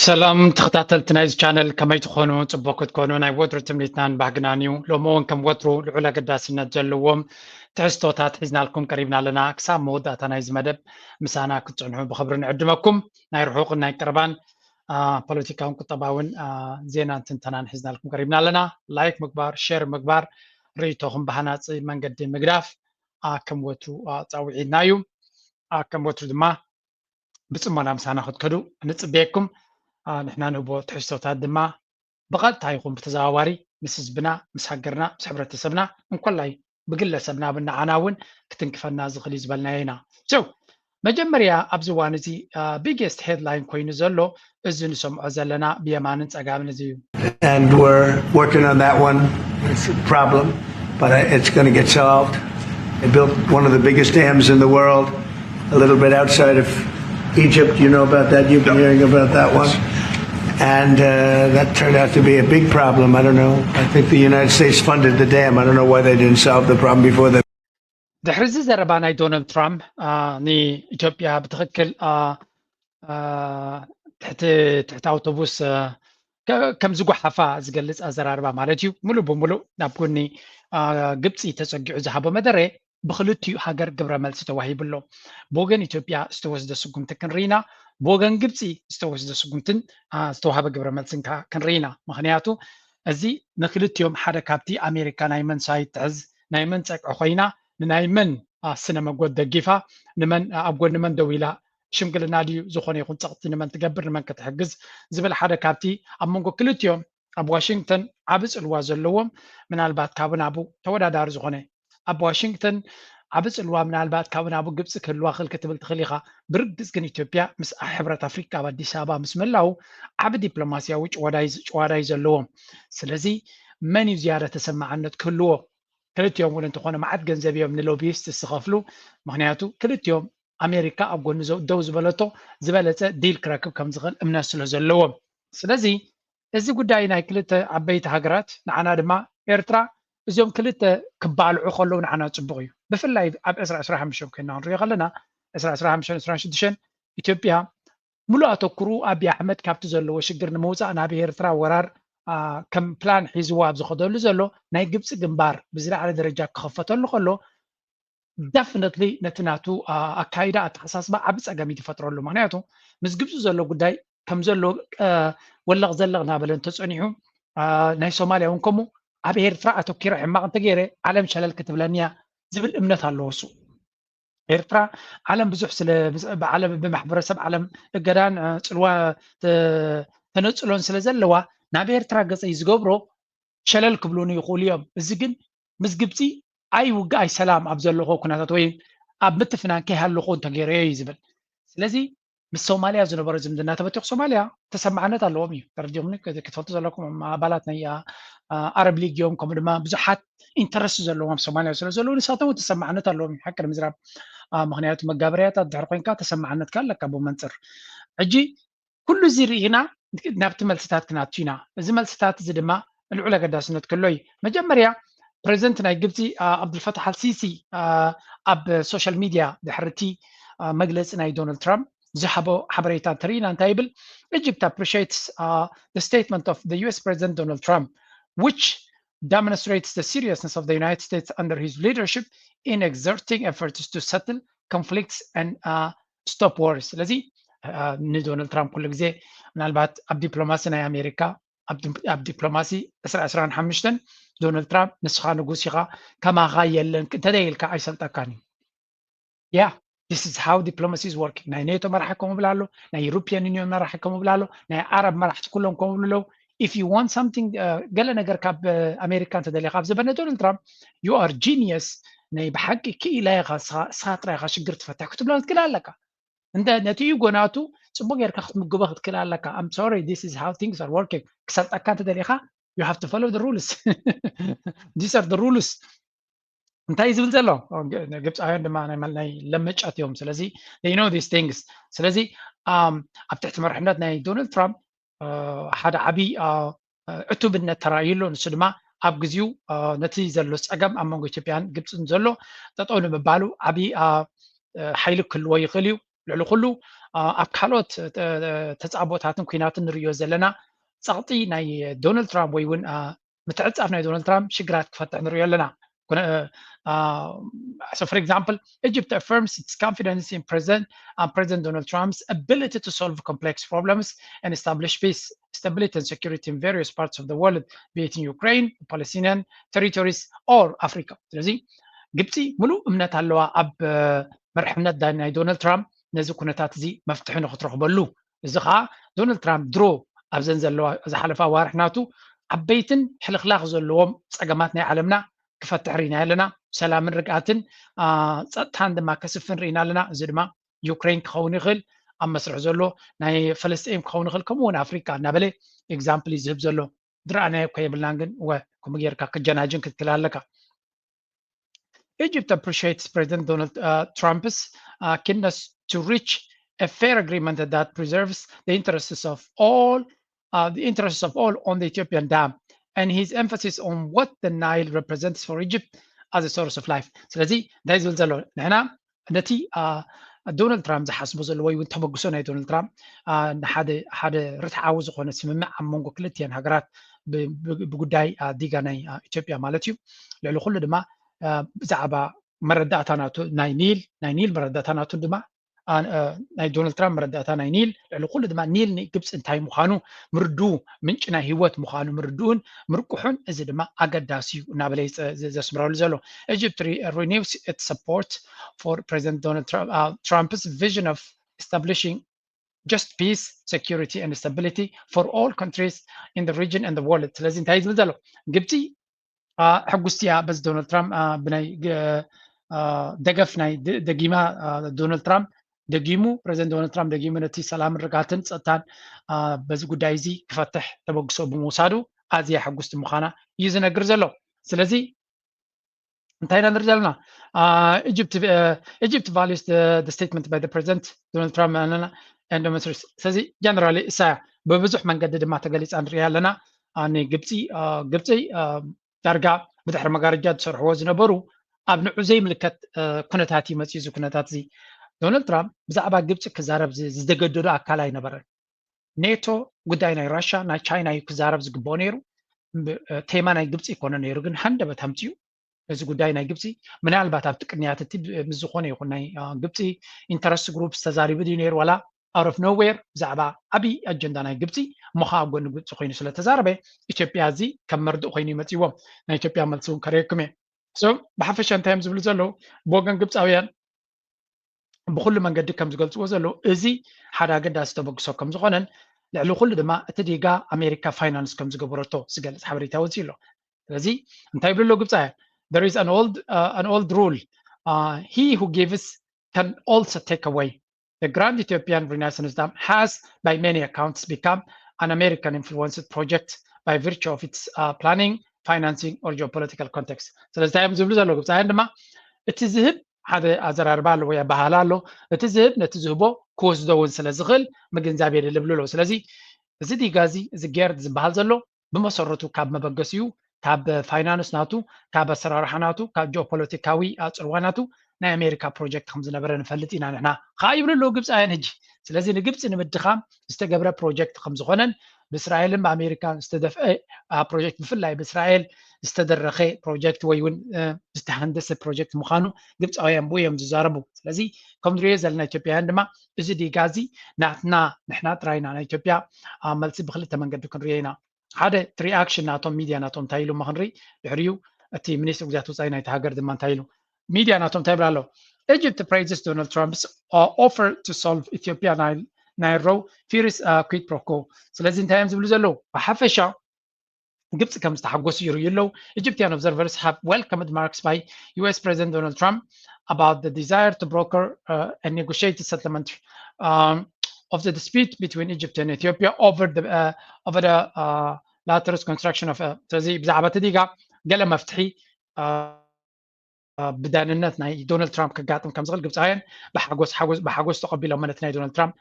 ሰላም ተኸታተልቲ ናይዚ ቻነል፣ ከመይ ትኾኑ? ጽቡቕ ክትኮኑ ናይ ወትሩ ትምኒትናን ባህግናን እዩ። ሎሚ እውን ከም ወትሩ ልዑል ኣገዳስነት ዘለዎም ትሕዝቶታት ሒዝናልኩም ቀሪብና ኣለና። ክሳብ መወዳእታ ናይዚ መደብ ምሳና ክትጽንሑ ብኽብሪ ንዕድመኩም። ናይ ርሑቕን ናይ ቀረባን ፖለቲካውን ቁጠባውን ዜናን ትንተናን ሒዝናልኩም ቀሪብና ኣለና። ላይክ ምግባር፣ ሸር ምግባር፣ ርእይቶኹም ብሃናጺ መንገዲ ምግዳፍ ከም ወትሩ ጻውዒትና እዩ። ከም ወትሩ ድማ ብጽሞና ምሳና ክትከዱ ንጽበየኩም። ንሕና ንህቦ ትሕዝቶታት ድማ ብቐጥታ ይኹን ብተዘዋዋሪ ምስ ህዝብና፣ ምስ ሃገርና፣ ምስ ሕብረተሰብና፣ እንኮላይ ብግለሰብና ብንዓና እውን ክትንክፈና ዝኽእል እዩ ዝበልናዮ ኢና። So መጀመርያ ኣብዚ እዋን እዚ ቢገስት ሄድላይን ኮይኑ ዘሎ እዚ ንሰምዖ ዘለና ብየማንን ጸጋምን እዚ እዩ። And we're working on that one. It's a problem, but it's going to get solved. They built one of the biggest dams in the world, a little bit outside of Egypt. You know about that? You've been hearing about that one. And uh, that turned out to be a big problem. I don't know. I think the United States funded the dam. I don't know why they didn't solve the problem before they ድሕሪ እዚ ዘረባ ናይ ዶናልድ ትራምፕ ንኢትዮጵያ ብትኽክል ትሕቲ ኣውቶቡስ ከም ዝጓሓፋ ዝገልፅ ኣዘራርባ ማለት እዩ። ሙሉእ ብሙሉእ ናብ ጎኒ ግብፂ ተፀጊዑ ዝሃቦ መደረ ብክልቲኡ ሃገር ግብረ መልሲ ተዋሂቡ ኣሎ። ብወገን ኢትዮጵያ ዝተወስደ ስጉምቲ ክንርኢ ኢና፣ ብወገን ግብፂ ዝተወስደ ስጉምትን ዝተዋሃበ ግብረ መልስን ከዓ ክንርኢ ኢና። ምክንያቱ እዚ ንክልቲኦም ሓደ ካብቲ ኣሜሪካ ናይ መን ሳይድ ትሕዝ ናይ መን ፀግዒ ኮይና ንናይ መን ስነ መጎት ደጊፋ ንመን ኣብ ጎኒ መን ደው ኢላ ሽምግልና ድዩ ዝኾነ ይኹን ፀቕጢ ንመን ትገብር ንመን ክትሕግዝ ዝብል ሓደ ካብቲ ኣብ መንጎ ክልቲኦም ኣብ ዋሽንግተን ዓቢ ፅልዋ ዘለዎም ምናልባት ካብ ናቡ ተወዳዳሪ ዝኾነ ኣብ ዋሽንግተን ዓቢ ፅልዋ ምናልባት ካብ ናቡ ግብፂ ክህልዋ ክል ክትብል ትኽእል ኢኻ። ብርግፅ ግን ኢትዮጵያ ምስ ሕብረት ኣፍሪካ ኣብ ኣዲስ ኣበባ ምስ ምህላው ዓቢ ዲፕሎማሲያዊ ጭዋዳይ ዘለዎም። ስለዚ መን እዩ ዝያዳ ተሰማዕነት ክህልዎ? ክልቲኦም እውን እንተኾነ መዓት ገንዘብ እዮም ንሎቢስት ዝኸፍሉ። ምክንያቱ ክልቲኦም ኣሜሪካ ኣብ ጎኒ ደው ዝበለቶ ዝበለፀ ዲል ክረክብ ከም ዝኽእል እምነት ስለ ዘለዎም። ስለዚ እዚ ጉዳይ ናይ ክልተ ዓበይቲ ሃገራት ንዓና ድማ ኤርትራ እዚኦም ክልተ ክባልዑ ከለዉ ንዓና ፅቡቕ እዩ። ብፍላይ ኣብ ዕስራ ዕስራ ሓሙሽተ ኮይና ክንሪኦ ከለና ዕስራ ዕስራ ሓሙሽተ ዕስራ ሽዱሽተ ኢትዮጵያ ሙሉእ ኣተኩሩ ኣብይ ኣሕመድ ካብቲ ዘለዎ ሽግር ንምውፃእ ናብ ኤርትራ ወራር ከም ፕላን ሒዝዎ ኣብ ዝኸደሉ ዘሎ ናይ ግብፂ ግንባር ብዝለዓለ ደረጃ ክኸፈተሉ ከሎ ደፍነትሊ ነቲ ናቱ ኣካይዳ ኣተሓሳስባ ዓቢ ጸገም እዩ ዝፈጥረሉ። ምክንያቱ ምስ ግብፂ ዘሎ ጉዳይ ከም ዘሎ ወለቕ ዘለቕ እናበለ እንተጸኒሑ ናይ ሶማልያ እውን ከምኡ ኣብ ኤርትራ ኣተኪረ ሕማቕ እንተገይረ ዓለም ሸለል ክትብለኒ እያ ዝብል እምነት ኣለዎ እሱ። ኤርትራ ዓለም ብዙሕ ስለ ብማሕበረሰብ ዓለም እገዳን ፅልዋ ተነፅሎን ስለ ዘለዋ ናብ ኤርትራ ገፀይ ዝገብሮ ሸለል ክብሉኒ ይኽእሉ እዮም። እዚ ግን ምስ ግብፂ ኣይ ውግእ ኣይ ሰላም ኣብ ዘለዎ ኩነታት ወይ ኣብ ምትፍናን ከይሃለኹ እንተገይረዮ እዩ ዝብል። ስለዚ ምስ ሶማልያ ዝነበረ ዝምድና ተበቲኹ ሶማልያ ተሰማዕነት ኣለዎም እዩ። ተረዲኹምኒ? ክትፈልጡ ዘለኩም ኣባላት ናይ ኣረብ ሊግ እዮም። ከምኡ ድማ ብዙሓት ኢንተረስት ዘለዎም ኣብ ሶማልያ ስለ ዘለዉ ንሳቶም ተሰማዕነት ኣለዎም እዩ። ሓቂ ንምዝራብ ምክንያቱ መጋበርያታት ድሕሪ ኮይንካ ተሰማዕነትካ ኣለካ ብመንፅር ሕጂ ኩሉ እዚ ርኢና ናብቲ መልስታት ክናቱ ኢና። እዚ መልስታት እዚ ድማ ልዑል ኣገዳስነት ክሎ እዩ። መጀመርያ ፕሬዚደንት ናይ ግብፂ ኣብዱልፈታሕ ኣልሲሲ ኣብ ሶሻል ሚድያ ድሕርቲ መግለፂ ናይ ዶናልድ ትራምፕ ዝሃቦ ሓበሬታ እንተርኢና እንታይ ይብል? Egypt appreciates the statement of the U S President Donald Trump, which demonstrates the seriousness of the United States under his leadership in exerting efforts to settle conflicts and stop wars። ስለዚ ንዶናልድ ትራምፕ ኩሉ ግዜ ምናልባት ኣብ ዲፕሎማሲ ናይ ኣሜሪካ ኣብ ዲፕሎማሲ ዕስራ ዕስራን ሓሙሽተን ዶናልድ ትራምፕ ንስኻ ንጉስ ኢኻ ከማኻ የለን እንተደይልካ ኣይሰልጠካን እዩ። Yeah, this is how diplomacy is working። ናይ ኔቶ መራሒ ከምኡ ብላ ኣሎ፣ ናይ ዩሮፒያን ዩኒዮን መራሒ ከምኡ ብላ ኣሎ፣ ናይ ዓረብ መራሕቲ ኩሎም ከምኡ ብሉ ኣለዉ። If you want something ገለ ነገር ካብ ኣሜሪካ እንተደሊኻ ኣብዚ በነ ዶናልድ ትራምፕ you are genius፣ ናይ ብሓቂ ክኢላ ኢኻ፣ ንስኻ ጥራይ ኢኻ ሽግር ትፈትሕ ክትብሎ ክትክእል ኣለካ። እንተ ነቲ ኢጎ ናቱ ጽቡቅ ጌርካ ክትምግቦ ክትክእል ኣለካ። I'm sorry, this is how things are working። ክሰልጠካ እንተደሊኻ you have to follow the rules። These are the rules። እንታይ ዝብል ዘሎ ግብፃውያን ድማ ናይ ለመጫት እዮም። ስለዚ they know these things። ስለዚ ኣብ ትሕቲ መርሕነት ናይ ዶናልድ ትራምፕ ሓደ ዓብዪ ዕቱብነት ተራእዩ ኣሎ። ንሱ ድማ ኣብ ግዜኡ ነቲ ዘሎ ፀገም ኣብ መንጎ ኢትዮጵያን ግብፅን ዘሎ ጠጠው ንምባሉ ዓብዪ ሓይሊ ክህልዎ ይኽእል እዩ። ልዕሊ ኩሉ ኣብ ካልኦት ተፃቦታትን ኩናትን ንሪዮ ዘለና ፀቕጢ ናይ ዶናልድ ትራምፕ ወይ እውን ምትዕፃፍ ናይ ዶናልድ ትራምፕ ሽግራት ክፈትሕ ንሪኦ ኣለና። So, for example, Egypt affirms its confidence in President, uh, President Donald Trump's ability to solve complex problems and establish peace, stability, and security in various parts of the world, be it in Ukraine, Palestinian territories, or Africa. ስለዚ ግብፂ ሙሉእ እምነት ኣለዋ ኣብ መርሕነት ናይ ዶናልድ ትራምፕ ነዚ ኩነታት እዚ መፍትሒ ንክትረኽበሉ። እዚ ከዓ ዶናልድ ትራምፕ ድሮ ኣብዘን ዘለዋ ዝሓለፋ ኣዋርሕ ናቱ ዓበይትን ሕልኽላኽ ዘለዎም ፀገማት ናይ ዓለምና ክፈትሕ ርኢና ኣለና። ሰላምን ርግኣትን ፀጥታን ድማ ከስፍን ርኢና ኣለና። እዚ ድማ ዩክሬን ክኸውን ይኽእል፣ ኣብ መስርሕ ዘሎ ናይ ፈለስጢን ክኸውን ይኽእል፣ ከምኡ እውን ኣፍሪካ እናበለ ኤግዛምፕል እዩ ዝህብ ዘሎ። ዝረኣናዮ እኮ የብልናን፣ ግን እወ ከምኡ ጌርካ ክጀናጅን ክትክል ኣለካ። Egypt appreciates President Donald uh, Trump's uh, keenness to reach a fair agreement that preserves the interests of all uh, the interests of all on the Ethiopian dam and his emphasis on what the Nile represents for Egypt as a source of life. ስለዚ እንታይ ዝብል ዘሎ ንሕና ነቲ ዶናልድ ትራምፕ ዝሓስቦ ዘሎ ወይ እውን ተበግሶ ናይ ዶናልድ ትራምፕ ንሓደ ሓደ ርትዓዊ ዝኾነ ስምምዕ ኣብ መንጎ ክልቲአን ሃገራት ብጉዳይ ዲጋ ናይ ኢትዮጵያ ማለት እዩ። ልዕሊ ኩሉ ድማ ብዛዕባ መረዳእታ ናቱ ናይ ኒል ናይ ኒል መረዳእታ ናቱ ድማ ናይ ዶናልድ ትራምፕ መረዳእታ ናይ ኒል ልዕሊ ኩሉ ድማ ኒል ንግብፂ እንታይ ምዃኑ ምርድኡ ምንጪ ናይ ህይወት ምዃኑ ምርድኡን ምርቁሑን እዚ ድማ ኣገዳሲ እዩ እናበለ ዘስምረሉ ዘሎ። Egypt renews its support for President Donald Trump's vision of establishing just peace, security and stability for all countries in the region and the world። ስለዚ እንታይ ዝብል ዘሎ ግብፂ ሕጉስቲ እያ በዚ ዶናልድ ትራምፕ ብናይ ደገፍ ናይ ደጊማ ዶናልድ ትራምፕ ደጊሙ ፕሬዚደንት ዶናልድ ትራምፕ ደጊሙ ነቲ ሰላምን ርጋትን ፀጥታን በዚ ጉዳይ እዚ ክፈትሕ ተበግሶ ብምውሳዱ ኣዝያ ሕጉስቲ ምዃና እዩ ዝነግር ዘሎ። ስለዚ እንታይ ኢና ንርኢ ዘለና? Egypt values the statement by the president Donald Trump and ስለዚ ጀነራሊ እሳ ብብዙሕ መንገዲ ድማ ተገሊፃ ንሪኣ ኣለና። ንግብፂ ግብፂ ዳርጋ ብድሕሪ መጋረጃ ዝሰርሕዎ ዝነበሩ ኣብ ንዑ ዘይምልከት ኩነታት እዩ መፅኡ። እዚ ኩነታት እዚ ዶናልድ ትራምፕ ብዛዕባ ግብፂ ክዛረብ ዝደገደዶ ኣካል ኣይነበረን። ኔቶ ጉዳይ ናይ ራሻ ናይ ቻይና እዩ ክዛረብ ዝግብኦ ነይሩ። ቴማ ናይ ግብፂ ይኮነ ነይሩ፣ ግን ሃንደበት ኣምፅኡ እዚ ጉዳይ ናይ ግብፂ ምናልባት ኣብቲ ቅንያት እቲ ምስ ዝኾነ ይኹን ናይ ግብፂ ኢንተረስት ግሩፕ ዝተዛሪቡ ድዩ ነይሩ ዋላ out of nowhere ብዛዕባ ዓብዪ ኣጀንዳ ናይ ግብፂ እሞ ከዓ ኣብ ጎኒ ግብፂ ኮይኑ ስለተዛረበ ኢትዮጵያ እዚ ከም መርድእ ኮይኑ ይመፅዎም። ናይ ኢትዮጵያ መልሲ እውን ከርእየኩም እየ። ብሓፈሻ እንታይ እዮም ዝብሉ ዘለዉ ብወገን ግብፃውያን ብኩሉ መንገዲ ከም ዝገልፅዎ ዘለዉ እዚ ሓደ ኣገዳሲ ተበግሶ ከም ዝኾነን ልዕሊ ኩሉ ድማ እቲ ዲጋ ኣሜሪካ ፋይናንስ ከም ዝገበረቶ ዝገልፅ ሓበሬታ ወፂኡ ኣሎ። ስለዚ እንታይ ይብሉ ኣለዉ ግብፃውያን? There is an old, uh, an old rule, uh, he who gives can also take away. The Grand Ethiopian Renaissance Dam has by many accounts become an American influenced project by virtue of its uh, planning, financing or geopolitical context. ስለዚ እንታይ እዮም ዝብሉ ዘለዉ ግብፃውያን ድማ እቲ ዝህብ ሓደ ኣዘራርባ ኣሎ ወይ ኣበሃህላ ኣሎ። እቲ ዝህብ ነቲ ዝህቦ ክወስዶ እውን ስለ ዝኽእል ምግንዛብ የድሊ ይብሉ ኣለዉ። ስለዚ እዚ ዲጋ እዚ እዚ ጌርድ ዝበሃል ዘሎ ብመሰረቱ ካብ መበገሲኡ ካብ ፋይናንስ ናቱ ካብ ኣሰራርሓ ናቱ ካብ ጂኦፖለቲካዊ ኣፅልዋ ናቱ ናይ ኣሜሪካ ፕሮጀክት ከም ዝነበረ ንፈልጥ ኢና ንሕና ከዓ ይብሉ ኣለዉ ግብፃውያን ሕጂ። ስለዚ ንግብፂ ንምድኻም ዝተገብረ ፕሮጀክት ከም ዝኾነን ብእስራኤልን ብኣሜሪካን ዝተደፍአ ፕሮጀክት ብፍላይ ብእስራኤል ዝተደረኸ ፕሮጀክት ወይ እውን ዝተሃንደሰ ፕሮጀክት ምዃኑ ግብፃውያን ብኡ እዮም ዝዛረቡ። ስለዚ ከም ንሪኦ ዘለና ኢትዮጵያውያን ድማ እዚ ዲጋ እዚ ናትና ንሕና ጥራይና ናይ ኢትዮጵያ መልሲ ብክልተ መንገዲ ክንሪኦ ኢና። ሓደ እቲ ሪኣክሽን ናቶም ሚድያ ናቶም እንታይ ኢሉ ክንርኢ ድሕሪኡ እቲ ሚኒስትሪ ጉዳያት ወፃኢ ናይቲ ሃገር ድማ እንታይ ኢሉ ሚድያ ናቶም እንታይ ይብል ኣሎ? Egypt praises Donald Trump's uh, offer to solve Ethiopia Nile, Nile Row fears uh, quid pro quo. ስለዚ እንታይ እዮም ዝብሉ ዘለዉ? ብሓፈሻ ግብፂ ከም ዝተሓጎሱ ይርእዩ ኣለዉ። Egyptian observers have welcomed remarks by U S President Donald Trump about the desire to broker uh, and negotiate the settlement um, of the dispute between Egypt and Ethiopia over the uh, over the uh, latter's construction of uh, ስለዚ ብዛዕባ እቲ ዲጋ ገለ መፍትሒ ብዳንነት ናይ ዶናልድ ትራምፕ ክጋጥም ከም ዝኽእል ግብፃውያን ብሓጎስ ሓጎስ ብሓጎስ ተቐቢሎም ነቲ ናይ ዶናልድ ትራምፕ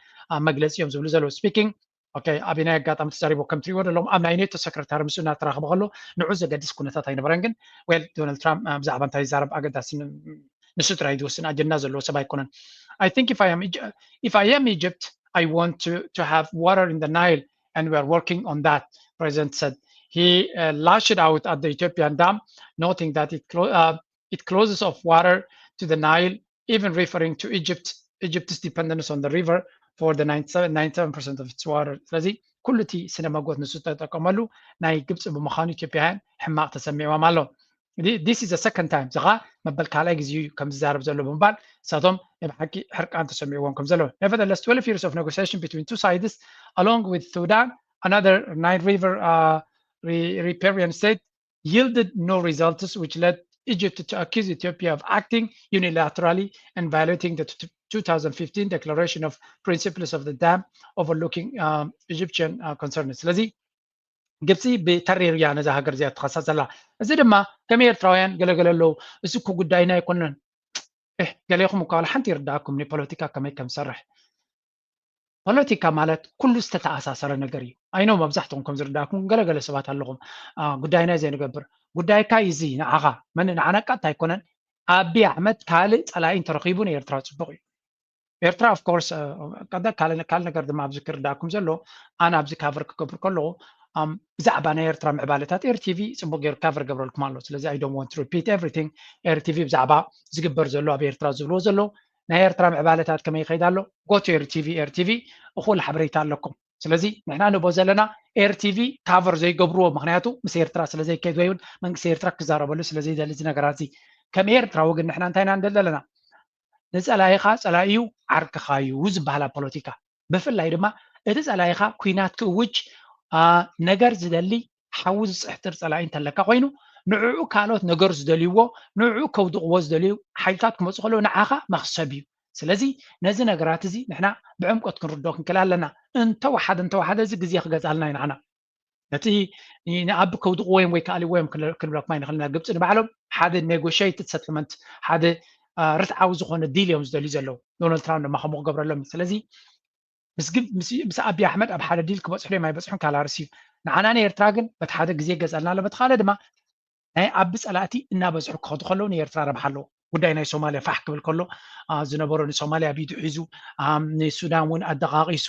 መግለፂ እዮም ዝብሉ ዘለዉ። ስፒኪንግ ኦኬ ኣበይ ናይ ኣጋጣሚ ተዛሪቦ ከም ትሪእዎ ዘለዎም ኣብ ናይ ኔቶ ሰክረታሪ ምስኡ እናተራኸበ ከሎ ንዑ ዘገድስ ኩነታት ኣይነበረን። ግን ዌል ዶናልድ ትራምፕ ብዛዕባ እንታይ ይዛረብ ኣገዳሲ ንሱ ጥራይ ዝወስን ኣጀንዳ ዘለዎ ሰብ ኣይኮነን። I think if I am Egy- if I am Egypt, I want to to have water in the Nile, and we are working on that, President said. He uh, lashed out at the Ethiopian dam, noting that it clo- uh, it closes off water to the Nile, even referring to Egypt Egypt's dependence on the river for the ninety-seven percent of its water. ስለዚ ኩሉ እቲ ስነ መጎት ንሱ ተጠቀመሉ ናይ ግብፂ ብምዃኑ ኢትዮጵያውያን ሕማቕ ተሰሚዕዎም ኣሎ። This is the second time፣ ዝኻ መበል ካልኣይ ግዜ እዩ ከም ዝዛረብ ዘሎ ብምባል እሳቶም ናይ ብሓቂ ሕርቃን ተሰሚዕዎም ከም ዘሎ። Nevertheless, twelve years of negotiation between two sides, along with Sudan, another Nile River uh, riparian state, yielded no results, which led Egypt to accuse Ethiopia of acting unilaterally and violating the two thousand fifteen Declaration of Principles of the Dam, overlooking um, Egyptian uh, concerns. ስለዚ ግብፂ ብተሪር እያ ነዛ ሃገር እዚኣ ትኸሳ ዘላ። እዚ ድማ ከም ኤርትራውያን ገለገለ ኣለዉ፣ እዚ እኮ ጉዳይና ኣይኮነን። እህ፣ ገሌኹም እኳ ዋላ ሓንቲ ይርዳእኩም ንፖለቲካ ከመይ ከም ዝሰርሕ። ፖለቲካ ማለት ኩሉ ዝተተኣሳሰረ ነገር እዩ። ኣይኖ መብዛሕትኹም ከም ዝርዳእኩም ገለገለ ሰባት ኣለኹም፣ አ፣ ጉዳይና ዘይንገብር። ጉዳይካ እዩ እዚ ንዓኻ፣ መን ንዓና ቀጥታ ኣይኮነን። ኣቢ ኣሕመድ ካልእ ፀላኢ እንተረኺቡ ንኤርትራ ፅቡቕ እዩ። ኤርትራ of course ካልእ ነገር ድማ ኣብዚ ክርዳእኩም ዘሎ፣ ኣነ ኣብዚ ካቨር ክገብር ከለኹ ብዛዕባ ናይ ኤርትራ ምዕባለታት ኤር ቲቪ ፅቡቅ ገይሩ ካቨር ገብረልኩም ኣሎ። ስለዚ I don't want to repeat everything። ኤር ቲቪ ብዛዕባ ዝግበር ዘሎ ኣብ ኤርትራ ዝብልዎ ዘሎ ናይ ኤርትራ ምዕባለታት ከመይ ይኸይድ ኣሎ፣ go to ኤር ቲቪ። ኤር ቲቪ እኹል ሓበሬታ ኣለኩም። ስለዚ ንሕና ንቦ ዘለና ኤር ቲቪ ካቨር ዘይገብርዎ፣ ምክንያቱ ምስ ኤርትራ ስለ ዘይከይድ ወይ እውን መንግስቲ ኤርትራ ክዛረበሉ ስለ ዘይደሊ እዚ ነገራት እዚ። ከም ኤርትራዊ ግን ንሕና እንታይ ኢና ንደሊ ዘለና? ንጸላኢኻ ጸላኢዩ ዓርክኻዩ ዝበሃል ኣብ ፖለቲካ። ብፍላይ ድማ እቲ ጸላኢኻ ኲናት ክእውጅ ነገር ዝደሊ ሓዊ ዝጽሕትር ጸላኢ እንተለካ ኮይኑ ንዕኡ ካልኦት ነገር ዝደልይዎ ንዕኡ ከውድቕዎ ዝደልዩ ሓይልታት ክመፁ ከለዉ ንዓኻ መኽሰብ እዩ። ስለዚ ነዚ ነገራት እዚ ንሕና ብዕምቆት ክንርዶ ክንክእል ኣለና። እንተወሓደ እንተወሓደ እዚ ግዜ ክገዝኣልና እዩ ንዓና። ነቲ ንኣቢ ከውድቕዎ እዮም ወይ ከኣልዎ እዮም ክንብለኩም ኣይንኽእል ኢና። ግብፂ ንባዕሎም ሓደ ኔጎሽትድ ሰትልመንት ሓደ ርትዓዊ ዝኾነ ዲል እዮም ዝደልዩ ዘለዉ። ዶናልድ ትራምፕ ድማ ከምኡ ክገብረሎም እዩ። ስለዚ ምስ ኣቢ ኣሕመድ ኣብ ሓደ ዲል ክበፅሑ እዮም ኣይበፅሑን ካልእ ኣርእስቲ እዩ። ንዓና ንኤርትራ ግን በቲ ሓደ ግዜ ይገዝኣልና ኣሎ፣ በቲ ካልእ ድማ ናይ ኣቢ ፀላእቲ እናበዝሑ ክኸዱ ከለዉ ንኤርትራ ረብሓ ኣለዎ። ጉዳይ ናይ ሶማልያ ፋሕ ክብል ከሎ ዝነበሮ ንሶማልያ ኣብ ኢዱ ሒዙ ንሱዳን እውን ኣደቃቂሱ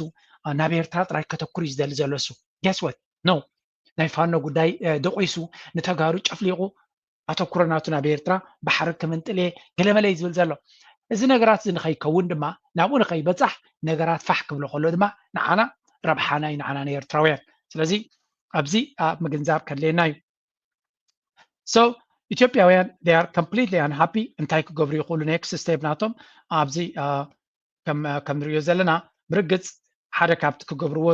ናብ ኤርትራ ጥራይ ከተኩር እዩ ዝደሊ ዘሎ እሱ። Guess what? No። ናይ ፋኖ ጉዳይ ደቂሱ ንተጋሩ ጨፍሊቑ ኣተኩሮ ናቱ ናብ ኤርትራ ባሕሪ ክምንጥል እየ ገለመለ እዩ ዝብል ዘሎ። እዚ ነገራት እዚ ንኸይከውን ድማ ናብኡ ንኸይበፃሕ ነገራት ፋሕ ክብሎ ከሎ ድማ ንዓና ረብሓና እዩ ንዓና ንኤርትራውያን። ስለዚ ኣብዚ ኣብ ምግንዛብ ከድልየና እዩ። So ኢትዮጵያውያን they are completely unhappy። እንታይ ክገብሩ ይኽእሉ? ኔክስት ስቴፕ ናቶም ኣብዚ ከም ንሪኦ ዘለና ብርግፅ ሓደ ካብቲ ክገብርዎ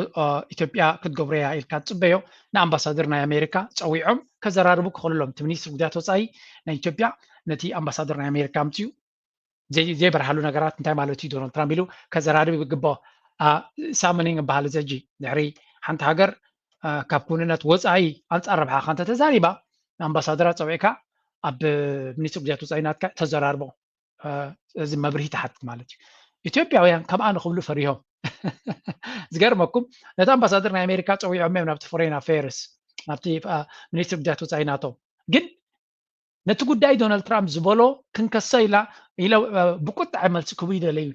ኢትዮጵያ ክትገብሮ እያ ኢልካ ትፅበዮ ንኣምባሳደር ናይ ኣሜሪካ ፀዊዖም ከዘራርቡ ክኽእሉ ኣለዎም። እቲ ሚኒስትሪ ጉዳያት ወፃኢ ናይ ኢትዮጵያ ነቲ ኣምባሳደር ናይ ኣሜሪካ ኣምፅኡ ዘይበርሃሉ ነገራት እንታይ ማለት እዩ ዶናልድ ትራምፕ ኢሉ ከዘራርብ ይግብኦ። ሳምኒንግ በሃል እዚ ሕጂ ድሕሪ ሓንቲ ሃገር ካብ ክውንነት ወፃኢ ኣንፃር ረብሓኻ እንተተዛሪባ ንኣምባሳደራ ፀዊዕካ ኣብ ሚኒስትሪ ጉዳያት ወፃኢ ናትካ ተዘራርቦ። እዚ መብርሂ ትሓትት ማለት እዩ። ኢትዮጵያውያን ከምኣ ንክብሉ ፈሪሆም ዝገርመኩም ነቲ ኣምባሳደር ናይ ኣሜሪካ ፀዊዖም እዮም ናብቲ ፎሬን ኣፌርስ ናብቲ ሚኒስትሪ ጉዳያት ወፃኢ ናቶም። ግን ነቲ ጉዳይ ዶናልድ ትራምፕ ዝበሎ ክንከሶ ኢላ ኢለ ብቁጥዐ መልሲ ክቡ ይደለዩ።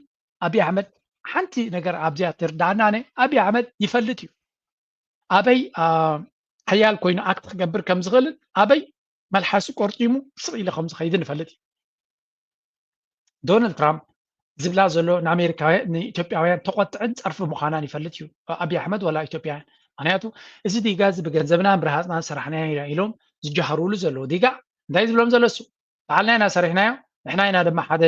ኣብይ ኣሕመድ ሓንቲ ነገር ኣብዚኣ ትርዳእና ነ ኣብይ ኣሕመድ ይፈልጥ እዩ ኣበይ ሓያል ኮይኑ ኣክት ክገብር ከም ዝኽእልን ኣበይ መልሓሱ ቆርጢሙ ስቕ ኢሉ ከም ዝኸይድን ይፈልጥ እዩ። ዶናልድ ትራምፕ ዝብላ ዘሎ ንኣሜሪካውያን ንኢትዮጵያውያን ተቆጥዕን ፀርፊ ምዃናን ይፈልጥ እዩ ኣብይ ኣሕመድ ወላ ኢትዮጵያውያን። ምክንያቱ እዚ ዲጋ እዚ ብገንዘብና ብረሃፅና ሰራሕና ኢና ኢሎም ዝጀሃሩሉ ዘለዉ ዲጋ እንታይ ዝብሎም ዘሎ እሱ በዓልና ኢና ሰሪሕናዮ ንሕና ኢና ድማ ሓደ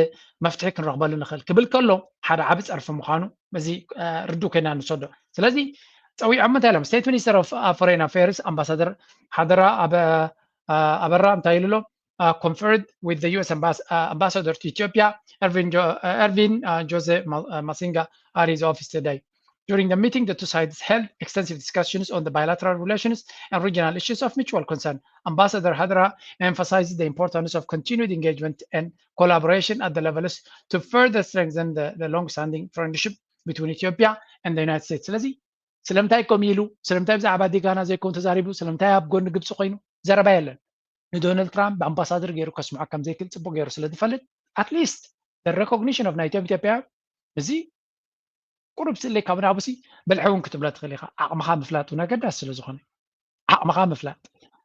መፍትሒ ክንረኽበሉ ንኽእል ክብል ከሎ ሓደ ዓቢ ፀርፊ ምዃኑ እዚ ርዱ ኮይና ንሰዶ። ስለዚ ፀዊዖም እንታይ ኢሎም ስቴት ሚኒስተር ኦፍ ፎሬን ኣፌርስ ኣምባሳደር ሓደራ ኣበራ እንታይ ኢሉ ኣሎ? Conferred with the U S ambassador to Ethiopia, Ervin, Ervin Jose Masinga, at his office today. During the meeting, the two sides held extensive discussions on the bilateral relations and regional issues of mutual concern. Ambassador Hadra emphasized the importance of continued engagement and collaboration at the levels to further strengthen the, the long-standing friendship between Ethiopia and the United States. ስለዚ ስለምንታይ ከምኡ ኢሉ ስለምንታይ ብዛዕባ ዲጋና ዘይከውን ተዛሪቡ ስለምንታይ ኣብ ጎኒ ግብፂ ኮይኑ ዘረባ የለን። ንዶናልድ ትራምፕ ብኣምባሳደር ገይሩ ከስምዖ ከም ዘይክእል ፅቡቅ ገይሩ ስለ ዝፈልጥ at least the recognition of ናይ ኢትዮጵያ እዚ ቁሩብ ስእለይ ካብ ናቡሲ ብልሒ እውን ክትብሎ ትኽእል ኢኻ። ዓቕምኻ ምፍላጥ እውን ኣገዳሲ ስለ ዝኾነ፣ ዓቕምኻ ምፍላጥ።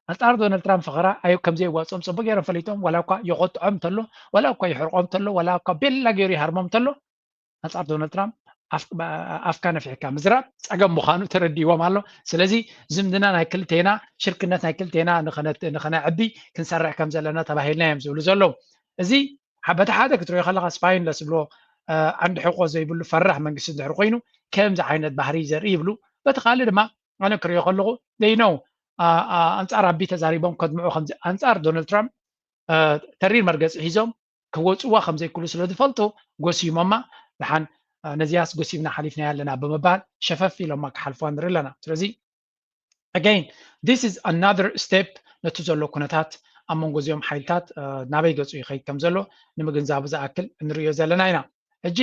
ኣንጻር ዶናልድ ትራምፕ ፈኸራ ኣዩ ከም ዘየዋጽኦም ጽቡቅ ገይሮም ፈሊጦም፣ ዋላ እኳ ይቆጥዖም እንተሎ፣ ዋላ እኳ ይሕርቆም እንተሎ፣ ዋላ እኳ ቤላ ገይሩ ይሃርሞም እንተሎ፣ ኣንጻር ዶናልድ ትራምፕ ኣፍ-፣ ኣፍካ ነፊሕካ ምዝራብ ጸገም ምዃኑ ተረዲዎም ኣሎ። ስለዚ ዝምድና ናይ ክልቴና፣ ሽርክነት ናይ ክልቴና ንኸነ-፣ ንኸነዕቢ ክንሰርሕ ከም ዘለና ተባሂልና እዮም ዝብሉ ዘለዉ። እዚ ሐ-፣ በቲ ሓደ ክትሪኦ ከለኻ ስፓይንለስ ዝብሎ፣ እ፣ ዓንዲ ሕቆ ዘይብሉ ፈራሕ መንግስቲ እንድሕር ኮይኑ ከምዚ ዓይነት ባህሪ ዘርኢ ይብሉ። በቲ ካልእ ድማ ኣነ ክሪኦ ከለኹ they know፣ እ፣ እ፣ ኣንጻር ኣቢ ተዛሪቦም ከድምዑ ከምዚ ኣንጻር ዶናልድ ትራምፕ፣ እ፣ ተሪር መርገጺ ሒዞም ክወጽዋ ከም ዘይክእሉ ስለ ዝፈልጡ ጎሲሞማ። ደሓን፣ እ፣ ነዚያስ ጎሲምና ሓሊፍናያ ኣለና ብምባል ሸፈፍ ኢሎማ ክሓልፍዋ ንርኢ ኣለና። ስለዚ again, this is another step ነቲ ዘሎ ኩነታት ኣብ መንጎ እዚኦም ሓይልታት፣ እ፣ ናበይ ገጹ ይኸይድ ከም ዘሎ ንምግንዛቡ ዝኣክል እንርእዮ ዘለና ኢና። ሕጂ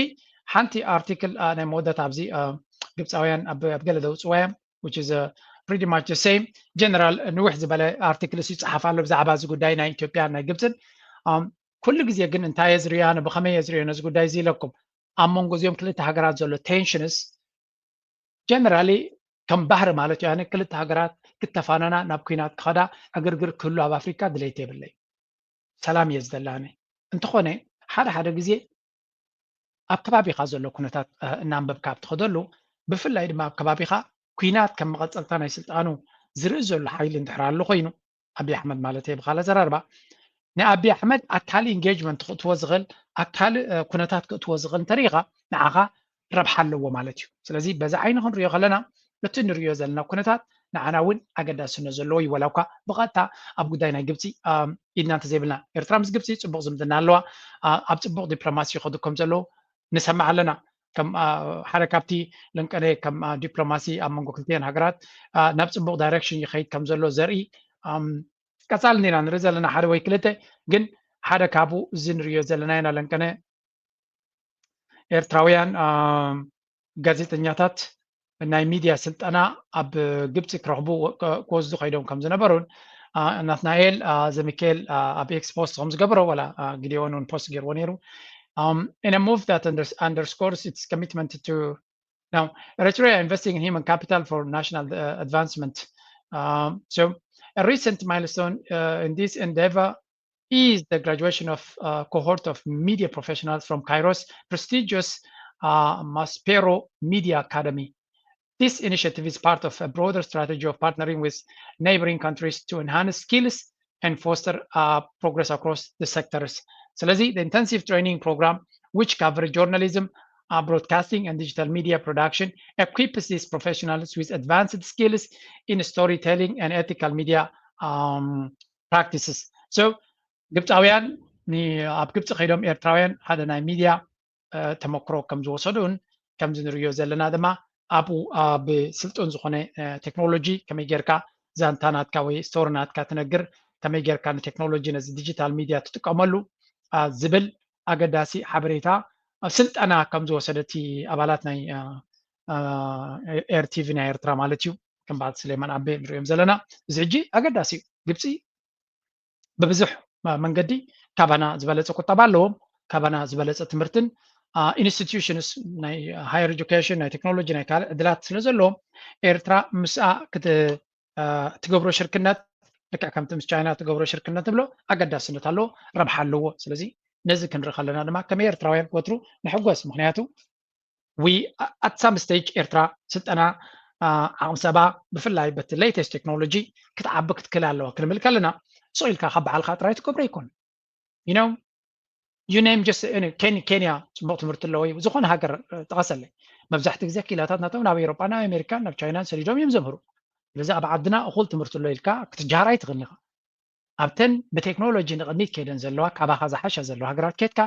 ሓንቲ ኣርቲክል፣ እ፣ ናይ መወዳእታ ኣብዚ፣ እ፣ ግብጻውያን ኣብ፣ ኣብ ገለ ዘውጽዋ እዮም፣ which is, እ፣ pretty much the same። ጀነራል ንውሕ ዝበለ ኣርቲክልስ ይጽሓፍ ኣሎ ብዛዕባ እዚ ጉዳይ ናይ ኢትዮጵያን ናይ ግብጽን። እም፣ ኩሉ ግዜ ግን እንታይ እየ ዝርእዮ ኣነ፣ ብኸመይ እየ ዝርእዮ ነዚ ጉዳይ እዚ ኢለኩም፣ ኣብ መንጎ እዚኦም ክልተ ሃገራት ዘሎ ቴንሽንስ ጀነራሊ ከም ባህሪ ማለት እዩ። ኣነ ክልተ ሃገራት ክተፋነና ናብ ኲናት ክኸዳ ዕግርግር ክህሉ ኣብ ኣፍሪካ ድሌት የብለይ። ሰላም እየ ዝደሊ ኣነ። እንተኾነ ሓደ ሓደ ግዜ ኣብ ከባቢኻ ዘሎ ኩነታት፣ እ፣ እናንበብካ ኣብ ትኸደሉ፣ ብፍላይ ድማ ኣብ ከባቢኻ ኲናት ከም መቐጸልታ ናይ ስልጣኑ ዝርኢ ዘሎ ሓይሊ እንድሕር ኣሎ ኮይኑ፣ ኣቢ ኣሕመድ ማለት እየ ብኻልእ ኣዘራርባ፣ ንኣቢ ኣሕመድ ኣብ ካልእ ኢንጌጅመንት ክእትዎ ዝኽእል፣ ኣብ ካልእ፣ እ፣ ኩነታት ክእትዎ ዝኽእል እንተሪኢኻ ንዓኻ ረብሓ ኣለዎ ማለት እዩ። ስለዚ በዚ ዓይኒ ክንሪኦ ከለና እቲ ንሪኦ ዘለና ኩነታት ንዓና እውን ኣገዳስነት ዘለዎ እዩ። ዋላ እኳ ብቐጥታ ኣብ ጉዳይ ናይ ግብፂ፣ ኣም፣ ኢድና እንተዘይብልና፣ ኤርትራ ምስ ግብፂ ፅቡቕ ዝምድና ኣለዋ። ኣ-፣ ኣብ ፅቡቕ ዲፕሎማሲ ይኸዱ ከም ዘለዉ ንሰምዕ ኣለና። ከም፣ ኣ፣ ሓደ ካብቲ ለንቀነ ከም፣ ኣ፣ ዲፕሎማሲ ኣብ መንጎ ክልቲኤን ሃገራት፣ ኣ፣ ናብ ፅቡቕ ዳይሬክሽን ይኸይድ ከም ዘሎ ዘርኢ፣ ኣም፣ ቀጻሊ እንዲና ንርኢ ዘለና ሓደ ወይ ክልተ፣ ግን ሓደ ካብኡ እዚ ንርእዮ ዘለና ኢና ለንቀነ ኤርትራውያን፣ አ፣ ጋዜጠኛታት ናይ ሚድያ ስልጠና ኣብ ግብፂ ክረኽቡ ወ-፣ ክ-፣ ክወስዱ ከይዶም ከም ዝነበሩን፣ አ፣ ናትናኤል፣ አ፣ ዘሚካኤል፣ አ፣ ኣብ ኤክስ ፖስት ከም ዝገበሮ፣ ዋላ፣ አ፣ ጊዴዎን እውን ፖስት ገይርዎ ነይሩ። Um, in a move that unders-, underscores its commitment to, now, Eritrea investing in human capital for national, uh, advancement. Um, so, a recent milestone, uh, in this endeavor is the graduation of a cohort of media professionals from Cairo's prestigious, uh, Maspero Media Academy. This initiative is part of a broader strategy of partnering with neighboring countries to enhance skills and foster, uh, progress across the sectors. ስለዚ, the intensive training program, which covers journalism, uh, broadcasting, and digital media production, equips these professionals with advanced skills in storytelling and ethical media, um, practices. So, ግብፃውያን ን-፣ ኣብ ግብፂ ከይዶም ኤርትራውያን ሓደ ናይ ሚድያ፣ እ፣ ተመክሮ ከም ዝወሰዱን ከምዚ ንርእዮ ዘለና ድማ ኣብኡ፣ ኣብ ስልጡን ዝኾነ፣ እ፣ ቴክኖሎጂ ከመይ ጌርካ ዛንታ ናትካ ወይ ስቶሪ ናትካ ትነግር፣ ከመይ ጌርካ ንቴክኖሎጂ ነዚ ዲጂታል ሚድያ ትጥቀመሉ፣ አ፣ ዝብል ኣገዳሲ ሓበሬታ፣ አ፣ ስልጠና ከም ዝወሰደ እቲ ኣባላት ናይ፣ አ፣ አ፣ ኤር ቲቪ ናይ ኤርትራ ማለት እዩ፣ ከም በዓል ስሌማን ኣቤ ንሪኦም ዘለና። እዚ ሕጂ ኣገዳሲ እዩ። ግብፂ ብብዙሕ መ-፣ መንገዲ ካባና ዝበለፀ ቁጠባ ኣለዎም፣ ካባና ዝበለፀ ትምህርትን፣ አ፣ ኢንስቲትዩሽንስ ናይ ሃየር ኤጁኬሽን፣ ናይ ቴክኖሎጂ፣ ናይ ካልእ ዕድላት ስለ ዘለዎም፣ ኤርትራ ምስኣ ክት-፣ አ፣ ትገብሮ ሽርክነት፣ ልክዕ ከምቲ ምስ ቻይና ትገብሮ ሽርክነት ንብሎ ኣገዳስነት ኣለዎ፣ ረብሓ ኣለዎ። ስለዚ ነዚ ክንርኢ ከለና ድማ ከም ኤርትራውያን ወትሩ ንሕጎስ። ምኽንያቱ we, at some stage ኤርትራ ስልጠና፣ አ፣ ዓቕሚ ሰባ ብፍላይ በቲ ሌተስት ቴክኖሎጂ ክትዓቢ ክትክእል ኣለዋ ክንብል ከለና፣ ስቕ ኢልካ ካብ በዓልካ ጥራይ ትገብሮ ኣይኮን። You know, you name just any፣ ኬን-፣ ኬንያ ጽቡቕ ትምህርቲ ኣለዎ። ዝኾነ ሃገር፣ እ፣ ጥቐሰለይ። መብዛሕትኡ ግዜ ክኢላታት ናቶም ናብ ኤውሮጳ፣ ናብ ኣሜሪካ፣ ናብ ቻይናን ሰዲዶም እዮም ዘምህሩ። ስለዚ ኣብ ዓድና እኹል ትምህርቲ ኣሎ ኢልካ ክትጀሃር ኣይትኽእልን ኢኻ። ኣብተን ብቴክኖሎጂ ንቕድሚት ከይደን ዘለዋ፣ ካባኻ ዝሓሻ ዘለዋ ሃገራት ኬድካ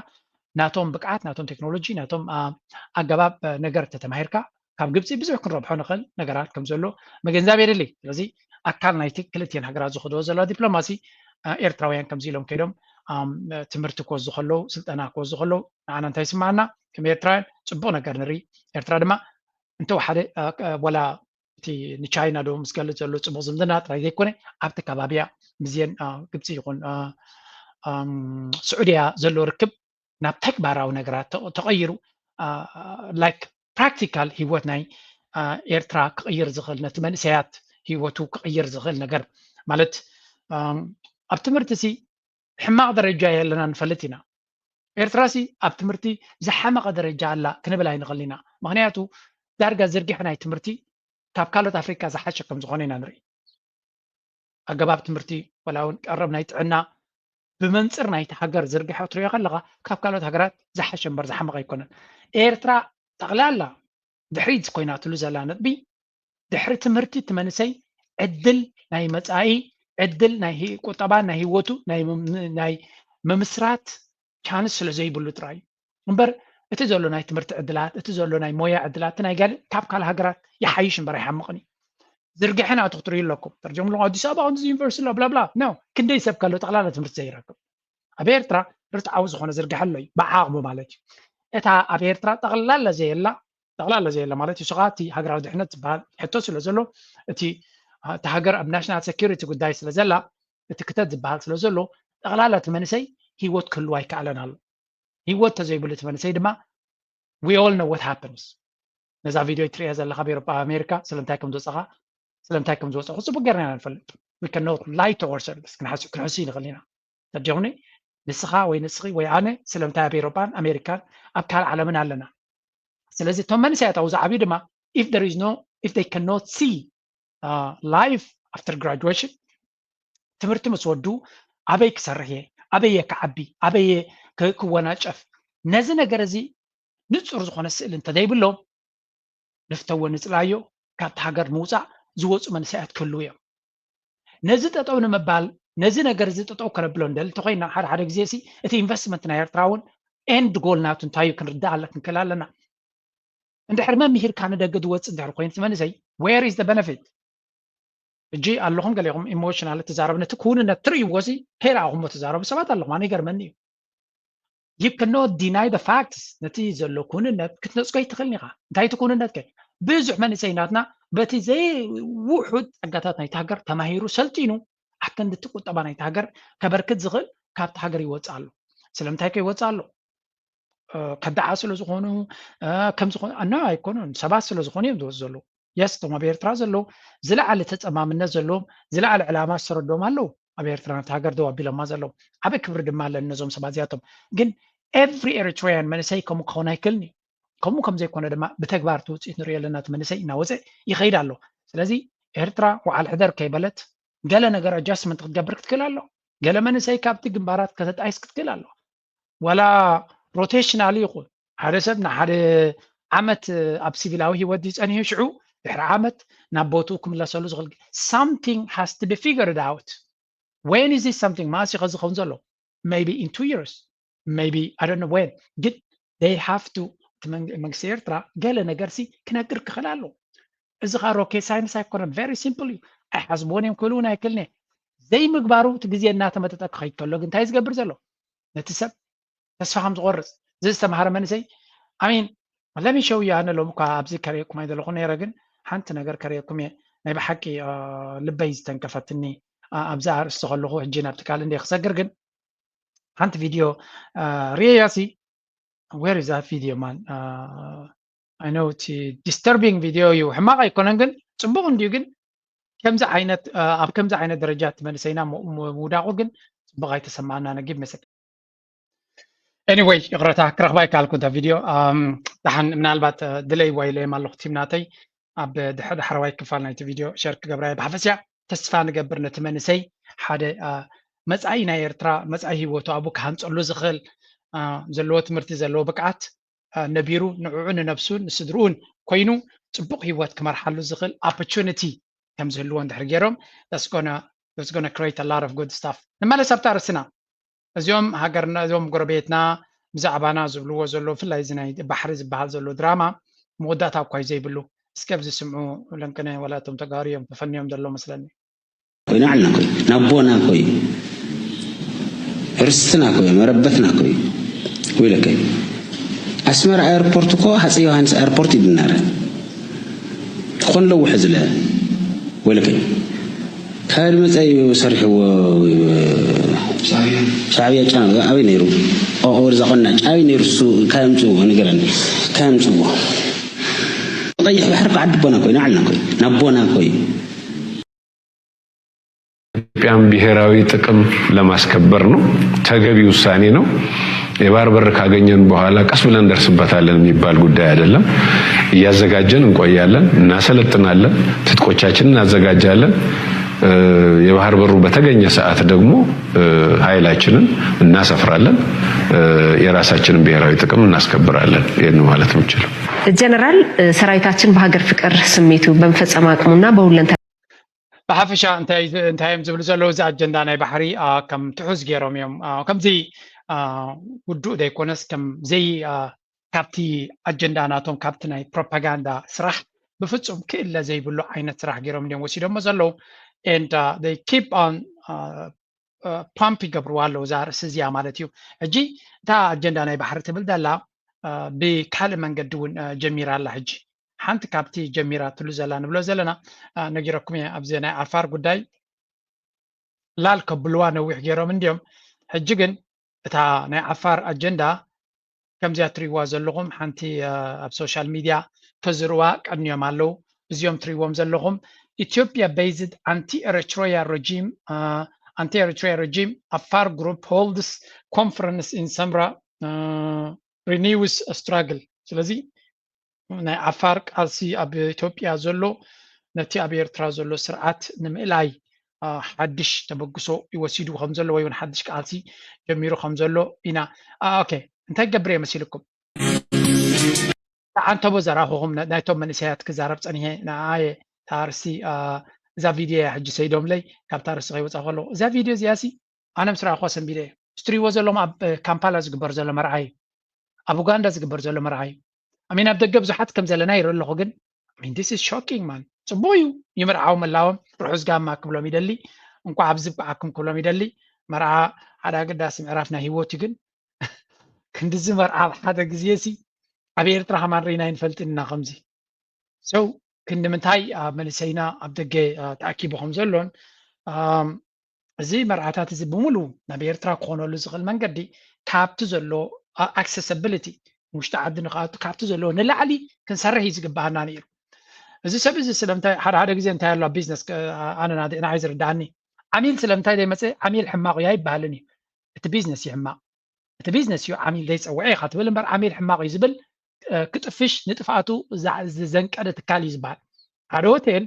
ናቶም ብቅዓት፣ ናቶም ቴክኖሎጂ፣ ናቶም፣ አ፣ ኣገባብ፣ አ፣ ነገር ተተማሂርካ ካብ ግብፂ ብዙሕ ክንረብሖ ንኽእል ነገራት ከም ዘሎ ምግንዛብ የድሊ። ስለዚ ኣካል ናይቲ ክልቲኤን ሃገራት ዝኸድዎ ዘለዋ ዲፕሎማሲ፣ አ፣ ኤርትራውያን ከምዚ ኢሎም ከይዶም፣ ኣም፣ ትምህርቲ ክወስዱ ከለዉ፣ ስልጠና ክወስዱ ከለዉ ንዓና እንታይ ይስምዓና? ከም ኤርትራውያን ጽቡቕ ነገር ንርኢ። ኤርትራ ድማ እንተወሓደ፣ አ፣ አ፣ ወላ እቲ ንቻይና ዶ ምስ ገልጽ ዘሎ ጽቡቕ ዝምድና ጥራይ ዘይኮነ፣ ኣብቲ ከባቢያ ምስዘን፣ አ፣ ግብጺ ይኹን፣ አ፣ ኣም፣ ስዑድያ ዘሎ ርክብ ናብ ተግባራዊ ነገራት ተ-፣ ተቐይሩ፣ like practical ህይወት ናይ ኤርትራ ክቕይር ዝኽእል፣ ነቲ መንእሰያት ህይወቱ ክቕይር ዝኽእል ነገር ማለት ኣብ ትምህርቲ ሲ ሕማቕ ደረጃ የለና ንፈልጥ ኢና። ኤርትራ ሲ ኣብ ትምህርቲ ዝሓመቐ ደረጃ ኣላ ክንብል ኣይንኽእል ኢና። ምኽንያቱ ዳርጋ ዝርግሐ ናይ ትምህርቲ ካብ ካልኦት ኣፍሪካ ዝሓሸ ከም ዝኾነ ኢና ንርኢ። ኣገባብ ትምህርቲ ወላ እውን ቀረብ ናይ ጥዕና ብመንፅር ናይቲ ሃገር ዝርግሐ ክትሪኦ ከለኻ ካብ ካልኦት ሃገራት ዝሓሸ እምበር ዝሓመቐ ኣይኮነን። ኤርትራ ጠቕላላ ድሕሪት ኮይናትሉ ዘላ ነጥቢ ድሕሪ ትምህርቲ እቲ መንእሰይ ዕድል ናይ መፃኢ ዕድል ናይ ቁጠባ ናይ ህይወቱ ናይ ምምስራት ቻንስ ስለ ዘይብሉ ጥራይ እዩ እምበር እቲ ዘሎ ናይ ትምህርቲ ዕድላት እቲ ዘሎ ናይ ሞያ ዕድላት ናይ ጋል ካብ ካልእ ሃገራት ይሓይሽ እምበር ኣይሓምቕን እዩ። ዝርግሐ ናቱ ክትርእዩ ኣለኩም። ተርጀምሉ ኣዲስ ኣበባ ከምዚ ዩኒቨርሲቲ ኣሎ ብላብላ ኖ ክንደይ ሰብ ከሎ ጠቕላላ ትምህርቲ ዘይረክብ ኣብ ኤርትራ ርትዓዊ ዝኾነ ዝርግሐ ኣሎ እዩ ብዓቕሙ ማለት እዩ። እታ ኣብ ኤርትራ ጠቕላላ ዘየላ ጠቕላላ ዘየላ ማለት እዩ። ስኻ እቲ ሃገራዊ ድሕነት ዝበሃል ሕቶ ስለ ዘሎ እቲ እቲ ሃገር ኣብ ናሽናል ሴኪሪቲ ጉዳይ ስለ ዘላ እቲ ክተት ዝበሃል ስለ ዘሎ ጠቕላላ እቲ መንእሰይ ህይወት ክህልዎ ኣይከኣለን ኣሎ። ህይወት ተዘይብሉ እቲ መንእሰይ ድማ we all know what happens። ነዛ ቪድዮ ትሪያ ዘለካ ኣብ ኤሮጳ ኣሜሪካ ስለምንታይ ከም ዝወፀኻ ስለምንታይ ከም ዝወፀኹ ፅቡቅ ገርና ኢና ንፈልጥ። We cannot lie to ourselves ክንሓስብ ክንሕሱ ይንኽእል ኢና። ተጀኹኒ ንስኻ ወይ ንስኺ ወይ ኣነ ስለምንታይ ኣብ ኤሮጳን ኣሜሪካን ኣብ ካልእ ዓለምን ኣለና። ስለዚ እቶም መንእሰያት ኣብኡ ዝዓብዩ ድማ if there is no if they cannot see life after graduation ትምህርቲ ምስ ወዱ ኣበይ ክሰርሕ እየ ኣበይ እየ ክዓቢ ኣበይ እየ ክወናጨፍ ነዚ ነገር እዚ ንፁር ዝኾነ ስእሊ እንተዘይብሎም ንፍተዎ ንፅላዮ ካብቲ ሃገር ምውፃእ ዝወፁ መንእሰያት ክህልው እዮም። ነዚ ጠጠው ንምባል ነዚ ነገር እዚ ጠጠው ከነብሎ ንደሊ እንተኮይና ሓደ ሓደ ግዜ ሲ እቲ ኢንቨስትመንት ናይ ኤርትራ እውን end goal ናቱ እንታይ እዩ ክንርዳእ ኣለ ክንክእል ኣለና። እንድሕር መምሂርካ ንደገ ዝወፅእ እንድሕር ኮይኑ እቲ መንእሰይ where is the benefit? ሕጂ ኣለኹም ገሊኹም ኢሞሽናል ትዛረቡ ነቲ ክውንነት ትርእይዎ ሲ ከይረኣኹሞ ትዛረቡ ሰባት ኣለኹም ኣነ ይገርመኒ እዩ። You cannot deny the facts ነቲ ዘሎ ኩንነት ክትነፅጎ ኣይትኽእልን ኢኻ። እንታይ እቲ ኩንነት ከ ብዙሕ መንእሰይ ናትና በቲ ዘይውሑድ ፀጋታት ናይቲ ሃገር ተማሂሩ ሰልጢኑ ኣብ ክንዲ እቲ ቁጠባ ናይቲ ሃገር ከበርክት ዝኽእል ካብቲ ሃገር ይወፅእ ኣሎ። ስለምንታይ ከ ይወፅእ ኣሎ? ከዳዓ ስለ ዝኾኑ ከም ዝኾኑ ኣና ኣይኮኑን ሰባት ስለ ዝኾኑ እዮም ዝወፁ ዘለዉ። የስ እቶም ኣብ ኤርትራ ዘለዉ ዝለዓለ ተፀማምነት ዘለዎም ዝለዓለ ዕላማ ዝተረድኦም ኣለዉ ኣብ ኤርትራ ነቲ ሃገር ደው ኣቢሎማ ዘለዉ። ዓበ ክብሪ ድማ ኣለኒ ነዞም ሰባት እዚኣቶም። ግን every Eritrean መንእሰይ ከምኡ ክኸውን ኣይክእልን እዩ። ከምኡ ከም ዘይኮነ ድማ ብተግባር እቲ ውፅኢት ንሪኦ ኣለና። እቲ መንእሰይ እናወፀ ይኸይድ ኣሎ። ስለዚ ኤርትራ ወዓል ሕደር ከይበለት ገለ ነገር ኣጃስትመንት ክትገብር ክትክእል ኣሎ። ገለ መንእሰይ ካብቲ ግንባራት ከተጣይስ ክትክእል ኣሎ። ዋላ ሮቴሽናል ይኹን ሓደ ሰብ ንሓደ ዓመት ኣብ ሲቪላዊ ህይወት ድዩ ጸኒሑ ሽዑ ድሕሪ ዓመት ናብ ቦትኡ ክምለሰሉ ዝኽእል something has to be figured out። When is this something መኣስ እዩ ከዚ ክኸውን ዘሎ? Maybe in two years, maybe I don't know when. ግን they have to መንግስቲ ኤርትራ ገለ ነገር ሲ ክነግር ክኽእል ኣለዎ። እዚ ኸዓ ሮኬት ሳይንስ ኣይኮነን። Very simple እዩ። ኣይሓስብዎን እዮም ክብልውን ኣይክእልን እየ። ዘይምግባሩ እቲ ግዜ እናተመጠጠ ክኸይድ ከሎ ግን እንታይ ዝገብር ዘሎ? ነቲ ሰብ ተስፋ ከም ዝቆርፅ እዚ ዝተምሃረ መንእሰይ ኣሚን ለሚሸው እዩ። ኣነ ሎሚ እኳ ኣብዚ ከርእየኩም ኣይደለኹ ነይረ ግን ሓንቲ ነገር ከርእየኩም እየ። ናይ ብሓቂ ልበይ ዝተንከፈትኒ ኣብዚ ኣርእስቲ ከለኹ ሕጂ ናብቲ ካልእ እንደ ክሰግር ግን ሓንቲ ቪድዮ ርእየያ ሲ where is that video man? I know እቲ disturbing video እዩ ሕማቕ ኣይኮነን ግን ፅቡቕ እንድዩ ግን ከምዚ ዓይነት ኣብ ከምዚ ዓይነት ደረጃ እቲ መንእሰይና ምውዳቑ ግን ፅቡቕ ኣይተሰማዕና ነጊብ መሰል Anyway ይቕረታ ክረኽባ ይከኣልኩ እንተ ቪድዮ ደሓን ምናልባት ድለይ ዋይለዮም ኣለኹ ቲም ናተይ ኣብ ድሕዳሕረዋይ ክፋል ናይቲ ቪድዮ ሸር ክገብራ እየ ብሓፈስያ ተስፋ ንገብር ነቲ መንእሰይ ሓደ መፃኢ ናይ ኤርትራ መፃኢ ህይወቱ ኣብኡ ክሃንፀሉ ዝኽእል ዘለዎ ትምህርቲ ዘለዎ ብቅዓት ነቢሩ ንዕኡ ንነብሱን ንስድርኡን ኮይኑ ፅቡቕ ህይወት ክመርሓሉ ዝኽእል opportunity ከም ዝህልዎ እንድሕር ገይሮም that's gonna create a lot of good stuff። ንመለስ ኣብታ ርእስና እዚኦም ሃገርና እዚኦም ጎረቤትና ብዛዕባና ዝብልዎ ዘለዉ ብፍላይ እዚ ናይ ባሕሪ ዝበሃል ዘሎ ድራማ መወዳእታ እኳ እዩ ዘይብሉ። እስከ ኣብዚ ስምዑ ለንቅነ ወላ እቶም ተጋሩ እዮም ተፈንዮም ዘለዉ መስለኒ። ኮይና ዓልና ኮይ ናቦና ኮይ ርስትና ኮይ መረበትና ኮይ ወይለከይ ኣስመራ ኤርፖርት እኮ ሃፀይ ዮሃንስ ኤርፖርት ይብናረ ኮን ለውሐ ዝለ ወይለከይ ካበይ መፀ እዩ ሰሪሕዎ ሻዕብያ ጫና ኣበይ ነይሩ ወርዛ ቆናጭ ኣበይ ነይሩ እሱ? ካየምፅዎ ንገረኒ፣ ካየምፅዎ? ቀይሕ ባሕሪ እኮ ዓዲ ኣቦና እኮ እዩ፣ ንዓልና እኮ እዩ፣ ናቦና እኮ እዩ። ኢትዮጵያን ብሔራዊ ጥቅም ለማስከበር ነው። ተገቢ ውሳኔ ነው። የባህር በር ካገኘን በኋላ ቀስ ብለን እንደርስበታለን የሚባል ጉዳይ አይደለም። እያዘጋጀን እንቆያለን፣ እናሰለጥናለን፣ ትጥቆቻችንን እናዘጋጃለን። የባህር በሩ በተገኘ ሰዓት ደግሞ ኃይላችንን እናሰፍራለን፣ የራሳችንን ብሔራዊ ጥቅም እናስከብራለን። ይህን ማለት የምችለው። ጀነራል፣ ሰራዊታችን በሀገር ፍቅር ስሜቱ በመፈጸም አቅሙና በሁለንተ ብሓፈሻ እንታይ እንታይ እዮም ዝብሉ ዘለዉ? እዚ ኣጀንዳ ናይ ባሕሪ ከም ትሑዝ ገይሮም እዮም ከምዚ ውዱእ ዘይኮነስ ከም ዘይ ካብቲ ኣጀንዳ ናቶም ካብቲ ናይ ፕሮፓጋንዳ ስራሕ ብፍጹም ክእለ ዘይብሉ ዓይነት ስራሕ ገይሮም እዮም ወሲዶሞ ዘለዉ። And they keep on pump ይገብርዋ ኣለዉ እዛ ርእሲ እዚኣ ማለት እዩ። ሕጂ እታ ኣጀንዳ ናይ ባሕሪ ትብል ዘላ ብካልእ መንገዲ እውን ጀሚራ ኣላ። ሕጂ ሓንቲ ካብቲ ጀሚራትሉ ዘላ ንብሎ ዘለና ነጊረኩም እየ። ኣብዚ ናይ ዓፋር ጉዳይ ላል ከብልዋ ነዊሕ ገይሮም እንዲዮም። ሕጂ ግን እታ ናይ ዓፋር ኣጀንዳ ከምዚኣ ትሪእዋ ዘለኹም ሓንቲ ኣብ ሶሻል ሚድያ ተዝርዋ ቀንዮም ኣለዉ። እዚኦም ትሪእዎም ዘለኹም ኢትዮጵያ based anti Eritrea regime anti Eritrea regime Afar group holds conference in Samra renews struggle። ስለዚ ናይ ዓፋር ቃልሲ ኣብ ኢትዮጵያ ዘሎ ነቲ ኣብ ኤርትራ ዘሎ ስርዓት ንምእላይ ሓድሽ ተበግሶ ይወሲዱ ከም ዘሎ ወይ እውን ሓድሽ ቃልሲ ጀሚሩ ከም ዘሎ ኢና። ኦኬ፣ እንታይ ገብር እየ መሲልኩም? ዓንተቦ ዘራኹኹም ናይቶም መንእሰያት ክዛረብ ጸኒሐ ንኣየ ታርሲ እዛ ቪድዮ እያ ሕጂ ሰይዶምለይ ካብታ ርእሲ ከይወፃ ከለዉ እዛ ቪድዮ እዚኣ ሲ ኣነ ምስ ረኣኹዋ ሰንቢደ እየ። እትሪእዎ ዘለኹም ኣብ ካምፓላ ዝግበር ዘሎ መርዓ እዩ። ኣብ ኡጋንዳ ዝግበር ዘሎ መርዓ እዩ። ኣሚን ኣብ ደገ ብዙሓት ከም ዘለና ይርኢ ኣለኹ ግን this is shocking man። ፅቡቅ እዩ ይምርዓው መላዎም ርሑስ ጋማ ክብሎም ይደሊ። እንኳዕ ኣብዚ ብቅዓኩም ክብሎም ይደሊ። መርዓ ሓደ ኣገዳሲ ምዕራፍ ናይ ሂወት እዩ ግን ክንድዚ መርዓ ሓደ ግዜ ሲ ኣብ ኤርትራ ከማን ርኢና ይንፈልጥን ኢና ከምዚ ሰው ክንዲ ምንታይ ኣብ መንእሰይና ኣብ ደገ ተኣኪቡ ከም ዘሎን እዚ መርዓታት እዚ ብምሉ ናብ ኤርትራ ክኾነሉ ዝኽእል መንገዲ ካብቲ ዘሎ accessibility ውሽጢ ዓዲ ንክኣቱ ካብቲ ዘለዎ ንላዕሊ ክንሰርሕ እዩ ዝግባኣና ነይሩ። እዚ ሰብ እዚ ስለምንታይ ሓደ ሓደ ግዜ እንታይ ኣሎ ኣብ ቢዝነስ ኣነ ንዓይ ዝርዳኣኒ ዓሚል ስለምንታይ ዘይመፀ ዓሚል ሕማቕ እዩ ኣይበሃልን እዩ። እቲ ቢዝነስ እዩ ሕማቕ። እቲ ቢዝነስ እዩ ዓሚል ዘይፀውዐ ኢኻ ትብል እምበር ዓሚል ሕማቕ እዩ ዝብል ክጥፍሽ ንጥፍኣቱ ዘንቀደ ትካል እዩ ዝበሃል። ሓደ ሆቴል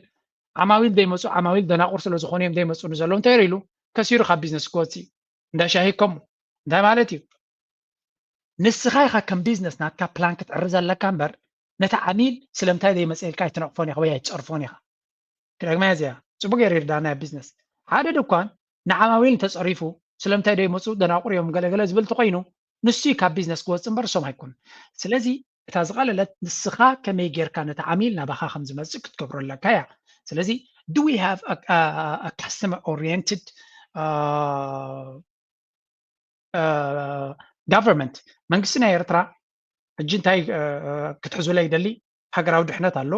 ዓማዊል ዘይመፁ ዓማዊል ደናቁር ስለዝኾኑ እዮም ዘይመፁ ንዘለዉ እንታይ ኢሉ ከሲሩ ካብ ቢዝነስ ክወፅእ እዩ። እንዳ ሻሂ ከሙ እንታይ ማለት እዩ? ንስኻ ኢኻ ከም ቢዝነስ ናትካ ፕላን ክትዕሪ ዘለካ እምበር ነቲ ዓሚል ስለምንታይ ዘይመፅእ ኢልካ ኣይትነቕፎን ኢኻ ወይ ኣይትፀርፎን ኢኻ። ክደግማ እዚኣ ፅቡቅ ገይሩ ይርዳና ቢዝነስ ሓደ ድኳን ንዓማዊል እንተፀሪፉ ስለምንታይ ደይመፁ ደናቁር እዮም ገለገለ ዝብል ተኮይኑ ንሱ ካብ ቢዝነስ ክወፅእ እምበር እሶም ኣይኮኑን። ስለዚ እታ ዝቐለለት ንስኻ ከመይ ጌርካ ነቲ ዓሚል ናባኻ ከም ዝመፅእ ክትገብሮ ኣለካ እያ። ስለዚ do we have a customer oriented government? መንግስቲ ናይ ኤርትራ ሕጂ እንታይ ክትሕዙለይ ይደሊ? ሃገራዊ ድሕነት ኣሎ።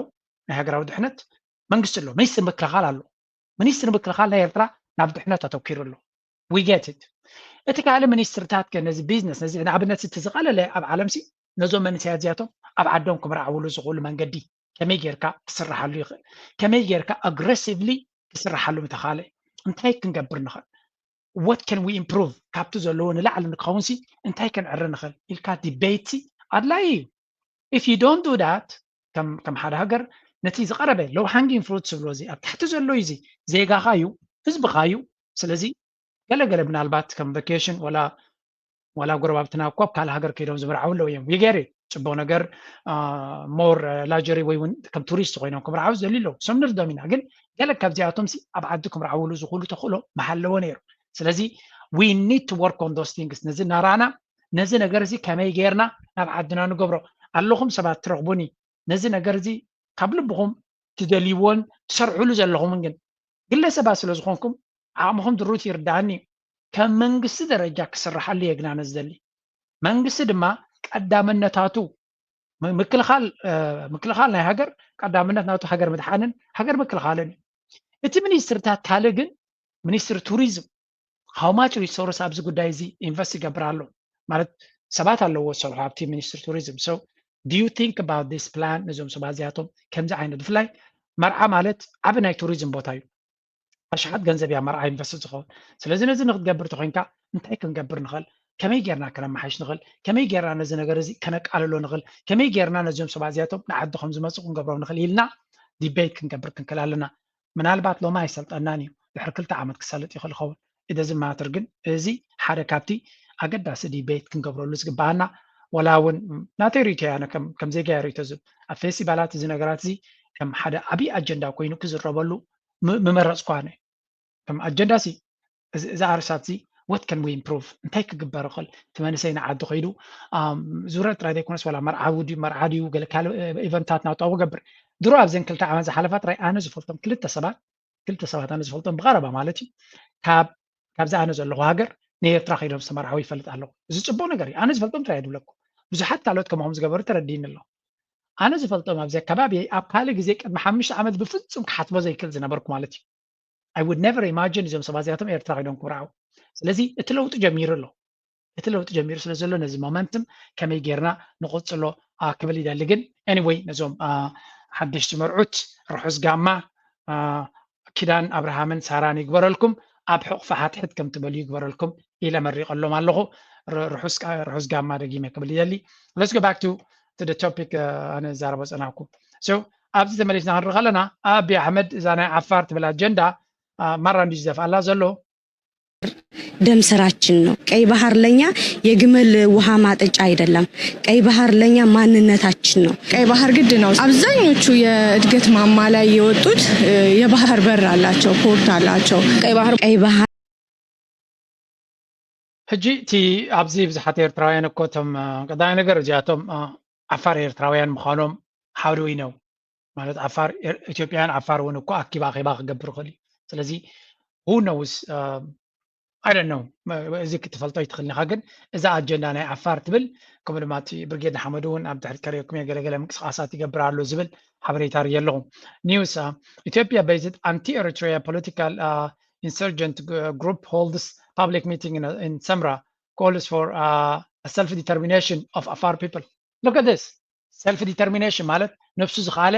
ናይ ሃገራዊ ድሕነት መንግስቲ ኣሎ። ሚኒስትር ምክልኻል ኣሎ። ሚኒስትር ምክልኻል ናይ ኤርትራ ናብ ድሕነት ኣተኪሩ ኣሎ። We get it። እቲ ካልእ ሚኒስትርታት ከ ነዚ ቢዝነስ ነዚ ንኣብነት እቲ ዝቐለለ ኣብ ዓለም ሲ ነዞም መንእሰያት እዚኣቶም ኣብ ዓዶም ክምርዓውሉ ዝኽእሉ መንገዲ ከመይ ጌርካ ክስርሓሉ ይኽእል? ከመይ ጌርካ ኣግረሲቭሊ ክስርሓሉ ምተኻለ? እንታይ ክንገብር ንኽእል? What can we improve? ካብቲ ዘለዎ ንላዕሊ ንክኸውን ሲ እንታይ ክንዕሪ ንኽእል ኢልካ ዲቤት ሲ ኣድላይ እዩ። If you don't do that ከም ሓደ ሃገር ነቲ ዝቐረበ low hanging fruit ዝብሎ እዚ ኣብ ታሕቲ ዘሎ እዩ እዚ ዜጋኻ እዩ ህዝብኻ እዩ። ስለዚ ገለገለ ምናልባት ከም ቫኬሽን ወላ ወላ ጎረባብትና እኮ ኣብ ካልእ ሃገር ከይዶም ዝምርዓው ኣለዉ እዮም። ይገሪ ጽቡቕ ነገር more luxury ወይ እውን ከም ቱሪስት ኮይኖም ክምርዓው ዝደልዩ ኣለዉ። እሶም ንርዶም ኢና ግን ገለ ካብዚኣቶም ሲ ኣብ ዓዲ ክምርዓውሉ ዝኽእሉ ተኽእሎ ምሃለዎ ነይሩ። ስለዚ we need to work on those things። ነዚ እናረኣና ነዚ ነገር እዚ ከመይ ጌርና ናብ ዓድና ንገብሮ ኣለኹም ሰባት ትረኽቡኒ ነዚ ነገር እዚ ካብ ልብኹም ትደልይዎን ትሰርሕሉ ዘለኹምን ግን ግለሰባት ስለ ዝኾንኩም ዓቕምኹም ድሩት ይርዳኣኒ እዩ። ከም መንግስቲ ደረጃ ክስርሓሉ እየ ግና ነዚ ዘሊ መንግስቲ ድማ ቀዳምነታቱ ምክልኻል ምክልኻል ናይ ሃገር ቀዳምነት ናቱ ሃገር ምድሓንን ሃገር ምክልኻልን እዩ። እቲ ሚኒስትርታት ካልእ ግን ሚኒስትሪ ቱሪዝም how much resource ኣብዚ ጉዳይ እዚ ኢንቨስት ይገብር ኣሎ። ማለት ሰባት ኣለዎ ዝሰርሑ ኣብቲ ሚኒስትሪ ቱሪዝም። So do you think about this plan? ነዞም ሰባት እዚኣቶም ከምዚ ዓይነት ብፍላይ መርዓ ማለት ዓቢ ናይ ቱሪዝም ቦታ እዩ። ኣሽሓት ገንዘብ እያ መርዓ ኢንቨስት ዝኸውን። ስለዚ ነዚ ንክትገብር ተኮይንካ እንታይ ክንገብር ንኽእል፣ ከመይ ጌርና ከነመሓይሽ ንኽእል፣ ከመይ ጌርና ነዚ ነገር እዚ ከነቃልሎ ንኽእል፣ ከመይ ጌርና ነዚኦም ሰባት እዚኣቶም ንዓዲ ከም ዝመፁ ክንገብሮም ንኽእል ኢልና ዲቤት ክንገብር ክንክእል ኣለና። ምናልባት ሎሚ ኣይሰልጠናን እዩ፣ ድሕሪ ክልተ ዓመት ክሰልጥ ይኽእል ይኸውን። ኢደዚ ማትር ግን እዚ ሓደ ካብቲ ኣገዳሲ ዲቤት ክንገብረሉ ዝግባኣና፣ ወላ እውን ናተይ ርእቶ እያ፣ ኣነ ከም ዜጋ እያ ርእቶ ዝብ ኣብ ፌስቲቫላት እዚ ነገራት እዚ ከም ሓደ ዓብዪ ኣጀንዳ ኮይኑ ክዝረበሉ ምመረፅኩ ኣነ። ከም ኣጀንዳ ሲ እዚ ኣርሳት ዚ what can we improve? እንታይ ክግበር ይኽእል? እቲ መንእሰይ ንዓዲ ከይዱ ዙረ ጥራይ ዘይኮነስ ዋላ መርዓዊ ድዩ መርዓ ድዩ ገለ ካልእ ኢቨንታት ናውጣ ክገብር ድሮ ኣብዘን ክልተ ዓመት ዝሓለፋ ጥራይ ኣነ ዝፈልጦም ክልተ ሰባት ክልተ ሰባት ኣነ ዝፈልጦም ብቐረባ ማለት እዩ ካብ ካብዚ ኣነ ዘለኹ ሃገር ንኤርትራ ከይዶም ዝተመርዓዊ ይፈልጥ ኣለኹ። እዚ ፅቡቅ ነገር እዩ። ኣነ ዝፈልጦም ጥራይ ድብለኩ ብዙሓት ካልኦት ከማኹም ዝገበሩ ተረዲኒ ኣሎ። ኣነ ዝፈልጦም ኣብዚ ኣካባቢ ኣብ ካልእ ግዜ ቅድሚ ሓሙሽተ ዓመት ብፍጹም ክሓስቦ ዘይክእል ዝነበርኩ ማለት እዩ። I would never imagine እዞም ሰባት እዚኣቶም ኤርትራ ከይዶም ክምርዓው። ስለዚ እቲ ለውጢ ጀሚሩ ኣሎ። እቲ ለውጢ ጀሚሩ ስለ ዘሎ ነዚ ሞመንትም ከመይ ጌርና ንቕጽሎ ክብል ይደሊ። ግን anyway ነዞም ሓደሽቲ መርዑት ርሑስ ጋማ ኪዳን ኣብርሃምን ሳራን ይግበረልኩም፣ ኣብ ሕቕፊ ሓትሕት ከም ትበሉ ይግበረልኩም ኢለ መሪቐሎም ኣለኹ። ርሑስ ጋማ ደጊመ ክብል ይደሊ። Let's go back to to the topic ኣነ ዛረቦ ጸናኩ። So ኣብዚ ተመሊስና ክንርኢ ከለና ኣቢ ኣሕመድ እዛ ናይ ዓፋር ትብል ኣጀንዳ ማራ እንዲ ዝደፍኣላ ዘሎ ደም ስራችን ነው። ቀይ ባህር ለኛ የግመል ውሃ ማጠጫ አይደለም። ቀይ ባህር ለኛ ማንነታችን ነው። ቀይ ባህር ግድ ነው። አብዛኞቹ የእድገት ማማ ላይ የወጡት የባህር በር አላቸው፣ ፖርት አላቸው። ቀይ ባህር ቀይ ባህር ሕጂ እቲ ኣብዚ ብዙሓት ኤርትራውያን እኮ እቶም ቀዳማይ ነገር እዚኣቶም ዓፋር ኤርትራውያን ምዃኖም ሓደ ኢኖም ማለት ዓፋር ኢትዮጵያን ዓፋር እውን እኮ ኣኪባ ኣኼባ ክገብር ይኽእል እዩ። ስለዚ who knows I don't know እዚ ክትፈልጦ ይትኽእል ኢኻ። ግን እዛ ኣጀንዳ ናይ ዓፋር ትብል ከምኡ ድማ እቲ ብርጌድ ንሓመዱ እውን ኣብ ድሕሪት ከርእየኩም እየ ገለገለ ምንቅስቃሳት ይገብር ኣሎ ዝብል ሓበሬታ ርእየ ኣለኹ። News Ethiopia based anti Eritrea political insurgent group holds public meeting in Samra calls for self determination of Afar people. Look at this. Self determination ማለት ነብሱ ዝኸኣለ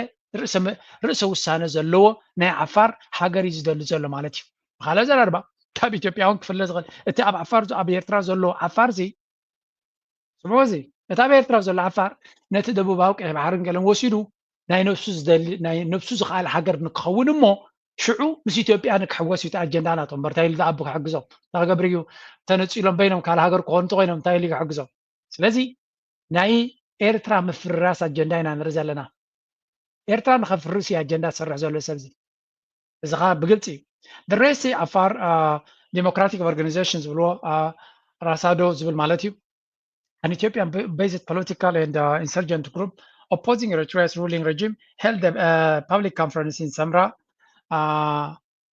ርእሰ ውሳነ ዘለዎ ናይ ዓፋር ሃገር እዩ ዝደሊ ዘሎ ማለት እዩ። ብኻልእ ኣዘራርባ ካብ ኢትዮጵያ እውን ክፍለ ዝኽእል እቲ ኣብ ዓፋር ኣብ ኤርትራ ዘሎ ዓፋር ዚ ስምዑ እዚ እቲ ኣብ ኤርትራ ዘሎ ዓፋር ነቲ ደቡባዊ ቀይሕ ባሕርን ገለን ወሲዱ ናይ ነብሱ ዝደሊ ናይ ነብሱ ዝኸኣለ ሃገር ንክኸውን እሞ ሽዑ ምስ ኢትዮጵያ ንክሕወስ እዩ እቲ ኣጀንዳ ናቶም። በርታ ኢሉ ዝኣቡ ክሕግዞም እንታይ ክገብር እዩ ተነፂሎም በይኖም ካልእ ሃገር ክኾኑ እንተኮይኖም እንታይ ኢሉ ክሕግዞም። ስለዚ ናይ ኤርትራ ምፍርራስ ኣጀንዳ ኢና ንርኢ ዘለና። ኤርትራ ንኸፍርስ እዩ ኣጀንዳ ዝሰርሕ ዘሎ ሰብ እዚ። እዚ ኸዓ ብግልፂ እዩ። The Red Sea Afar Democratic Organization ዝብልዎ ራሳዶ ዝብል ማለት እዩ። An Ethiopian based political and insurgent group opposing Eritrea's ruling regime held a public conference in Samra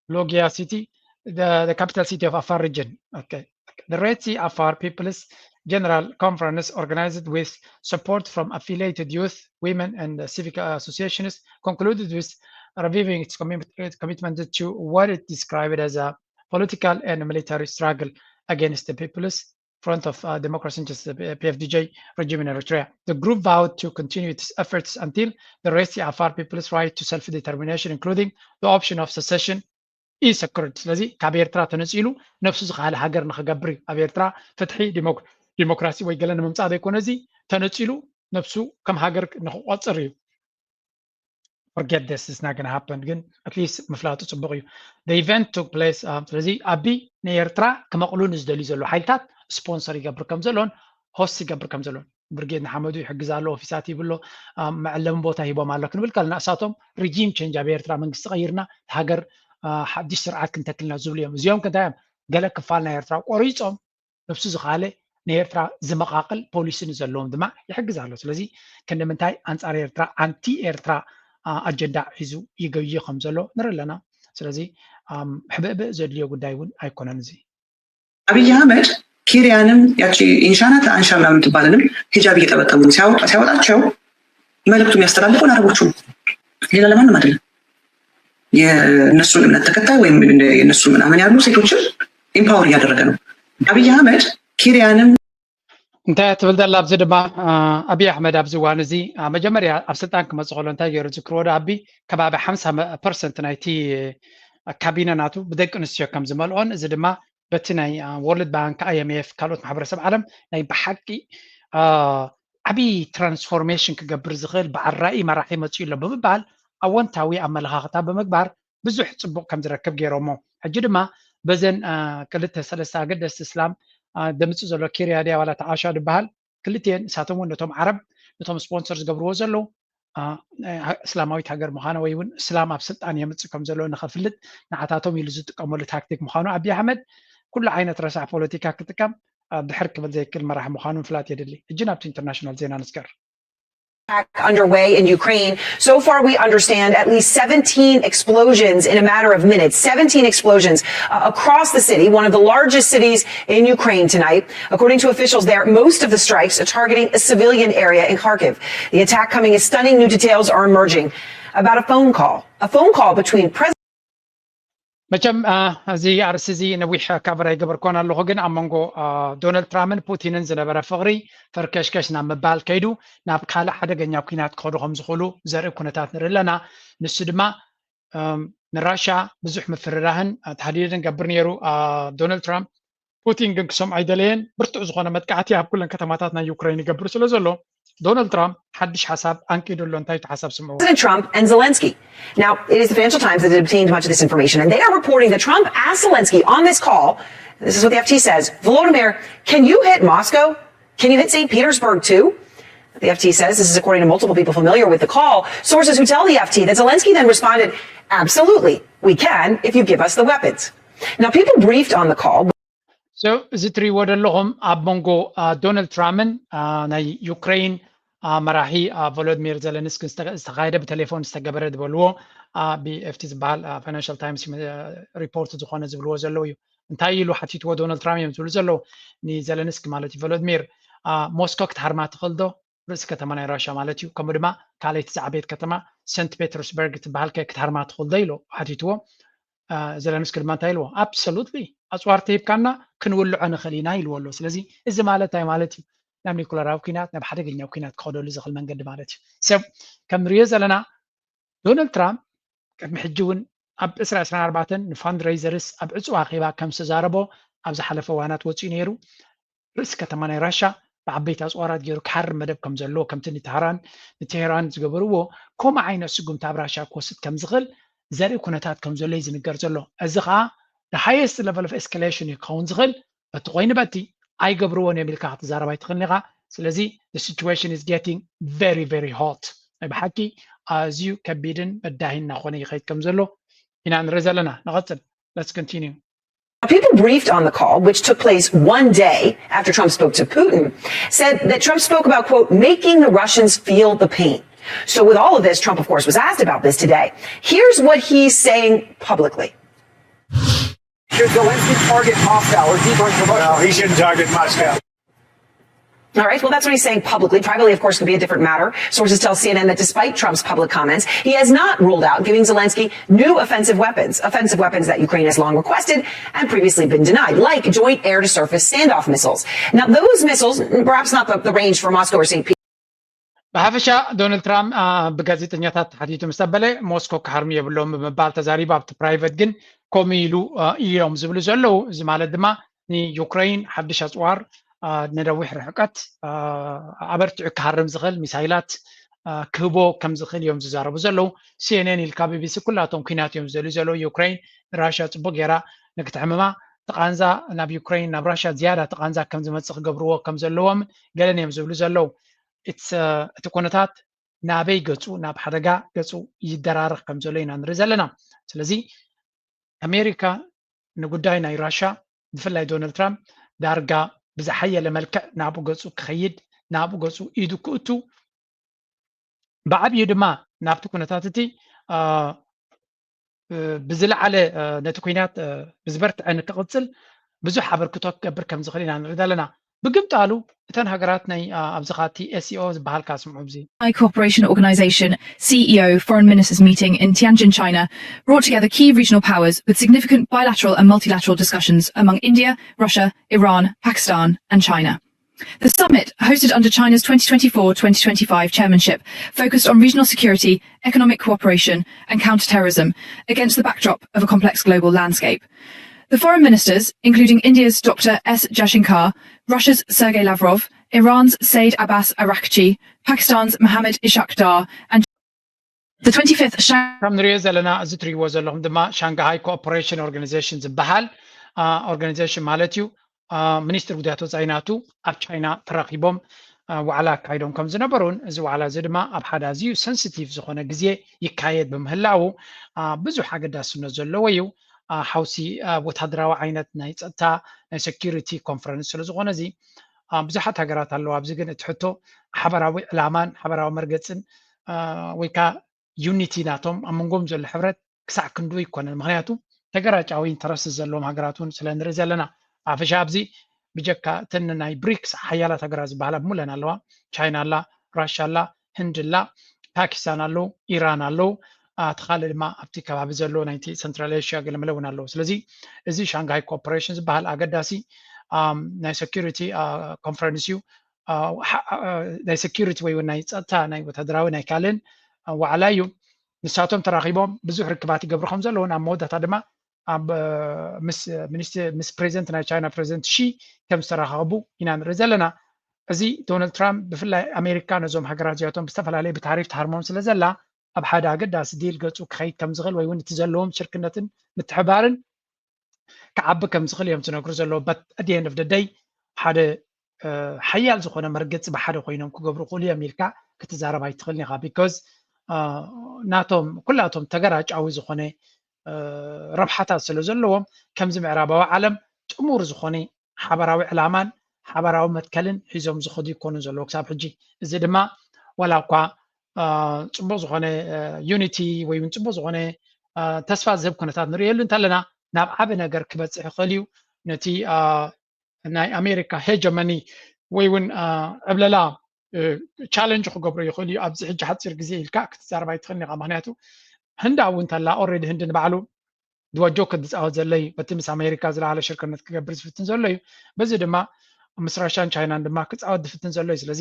Logia city, the, the capital city of Afar region. Okay. The Red Sea Afar People's General Conference, organized with support from affiliated youth, women, and civic associations, concluded with reviving its, commit, its commitment to what it described as a political and military struggle against the People's Front of uh, Democracy and Justice, P F D J, regime in Eritrea. The group vowed to continue its efforts until the Red Sea Afar people's right to self-determination, including the option of secession, is secured. ስለዚ ካብ ኤርትራ ተነፂሉ ነብሱ ዝኸኣለ ሃገር ንክገብር እዩ። ኣብ ኤርትራ ፍትሒ፣ ዲሞክራሲ ወይ ገለ ንምምፃእ ዘይኮነ እዚ ተነፂሉ ነብሱ ከም ሃገር ንክቆፅር እዩ። Forget this, it's not gonna happen። ግን at least ምፍላጡ ፅቡቅ እዩ። The event took place። ስለዚ ኣቢ ንኤርትራ ክመቕሉ ንዝደልዩ ዘለዉ ሓይልታት ስፖንሰር ይገብር ከም ዘሎን ሆስት ይገብር ከም ዘሎን ብርጌድ ንሓመዱ ይሕግዝ ኣሎ፣ ኦፊሳት ይብሎ፣ መዕለሚ ቦታ ሂቦም ኣሎ ክንብል ከለና እሳቶም ሪጂም ቼንጅ ኣብ ኤርትራ መንግስቲ ቀይርና ሃገር ሓድሽ ስርዓት ክንተክልና ዝብሉ እዮም። እዚኦም ከንታይ እዮም? ገለ ክፋል ናይ ኤርትራ ቆሪፆም ነብሱ ዝኸኣለ ንኤርትራ ዝመቓቕል ፖሊሲ ንዘለዎም ድማ ይሕግዝ ኣሎ። ስለዚ ክንዲ ምንታይ ኣንጻር ኤርትራ ኣንቲ ኤርትራ ኣጀንዳ ሒዙ ይገዩ ከም ዘሎ ንርኢ ኣለና። ስለዚ ሕብእብእ ዘድልዮ ጉዳይ እውን ኣይኮነን እዚ። አብይ አህመድ ኪሪያንም ያቺ ኢንሻናት አንሻ ምናምን የምትባልንም ሂጃብ እየጠበጠቡ ሲያወጣቸው መልእክቱ የሚያስተላልፈው ለአረቦቹ ሌላ ለማንም አይደለም። የእነሱን እምነት ተከታይ ወይም የእነሱ ምናምን ያሉ ሴቶችን ኢምፓወር እያደረገ ነው አብይ አህመድ። ኪሪያንም እንታይ ትብል ዘላ ኣብዚ ድማ ኣብይ ኣሕመድ ኣብዚ እዋን እዚ መጀመርያ ኣብ ስልጣን ክመፅእ ከሎ እንታይ ገይሩ ዝክርዎ ዶ ኣቢ ከባቢ ሓምሳ ፐርሰንት ናይቲ ካቢነ ናቱ ብደቂ ኣንስትዮ ከም ዝመልኦን እዚ ድማ በቲ ናይ ወርልድ ባንክ ኣይኤምኤፍ ካልኦት ማሕበረሰብ ዓለም ናይ ብሓቂ ዓብዪ ትራንስፎርሜሽን ክገብር ዝኽእል በዓል ራእይ መራሒ መፅኡ ኣሎ ብምባል ኣወንታዊ ኣመለኻኽታ ብምግባር ብዙሕ ፅቡቕ ከም ዝረክብ ገይሮሞ። ሕጂ ድማ በዘን ክልተ ሰለስተ ኣገደስቲ እስላም ደምፅእ ዘሎ ኪርያ ድያ ዋላ ተዓሻ ዝበሃል ክልቲኤን ንሳቶም እውን ነቶም ዓረብ ነቶም ስፖንሰር ዝገብርዎ ዘለዉ እስላማዊት ሃገር ምዃና ወይ እውን እስላም ኣብ ስልጣን የምፅእ ከም ዘሎ ንኸፍልጥ ንዓታቶም ኢሉ ዝጥቀመሉ ታክቲክ ምዃኑ ኣብይ ኣሕመድ ኩሉ ዓይነት ረሳሕ ፖለቲካ ክጥቀም ድሕር ክብል ዘይክእል መራሒ ምዃኑ ምፍላጥ የድሊ። ሕጂ ናብቲ ኢንተርናሽናል ዜና ንስገር። Underway in Ukraine. So far, we understand at least seventeen explosions in a matter of minutes. seventeen explosions uh, across the city, one of the largest cities in Ukraine tonight. According to officials there, most of the strikes are targeting a civilian area in Kharkiv. The attack coming as stunning new details are emerging about a phone call, a phone call between President መቸም እዚ ኣርእስቲ እዚ ነዊሕ ካቨር ኣይገበርኮን ኣለኹ፣ ግን ኣብ መንጎ ዶናልድ ትራምፕን ፑቲንን ዝነበረ ፍቕሪ ፈርከሽከሽ ናብ ምባል ከይዱ ናብ ካልእ ሓደገኛ ኲናት ክኸዱ ከም ዝኽእሉ ዘርኢ ኩነታት ንርኢ ኣለና። ንሱ ድማ ንራሻ ብዙሕ ምፍርራህን ተሃዲድን ገብር ነይሩ ዶናልድ ትራምፕ። ፑቲን ግን ክሰምዖ ኣይደለየን። ብርቱዕ ዝኾነ መጥቃዕቲ ኣብ ኩለን ከተማታት ናይ ዩክሬን ይገብር ስለ ዘሎ ዶናልድ ትራምፕ ሓድሽ ሓሳብ ኣንቂዱ ኣሎ። እንታይ እቲ ሓሳብ ስምዑ። President Trump and Zelensky. Now, it is the Financial Times that obtained much of this information, and they are reporting that Trump asked Zelensky on this call, this is what the F T says, Volodymyr, can you hit Moscow? Can you hit Saint Petersburg too? The F T says this is according to multiple people familiar with the call. Sources who tell the F T that Zelensky then responded, absolutely, we can if you give us the weapons. Now, people briefed on the call. So እዚ ትሪእዎ ዘለኹም ኣብ መንጎ ዶናልድ ትራምፕን ናይ ዩክሬን መራሒ ቮሎዲሚር ዘለንስኪ ዝተኻየደ ብቴሌፎን ዝተገበረ ዝበልዎ ብኤፍቲ ዝበሃል ፋይናንሻል ታይምስ ሪፖርት ዝኾነ ዝብልዎ ዘለዉ እዩ። እንታይ ኢሉ ሓቲትዎ ዶናልድ ትራምፕ እዮም ዝብሉ ዘለዉ ንዘለንስኪ ማለት እዩ። ቮሎዲሚር ሞስኮ ክትሃርማ ትኽእል ዶ? ርእሲ ከተማ ናይ ራሻ ማለት እዩ። ከምኡ ድማ ካልኣይቲ ዝዓበየት ከተማ ሰንት ፔተርስበርግ ትበሃል ከ ክትሃርማ ትኽእል ዶ ኢሉ ሓቲትዎ። ዘለንስኪ ድማ እንታይ ኢልዎ? ኣብሶሉትሊ ኣፅዋር ተሂብካና ክንውልዖ ንኽእል ኢና ኢልዎ ኣሎ። ስለዚ እዚ ማለት እንታይ ማለት እዩ? ናብ ኒኩለራዊ ኩናት ናብ ሓደገኛ ኩናት ክኸደሉ ዝኽእል መንገዲ ማለት እዩ። ሰብ ከም ንሪኦ ዘለና ዶናልድ ትራምፕ ቅድሚ ሕጂ እውን ኣብ ዕስራ ዕስራን ኣርባዕተን ንፋንድሬዘርስ ኣብ ዕፁብ ኣኼባ ከም ዝተዛረቦ ኣብ ዝሓለፈ እዋናት ወፂኡ ነይሩ። ርእሲ ከተማ ናይ ራሻ ብዓበይቲ ኣፅዋራት ገይሩ ክሓርም መደብ ከም ዘለዎ ከምቲ ንተህራን ንቴሄራን ዝገበርዎ ከምኡ ዓይነት ስጉምቲ ኣብ ራሻ ክወስድ ከም ዝኽእል ዘርኢ ኩነታት ከም ዘሎ እዩ ዝንገር ዘሎ። እዚ ከዓ ሃየስት ለቨል ኦፍ ኤስካሌሽን እዩ ክኸውን ዝኽእል። በቲ ኮይኑ በቲ ኣይገብርዎን እዮም ኢልካ ክትዛረብ ኣይትኽእልን ኢኻ። ስለዚ situation is getting very very hot ናይ ብሓቂ ኣዝዩ ከቢድን በዳሂን እናኾነ ይኸይድ ከም ዘሎ ኢና ንርኢ ዘለና። ንቐፅል። Let's continue. People briefed on the call, which took place one day after Trump spoke to Putin, said that Trump spoke about, quote, making the Russians feel the pain. So, with all of this, Trump, of course, was asked about this today. Here's what he's saying publicly. Should Zelensky target Moscow or deeper into Russia? No, he shouldn't target Moscow. All right, well, that's what he's saying publicly. Privately, of course, could be a different matter. Sources tell C N N that despite Trump's public comments, he has not ruled out giving Zelensky new offensive weapons, offensive weapons that Ukraine has long requested and previously been denied, like joint air to surface standoff missiles. Now, those missiles, perhaps not the, the range for Moscow or Saint Petersburg. ብሓፈሻ ዶናልድ ትራምፕ ብጋዜጠኛታት ተሓቲቱ ምስ ኣበለ ሞስኮ ክሃርሙ የብሎም ብምባል ተዛሪቡ ኣብቲ ፕራይቨት ግን ከምኡ ኢሉ እዮም ዝብሉ ዘለዉ። እዚ ማለት ድማ ንዩክረይን ሓድሽ ኣፅዋር ንነዊሕ ርሕቀት ኣበርቲዑ ክሃርም ዝኽእል ሚሳይላት ክህቦ ከም ዝኽእል እዮም ዝዛረቡ ዘለዉ። ሲኤንኤን ኢልካ ቢቢሲ ኩላቶም ኩናት እዮም ዝደልዩ ዘለዉ። ዩክረይን ንራሽያ ፅቡቅ ገይራ ንክትሕምማ ተቃንዛ ናብ ዩክረይን ናብ ራሽያ ዝያዳ ተቃንዛ ከም ዝመፅእ ክገብርዎ ከም ዘለዎም ገለን እዮም ዝብሉ ዘለዉ። እቲ ኩነታት ናበይ ገፁ ናብ ሓደጋ ገፁ ይደራረኽ ከም ዘሎ ኢና ንርኢ ዘለና። ስለዚ ኣሜሪካ ንጉዳይ ናይ ራሻ ብፍላይ ዶናልድ ትራምፕ ዳርጋ ብዝሓየለ መልክዕ ናብኡ ገፁ ክኸይድ ናብኡ ገፁ ኢዱ ክእቱ ብዓብዩ ድማ ናብቲ ኩነታት እቲ ብዝለዓለ ነቲ ኩናት ብዝበርትዐ ንክቕፅል ብዙሕ ኣበርክቶ ክገብር ከም ዝኽእል ኢና ንርኢ ዘለና። ብግምጣሉ እተን ሃገራት ናይ ኣብዚ ኻቲ ኤስሲኦ ዝበሃል ካስምዑ ኣብዚ Cooperation Organization CEO Foreign Ministers meeting in Tianjin, China brought together key regional powers with significant bilateral and multilateral discussions among India, Russia, Iran, Pakistan and China. The summit, hosted under China's twenty twenty-four twenty twenty-five chairmanship, focused on regional security, economic cooperation, and counterterrorism against the backdrop of a complex global landscape. The foreign ministers, including India's Doctor S Jaishankar, Russia's Sergei Lavrov, Iran's Saeed Abbas Araghchi, Pakistan's Mohammad Ishaq Dar, and the twenty-fifth Shanghai ከም ንሪኦ ዘለና፣ እዚ ትሪእዎ ዘለኹም ድማ ሻንግሃይ ኮኦፐሬሽን ኦርጋኒዜሽን ዝበሃል ኦርጋኒዜሽን ማለት እዩ። ሚኒስትር ጉዳያት ወፃኢ ናቱ ኣብ ቻይና ተራኺቦም ዋዕላ ኣካይዶም ከም ዝነበሩን፣ እዚ ዋዕላ እዚ ድማ ኣብ ሓደ ኣዝዩ ሰንሲቲቭ ዝኾነ ግዜ ይካየድ ብምህላዉ ብዙሕ ኣገዳስነት ዘለዎ እዩ። ሓውሲ ወታደራዊ ዓይነት ናይ ፀጥታ ናይ ሴኪሪቲ ኮንፈረንስ ስለ ዝኾነ፣ እዚ ብዙሓት ሃገራት ኣለዋ። ኣብዚ ግን እቲ ሕቶ ሓበራዊ ዕላማን ሓበራዊ መርገፅን ወይ ከዓ ዩኒቲ ናቶም ኣብ መንጎም ዘሎ ሕብረት ክሳዕ ክንዱ ኣይኮነን። ምክንያቱ ተገራጫዊ ኢንተረስት ዘለዎም ሃገራት እውን ስለ ንርኢ ዘለና። ኣፈሻ ኣብዚ ብጀካ እተን ናይ ብሪክስ ሓያላት ሃገራት ዝበሃላ ብሙለን ኣለዋ። ቻይና ኣላ፣ ራሻ ኣላ፣ ህንድ ኣላ፣ ፓኪስታን ኣለዉ፣ ኢራን ኣለዉ። እቲ ካልእ ድማ ኣብቲ ከባቢ ዘሎ ናይቲ ሰንትራል ኤሽያ ገለመለ እውን ኣለዉ። ስለዚ እዚ ሻንግሃይ ኮኦፐሬሽን ዝበሃል ኣገዳሲ ናይ ሴኪሪቲ ኮንፈረንስ እዩ። ናይ ሴኪሪቲ ወይ እውን ናይ ፀጥታ ናይ ወታደራዊ ናይ ካልእን ዋዕላ እዩ። ንሳቶም ተራኺቦም ብዙሕ ርክባት ይገብሩ ከም ዘለውን ኣብ መወዳእታ ድማ ኣብ ምስ ፕሬዚደንት ናይ ቻይና ፕሬዚደንት ሺ ከም ዝተራኸቡ ኢና ንርኢ ዘለና። እዚ ዶናልድ ትራምፕ ብፍላይ ኣሜሪካ ነዞም ሃገራት እዚኣቶም ብዝተፈላለየ ብታሪፍ ትሃርሞም ስለ ዘላ ኣብ ሓደ ኣገዳሲ ዲል ገፁ ክኸይድ ከም ዝኽእል ወይ እውን እቲ ዘለዎም ሽርክነትን ምትሕባርን ክዓቢ ከም ዝኽእል እዮም ዝነግሩ ዘለዉ። But at the end of the day ሓደ ሓያል ዝኾነ መርገፂ ብሓደ ኮይኖም ክገብሩ ክእሉ እዮም ኢልካ ክትዛረብ ኣይትኽእልን ኢኻ። Because ናቶም ኩላቶም ተገራጫዊ ዝኾነ ረብሓታት ስለ ዘለዎም ከምዚ ምዕራባዊ ዓለም ጥሙር ዝኾነ ሓበራዊ ዕላማን ሓበራዊ መትከልን ሒዞም ዝኸዱ ይኮኑን ዘለዉ ክሳብ ሕጂ። እዚ ድማ ዋላ እኳ ፅቡቅ ዝኾነ ዩኒቲ ወይ እውን ፅቡቅ ዝኾነ ተስፋ ዝህብ ኩነታት ንርእየሉ እንተለና ናብ ዓቢ ነገር ክበፅሕ ይኽእል እዩ። ነቲ ናይ ኣሜሪካ ሄጀመኒ ወይ እውን ዕብለላ ቻለንጅ ክገብሮ ይኽእል እዩ። ኣብዚ ሕጂ ሓፂር ግዜ ኢልካ ክትዛረብ ኣይትኽእልን ኢኻ። ምክንያቱ ህንዳ እውን እንተላ ኦልሬዲ ህንዲ ንባዕሉ ድዋ ጆከር ዝፃወት ዘሎ እዩ። በቲ ምስ ኣሜሪካ ዝለዓለ ሽርክነት ክገብር ዝፍትን ዘሎ እዩ። በዚ ድማ ምስ ራሽያን ቻይናን ድማ ክፃወት ዝፍትን ዘሎ እዩ። ስለዚ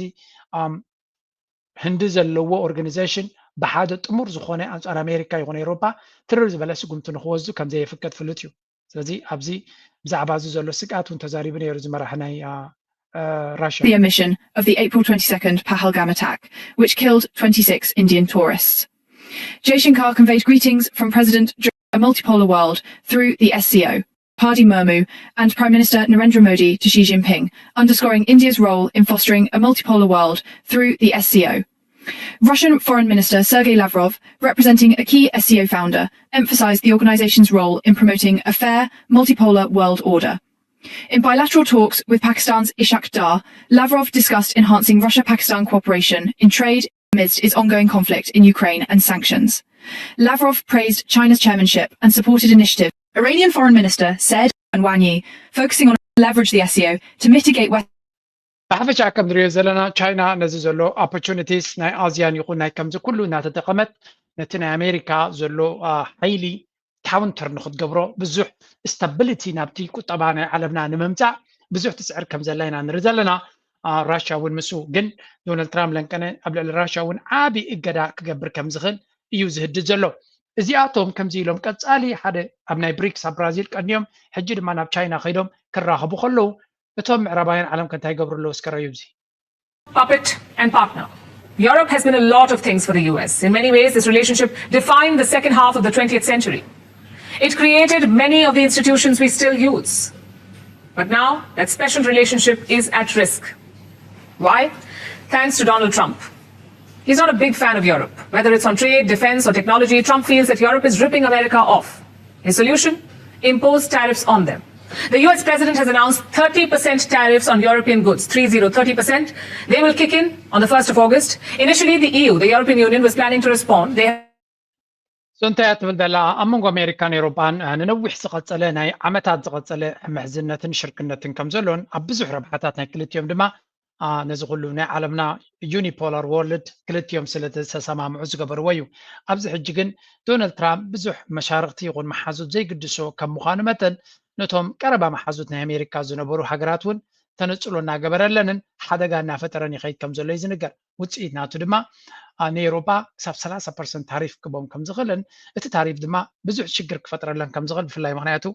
ህንዲ ዘለዎ ኦርጋኒዜሽን ብሓደ ጥሙር ዝኾነ ኣንፃር ኣሜሪካ ይኹን ኤውሮፓ ትርር ዝበለ ስጉምቲ ንክወስዱ ከም ዘየፍቀድ ፍሉጥ እዩ። ስለዚ ኣብዚ ብዛዕባ እዚ ዘሎ ስግኣት እውን ተዛሪቡ ነይሩ እዚ መራሒ ናይ ራሽያ። The omission of the April twenty-second Pahalgam attack, which killed twenty-six Indian tourists. Jaishankar conveyed greetings from President Dr- a multipolar world through the S C O, Pardee Murmu, and Prime Minister Narendra Modi to Xi Jinping, underscoring India's role in fostering a multipolar world through the S C O. Russian Foreign Minister Sergei Lavrov, representing a key S C O founder, emphasized the organization's role in promoting a fair, multipolar world order. In bilateral talks with Pakistan's Ishaq Dar, Lavrov discussed enhancing Russia-Pakistan cooperation in trade amidst its ongoing conflict in Ukraine and sanctions. Lavrov praised China's chairmanship and supported initiatives. Iranian Foreign Minister said, and Wang Yi, focusing on leverage the S C O to mitigate West ብሓፈሻ ከም ንሪኦ ዘለና ቻይና ነዚ ዘሎ ኦፖርቹኒቲስ ናይ ኣዝያን ይኹን ናይ ከምዚ ኩሉ እናተጠቐመት ነቲ ናይ ኣሜሪካ ዘሎ ሓይሊ ካውንተር ንክትገብሮ ብዙሕ ስታቢሊቲ ናብቲ ቁጠባ ናይ ዓለምና ንምምፃእ ብዙሕ ትፅዕር ከም ዘላ ኢና ንርኢ ዘለና። ራሽያ እውን ምስኡ ግን ዶናልድ ትራምፕ ለንቀነ ኣብ ልዕሊ ራሽያ እውን ዓብዪ እገዳ ክገብር ከም ዝኽእል እዩ ዝህድድ ዘሎ። እዚኣቶም ከምዚ ኢሎም ቀፃሊ ሓደ ኣብ ናይ ብሪክስ ኣብ ብራዚል ቀንዮም ሕጂ ድማ ናብ ቻይና ከይዶም ክራኸቡ ከለዉ እቶም ምዕራባውያን ዓለም ከ እንታይ ይገብሩ ኣለዉ እስከ ረዩ እዚ Puppet and partner. Europe has been a lot of things for the U S. In many ways, this relationship defined the second half of the twentieth century. It created many of the institutions we still use. But now, that special relationship is at risk. Why? Thanks to Donald Trump. He's not a big fan of Europe. Whether it's on trade, defense, or technology, Trump feels that Europe is ripping America off. His solution? Impose tariffs on them. The U S president has announced thirty percent tariffs on European goods, three zero, thirty percent. They will kick in on the first of August. Initially, the E U, the European Union, was planning to respond. They So እንታይ እያ ትብል ዘላ? ኣብ መንጎ ኣሜሪካን ኤውሮጳን ንነዊሕ ዝቐጸለ ናይ ዓመታት ዝቐጸለ ምሕዝነትን ሽርክነትን ከም ዘሎን ኣብ ብዙሕ ረብሓታት ናይ ክልቲኦም ድማ ነዚ ኩሉ ናይ ዓለምና ዩኒፖላር ወርልድ ክልቲኦም ስለ ዝተሰማምዑ ዝገበርዎ እዩ። ኣብዚ ሕጂ ግን ዶናልድ ትራምፕ ብዙሕ መሻርኽቲ ይኹን መሓዙት ዘይግድሶ ከም ምዃኑ መጠን ነቶም ቀረባ መሓዙት ናይ ኣሜሪካ ዝነበሩ ሃገራት እውን ተነፅሎ እናገበረለንን ሓደጋ እናፈጠረን ይኸይድ ከም ዘሎ እዩ ዝንገር። ውፅኢት ናቱ ድማ ንኤውሮጳ ክሳብ ሰላሳ ፐርሰንት ታሪፍ ክቦም ከም ዝኽእልን እቲ ታሪፍ ድማ ብዙሕ ሽግር ክፈጥረለን ከም ዝኽእል ብፍላይ ምክንያቱ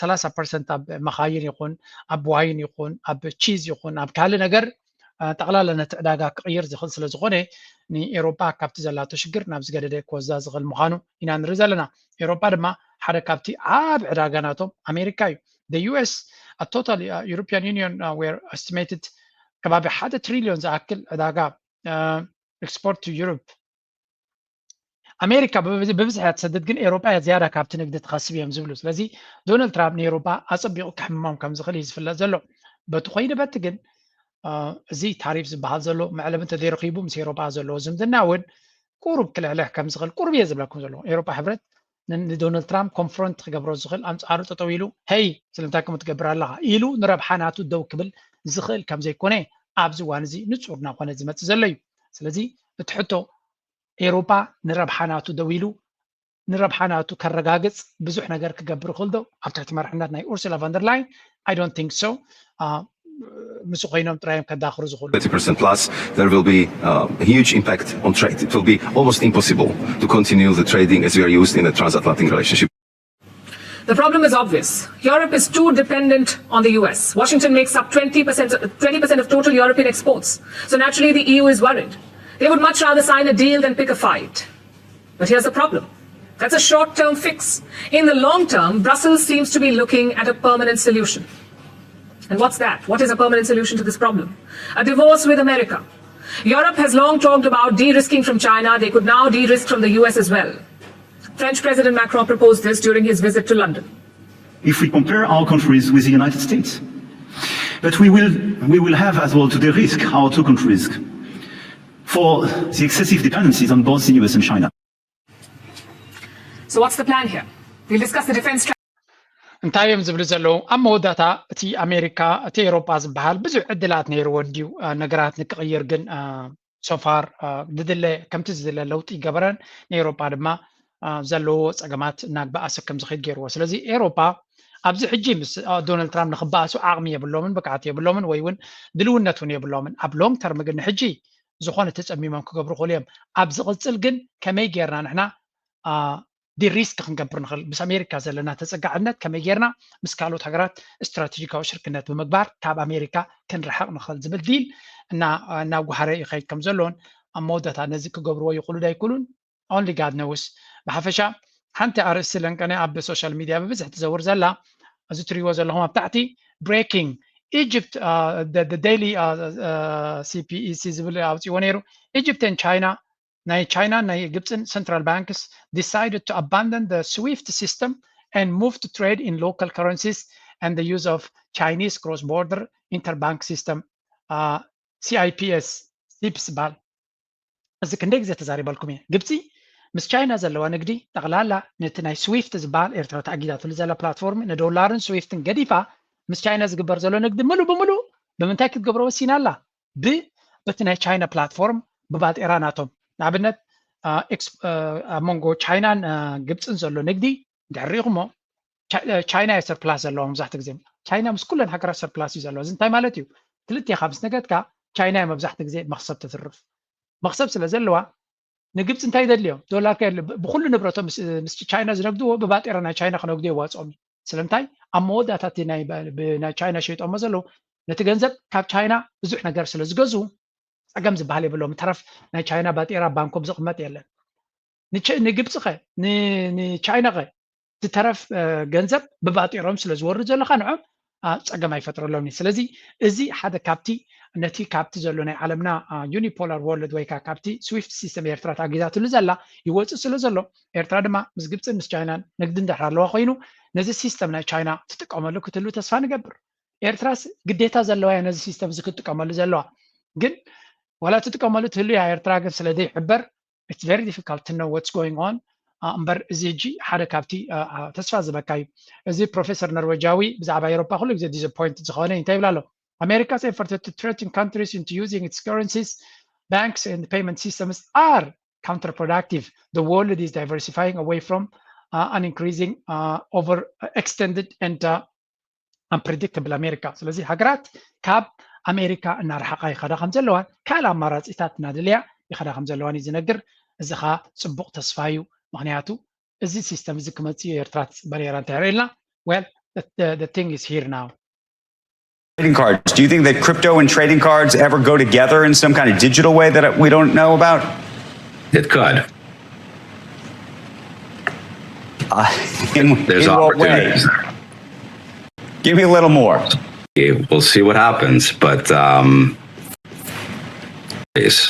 ሰላሳ ፐርሰንት ኣብ መኻይን ይኹን ኣብ ዋይን ይኹን ኣብ ቺዝ ይኹን ኣብ ካልእ ነገር ጠቕላላ ነቲ ዕዳጋ ክቕይር ዝኽእል ስለ ዝኾነ ንኤውሮጳ ካብቲ ዘላቶ ሽግር ናብ ዝገደደ ክወስዳ ዝኽእል ምዃኑ ኢና ንርኢ ዘለና። ኤውሮጳ ድማ ሓደ ካብቲ ዓብ ዕዳጋ ናቶም ኣሜሪካ እዩ። The U S a total uh, European Union uh, were estimated ከባቢ ሓደ ትሪልዮን ዝኣክል ዕዳጋ export to Europe ኣሜሪካ ብብዝሒ እያ ትሰድድ፣ ግን ኤውሮጳ እያ ዝያዳ ካብቲ ንግዲ ትኸስብ እዮም ዝብሉ። ስለዚ ዶናልድ ትራምፕ ንኤውሮጳ ኣጸቢቑ ከሕምሞም ከም ዝኽእል እዩ ዝፍለጥ ዘሎ። በቲ ኮይኑ በቲ ግን እዚ ታሪፍ ዝበሃል ዘሎ መዕለቢ እንተዘይረኺቡ ምስ ኤውሮጳ ዘለዎ ዝምድና እውን ቁሩብ ክልሕልሕ ከም ዝኽእል ቁሩብ እየ ዝብለኩም ዘለኹ። ኤውሮጳ ሕብረት ንዶናልድ ትራምፕ ኮንፍሮንት ክገብሮ ዝኽእል ኣንጻሩ ጠጠው ኢሉ ሄይ ስለምንታይ ከምኡ ትገብር ኣለኻ ኢሉ ንረብሓ ናቱ ደው ክብል ዝኽእል ከም ዘይኮነ ኣብዚ እዋን እዚ ንጹር እናኾነ ዝመጽእ ዘሎ እዩ። ስለዚ እቲ ሕቶ ኤውሮጳ ንረብሓ ናቱ ደው ኢሉ ንረብሓ ናቱ ከረጋግጽ ብዙሕ ነገር ክገብር ይኽእል ዶ ኣብ ትሕቲ መርሕነት ናይ ኡርሱላ ቫንደር ላይን? I don't think so። ምስ ኮይኖም ጥራዮም ከዳኽሩ ዝኽእሉ። Thirty percent plus, there will be uh, a huge impact on trade. It will be almost impossible to continue the trading as we are used in a transatlantic relationship. The problem is obvious. Europe is too dependent on the U S. Washington makes up twenty percent, twenty percent of total European exports. So naturally, the E U is worried. They would much rather sign a deal than pick a fight. But here's the problem. That's a short term fix. In the long term, Brussels seems to be looking at a permanent solution. And what's that? What is a permanent solution to this problem? A divorce with America. Europe has long talked about de risking from China. They could now de risk from the U S as well. French President Macron proposed this during his visit to London. If we compare our countries with the United States, but we will, we will have as well to de risk our two countries for the excessive dependencies on both the U S and China. So, what's the plan here? We'll discuss the defense strategy. እንታይ እዮም ዝብሉ ዘለዉ? ኣብ መወዳእታ እቲ ኣሜሪካ እቲ ኤውሮጳ ዝበሃል ብዙሕ ዕድላት ነይርዎ እንድዩ ነገራት ንክቕይር ግን so far ዝድለ ከምቲ ዝድለ ለውጢ ይገበረን ንኤውሮጳ ድማ ዘለዎ ፀገማት እናግበኣሰ ከም ዝኸይድ ገይርዎ። ስለዚ ኤውሮጳ ኣብዚ ሕጂ ምስ ዶናልድ ትራምፕ ንክበኣሱ ዓቕሚ የብሎምን፣ ብቅዓት የብሎምን ወይ እውን ድልውነት እውን የብሎምን። ኣብ long term ግን ንሕጂ ዝኾነ ተፀሚሞም ክገብሩ ክእሉ እዮም። ኣብ ዝቕፅል ግን ከመይ ጌርና ንሕና ዲሪስክ ክንገብር ንኽእል፣ ምስ ኣሜሪካ ዘለና ተፀጋዕነት ከመይ ጌርና ምስ ካልኦት ሃገራት ስትራቴጂካዊ ሽርክነት ብምግባር ካብ ኣሜሪካ ክንርሕቕ ንኽእል ዝብል ዲል እናጓሃረ ይኸይድ ከም ዘሎን ኣብ መወዳእታ ነዚ ክገብርዎ ይኽእሉ ዶ ኣይክእሉን only God knows። ብሓፈሻ ሓንቲ ኣርእስቲ ለንቀነ ኣብ ሶሻል ሚድያ ብብዝሒ ትዘውር ዘላ እዚ ትሪእዎ ዘለኹም ኣብ ታሕቲ breaking Egypt daily C P E C ዝብል ኣውፅዎ ነይሩ። Egypt and China ናይ ቻይናን ናይ ግብፅን central banks decided to abandon the swift system and move to trade in local currencies and the use of Chinese cross-border interbank system, uh, C I P S, ሲፕስ ይበሃል። እዚ ክንደይ ግዜ ተዛሪበልኩም እየ። ግብፂ ምስ ቻይና ዘለዋ ንግዲ ጠቕላላ ነቲ ናይ ስዊፍት ዝበሃል ኤርትራ ተኣጊዳትሉ ዘላ ፕላትፎርም ንዶላርን ስዊፍትን ገዲፋ ምስ ቻይና ዝግበር ዘሎ ንግዲ ምሉእ ብምሉእ ብምንታይ ክትገብሮ ወሲና ኣላ? ብ በቲ ናይ ቻይና ፕላትፎርም ብባጤራ ናቶም ንኣብነት ኣብ መንጎ ቻይናን ግብፅን ዘሎ ንግዲ ድሕሪኹሞ ቻይና እየ ሰርፕላስ ዘለዋ መብዛሕትኡ ግዜ። ቻይና ምስ ኩለን ሃገራት ሰርፕላስ እዩ ዘለዋ። እዚ እንታይ ማለት እዩ? ክልቴኻ ምስ ነገድካ ቻይና እየ መብዛሕትኡ ግዜ መኽሰብ ተትርፍ። መኽሰብ ስለ ዘለዋ ንግብፂ እንታይ የድልዮም? ዶላር ከየድልዮም። ብኩሉ ንብረቶም ምስ ቻይና ዝነግድዎ ብባጤራ ናይ ቻይና ክነግዱ የዋፅኦም እዩ። ስለምንታይ? ኣብ መወዳእታ እቲ ናይ ቻይና ሸይጦሞ ዘለዉ ነቲ ገንዘብ ካብ ቻይና ብዙሕ ነገር ስለ ዝገዝኡ ፀገም ዝበሃል የብሎም። ተረፍ ናይ ቻይና ባጤራ ባንኮም ዝቕመጥ የለን። ንግብፂ ኸ ንቻይና ኸ ዝተረፍ ገንዘብ ብባጤሮም ስለ ዝወርድ ዘሎ ኸ ንዖም ፀገም ኣይፈጥረሎም እዩ። ስለዚ እዚ ሓደ ካብቲ ነቲ ካብቲ ዘሎ ናይ ዓለምና ዩኒፖላር ወርልድ ወይ ከዓ ካብቲ ስዊፍት ሲስተም ኤርትራ ታጊዛትሉ ዘላ ይወፅእ ስለ ዘሎ ኤርትራ ድማ ምስ ግብፅን ምስ ቻይናን ንግዲ እንድሕር ኣለዋ ኮይኑ ነዚ ሲስተም ናይ ቻይና ትጥቀመሉ ክትህሉ ተስፋ ንገብር። ኤርትራስ ግዴታ ዘለዋ እያ ነዚ ሲስተም እዚ ክትጥቀመሉ ዘለዋ። ግን ዋላ ትጥቀመሉ ትህሉ እያ ኤርትራ ግን ስለ ዘይሕበር it's very difficult to know what's going on እምበር እዚ ሕጂ ሓደ ካብቲ ተስፋ ዝበካ እዩ። እዚ ፕሮፌሰር ኖርዌጃዊ ብዛዕባ ኤሮፓ ኩሉ ግዜ ዲስፖይንት ዝኾነ እንታይ ይብል ኣሎ? America's effort to threaten countries into using its currencies, banks and payment systems are counterproductive. The world is diversifying away from uh, an increasing uh, overextended and uh, unpredictable ኣሜሪካ። ስለዚ ሃገራት ካብ ኣሜሪካ እናረሓቓ ይኸዳ ከም ዘለዋን ካልእ ኣማራፂታት እናደለያ ይኸዳ ከም ዘለዋን እዩ ዝነግር። እዚ ኸዓ ፅቡቕ ተስፋ እዩ። ምክንያቱ እዚ ሲስተም እዚ ክመፅእ እዩ ኤርትራ ትፅበ ነይራ እንተሪእልና። Well, the, the thing is here now. Trading cards. Do you think that crypto and trading cards ever go together in some kind of digital way that we don't know about? It could. Uh, in, There's in what way? Opportunities. Give me a little more. We'll see what happens, but um, it's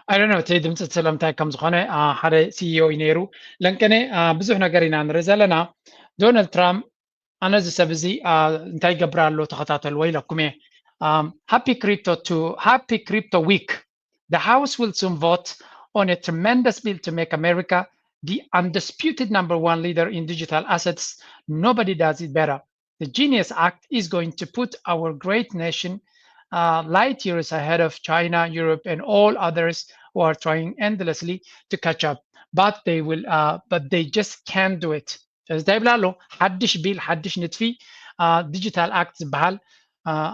I don't know እቲ ድምፂ ስለምንታይ ከም ዝኾነ። ሓደ ሲኢኦ እዩ ነይሩ ለንቀነ። ብዙሕ ነገር ኢና ንርኢ ዘለና። ዶናልድ ትራምፕ ኣነ እዚ ሰብ እዚ እንታይ ይገብር ኣሎ ተኸታተልዎ ኢለኩም እየ። Happy crypto to happy crypto week. The House will soon vote on a tremendous bill to make America the undisputed number one leader in digital assets. Nobody does it better. The Genius Act is going to put our great nation uh, light years ahead of China, Europe, and all others who are trying endlessly to catch up. But they will, uh, but they just can't do it. ስለዚ እንታይ ይብላ ኣሎ? ሓድሽ ቢል፣ ሓድሽ ንጥፊ፣ ዲጂታል ኣክት ዝበሃል።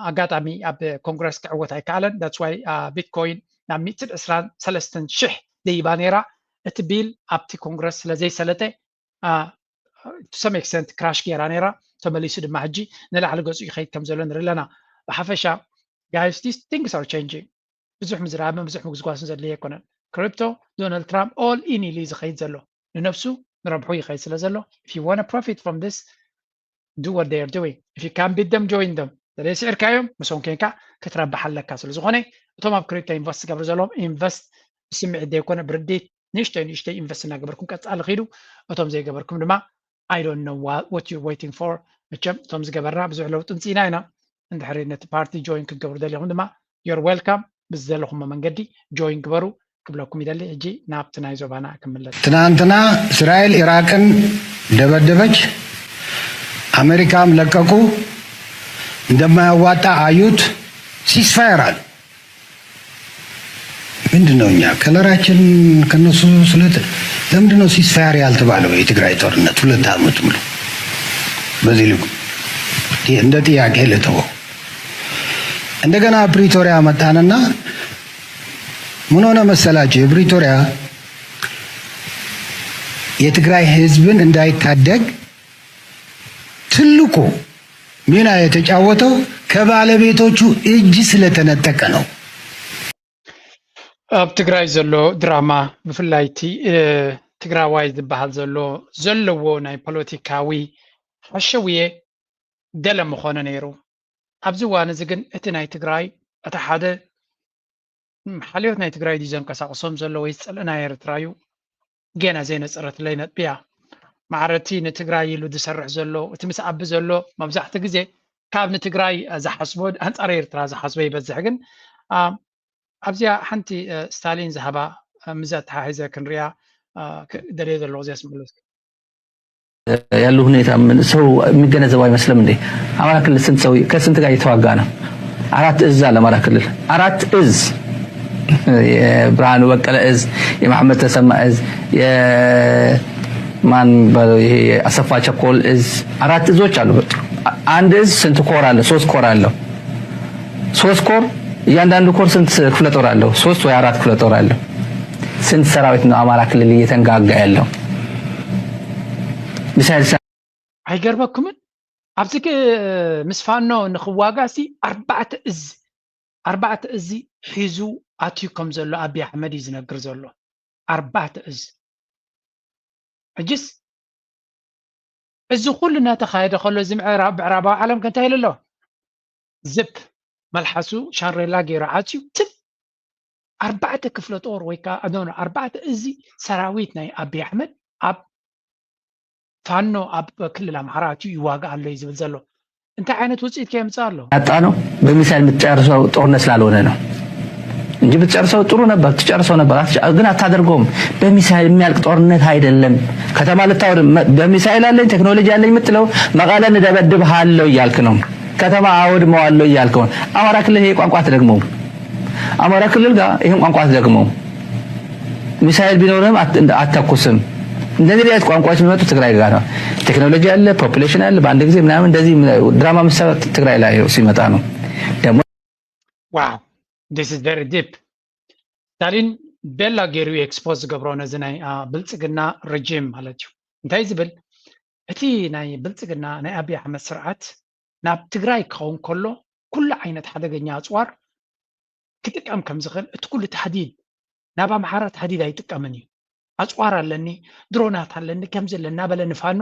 ኣጋጣሚ ኣብ ኮንግረስ ክዕወት ኣይከኣለን። That's why ቢትኮይን ናብ ሚእትን ዕስራን ሰለስተን ሽሕ ደይባ ነይራ። እቲ ቢል ኣብቲ ኮንግረስ ስለ ዘይሰለጠ to some extent crash ገይራ ነይራ። ተመሊሱ ድማ ሕጂ ንላዕሊ ገፁ ይኸይድ ከም ዘሎ ንርኢ ኣለና። ብሓፈሻ guys, these things are changing. ብዙሕ ምዝራብን ብዙሕ ምጉስጓስን ዘድልዮ ኣይኮነን። ክሪፕቶ ዶናልድ ትራምፕ all in ኢሉ እዩ ዝኸይድ ዘሎ። ንነብሱ ንረብሑ ይኸይድ ስለ ዘሎ if you want to profit from this, do what they are doing. If you can beat them, join them. ስለዚ ስዒርካዮም ምስኦም ኮንካ ክትረብሕ ኣለካ። ስለ ዝኾነ እቶም ኣብ ክሪፕቶ ኢንቨስት ዝገብሩ ዘለዎም ኢንቨስት ብስምዒት ዘይኮነ ብርድኢት ንእሽተይ ንእሽተይ ኢንቨስት እናገበርኩም ቀፃሊ ኺዱ። እቶም ዘይገበርኩም ድማ I don't know what, what you're waiting for. መቸም እቶም ዝገበርና ብዙሕ ለውጢ ምፅኢና ኢና። እንድሕሪ ነቲ ፓርቲ ጆይን ክትገብሩ ደሊኹም ድማ you're welcome። ብዝደለኹሞ መንገዲ ጆይን ግበሩ ክብለኩም ይደሊ። ሕጂ ናብቲ ናይ ዞባና ክምለስ። ትናንትና እስራኤል ኢራቅን ደበደበች፣ አሜሪካም ለቀቁ። እንደማያዋጣ አዩት። ሲስፋየር አሉ። ምንድን ነው እኛ ከለራችን ከነሱ ስለት ለምንድን ነው ሲስፋየር ያልተባለው? የትግራይ ጦርነት ሁለት ዓመት ሙሉ በዚህ ልኩ እንደ ጥያቄ ልተወው። እንደገና ፕሪቶሪያ መጣንና ምን ሆነ መሰላችሁ? የፕሪቶሪያ የትግራይ ህዝብን እንዳይታደግ ትልቁ ሚና የተጫወተው ከባለቤቶቹ እጅ ስለተነጠቀ ነው። ኣብ ትግራይ ዘሎ ድራማ ብፍላይ እቲ ትግራዋይ ዝበሃል ዘሎ ዘለዎ ናይ ፖለቲካዊ ሓሸውየ ገለ ምኾነ ነይሩ። ኣብዚ እዋን እዚ ግን እቲ ናይ ትግራይ እቲ ሓደ ሓልዮት ናይ ትግራይ ድዩ ዘንቀሳቕሶም ዘሎ ወይስ ፅልኢ ናይ ኤርትራ እዩ? ገና ዘይነፀረትለይ ነጥቢ እያ። ማዕረ እቲ ንትግራይ ኢሉ ዝሰርሕ ዘሎ እቲ ምስ ኣቢ ዘሎ መብዛሕትኡ ግዜ ካብ ንትግራይ ዝሓስቦ ኣንፃር ኤርትራ ዝሓስቦ ይበዝሕ። ግን ኣብዚኣ ሓንቲ ስታሊን ዝሃባ ምዘ ኣተሓሒዘ ክንሪኣ ደልየ ዘለኹ እዚያስ ምለስ ያሉ ሁኔታ ሰው የሚገነዘበው አይመስልም እንዴ? አማራ ክልል ስንት ሰው ከስንት ጋር እየተዋጋ ነው? አራት እዝ አለ አማራ ክልል አራት እዝ፣ የብርሃኑ በቀለ እዝ፣ የመሐመድ ተሰማ እዝ፣ የማን የሚባለው ይሄ አሰፋ ቸኮል እዝ፣ አራት እዞች አሉ። አንድ እዝ ስንት ኮር አለ? ሶስት ኮር አለው። ሶስት ኮር፣ እያንዳንዱ ኮር ስንት ክፍለ ጦር አለው? ሶስት ወይ አራት ክፍለ ጦር አለው። ስንት ሰራዊት ነው አማራ ክልል እየተንጋጋ ያለው? ሚሳይል አይገርመኩምን? ኣብዚ ምስ ፋኖ ንክዋጋ ሲ ኣርባዕተ እዝ ኣርባዕተ እዝ ሒዙ ኣትዩ ከም ዘሎ ኣብይ ኣሕመድ እዩ ዝነግር ዘሎ። ኣርባዕተ እዝ ሕጅስ እዚ ኩሉ እናተኻየደ ከሎ እዚ ምዕራብ ምዕራባዊ ዓለም ከ እንታይ ኢሉ ኣሎ? ዝፕ መልሓሱ ሻንሬላ ገይሩ ዓፅዩ ትብ ኣርባዕተ ክፍለ ጦር ወይ ከዓ ኖ ኣርባዕተ እዚ ሰራዊት ናይ ኣብይ ኣሕመድ ኣብ ፋኖ ኣብ ክልል ኣምሓራ ኣትዩ ይዋጋእ ኣሎ እዩ ዝብል ዘሎ። እንታይ ዓይነት ውፅኢት ከየምፅእ ኣሎ? ያጣ ነው በሚሳይል የምትጨርሰው ጦርነት ስላልሆነ ነው እንጂ ብትጨርሰው ጥሩ ነበር፣ ትጨርሰው ነበር፣ ግን አታደርገውም። በሚሳይል የሚያልቅ ጦርነት አይደለም። ከተማ ልታወድም በሚሳይል አለኝ ቴክኖሎጂ አለኝ የምትለው መቀለ እንደበድብሃለሁ እያልክ ነው። ከተማ አወድመዋለሁ እያልክ ነው። አማራ ክልል ይሄ ቋንቋ አትደግመውም። አማራ ክልል ጋር ይህን ቋንቋ አትደግመውም። ሚሳይል ቢኖርህም አትተኩስም። እንደዚህ አይነት ቋንቋዎች የሚመጡ ትግራይ ጋር ነው። ቴክኖሎጂ አለ፣ ፖፑሌሽን አለ፣ በአንድ ጊዜ ምናምን እንደዚህ ድራማ መሰራት ትግራይ ላይ ሲመጣ ነው ደግሞ Wow, this is very deep. ስታሊን ቤላ ገይሩ ኤክስፖዝ ዝገብሮ ነዚ ናይ ብልፅግና ረጂም ማለት እዩ። እንታይ ዝብል እቲ ናይ ብልፅግና ናይ ኣብይ ኣሕመድ ስርዓት ናብ ትግራይ ክኸውን ከሎ ኩሉ ዓይነት ሓደገኛ ኣፅዋር ክጥቀም ከም ዝኽእል እቲ ኩሉ ታህዲድ ናብ ኣምሓራ ታህዲድ ኣይጥቀምን እዩ። ኣፅዋር ኣለኒ፣ ድሮናት ኣለኒ፣ ከምዚ ኣለኒ እናበለ ንፋኖ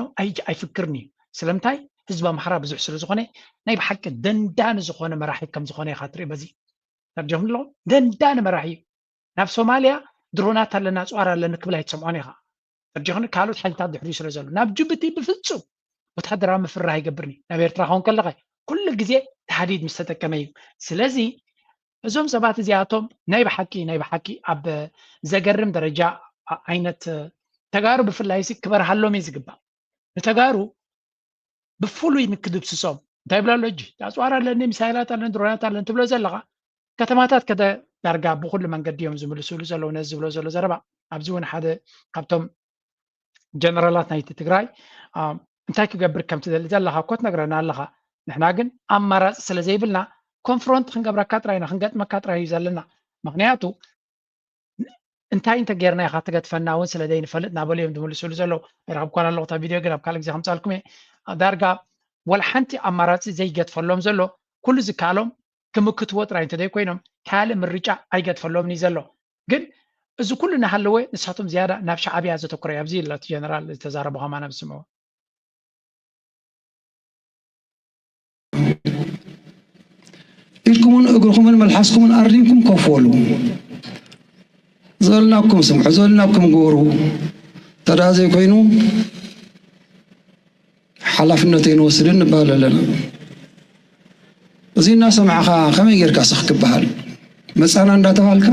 ኣይፍክርን እዩ። ስለምንታይ? ህዝቢ ኣምሓራ ብዙሕ ስለ ዝኾነ ናይ ብሓቂ ደንዳኒ ዝኾነ መራሒ ከም ዝኾነ ኢኻ ትርኢ። በዚ ተርጀምሎ ደንዳኒ መራሒ እዩ። ናብ ሶማልያ ድሮናት ኣለና ኣፅዋር ኣለኒ ክብል ኣይትሰምዖን ኢኻ። ተርጀኽኒ ካልኦት ሓይልታት ድሕሪኡ ስለ ዘሎ ናብ ጅቡቲ ብፍፁም ወታደራዊ ምፍርራህ ኣይገብርን እዩ። ናብ ኤርትራ ኸውን ከለኸ ኩሉ ግዜ ተሃዲድ ምስ ተጠቀመ እዩ። ስለዚ እዞም ሰባት እዚኣቶም ናይ ብሓቂ ናይ ብሓቂ ኣብ ዘገርም ደረጃ ዓይነት ተጋሩ ብፍላይ ሲ ክበርሃሎም እዩ ዝግባእ። ንተጋሩ ብፍሉይ ንክድብስሶም እንታይ ይብላ ኣሎ እጂ ኣፅዋር ኣለኒ ሚሳይላት ኣለኒ ድሮናት ኣለኒ ትብሎ ዘለኻ ከተማታት ከደ ዳርጋ ብኩሉ መንገዲ እዮም ዝምልስሉ ዘለዉ ነዚ ዝብሎ ዘሎ ዘረባ። ኣብዚ እውን ሓደ ካብቶም ጀነራላት ናይቲ ትግራይ እንታይ ክገብር ከም ትደሊ ዘለኻ እኮ ትነግረና ኣለኻ። ንሕና ግን ኣማራፂ ስለ ዘይብልና ኮንፍሮንት ክንገብረካ ጥራይና ክንገጥመካ ጥራይ እዩ ዘለና። ምክንያቱ እንታይ እንተጌርና ኢኻ ትገጥፈና እውን ስለ ዘይንፈልጥ እናበሉ እዮም ዝምልስሉ ዘለዉ። ኣይረኸብኳን ኣለኹ እታ ቪድዮ ግን ኣብ ካልእ ግዜ ከምፃልኩም እየ። ዳርጋ ወላ ሓንቲ ኣማራፂ ዘይገጥፈሎም ዘሎ ኩሉ ዝከኣሎም ክምክትዎ ጥራይ እንተዘይኮይኖም ካልእ ምርጫ ኣይገጥፈሎምን እዩ ዘሎ። ግን እዚ ኩሉ እናሃለወ ንሳቶም ዝያዳ ናብ ሻዕብያ ዘተኩረ ኣብዚ ኢላ እቲ ጀነራል ዝተዛረቦ ከማን ኣብ ስምዑ። ኢድኩምን እግርኩምን መልሓስኩምን ኣርዲንኩም ኮፍ በሉ። ዝበልናኩም ስምዑ፣ ዝበልናኩም ግበሩ። ተዳ ዘይኮይኑ ሓላፍነት ኣይንወስድን ንበሃል ኣለና። እዚ እናሰማዕኻ ከመይ ጌርካ ስኽ ክበሃል? መፃና እንዳተባልካ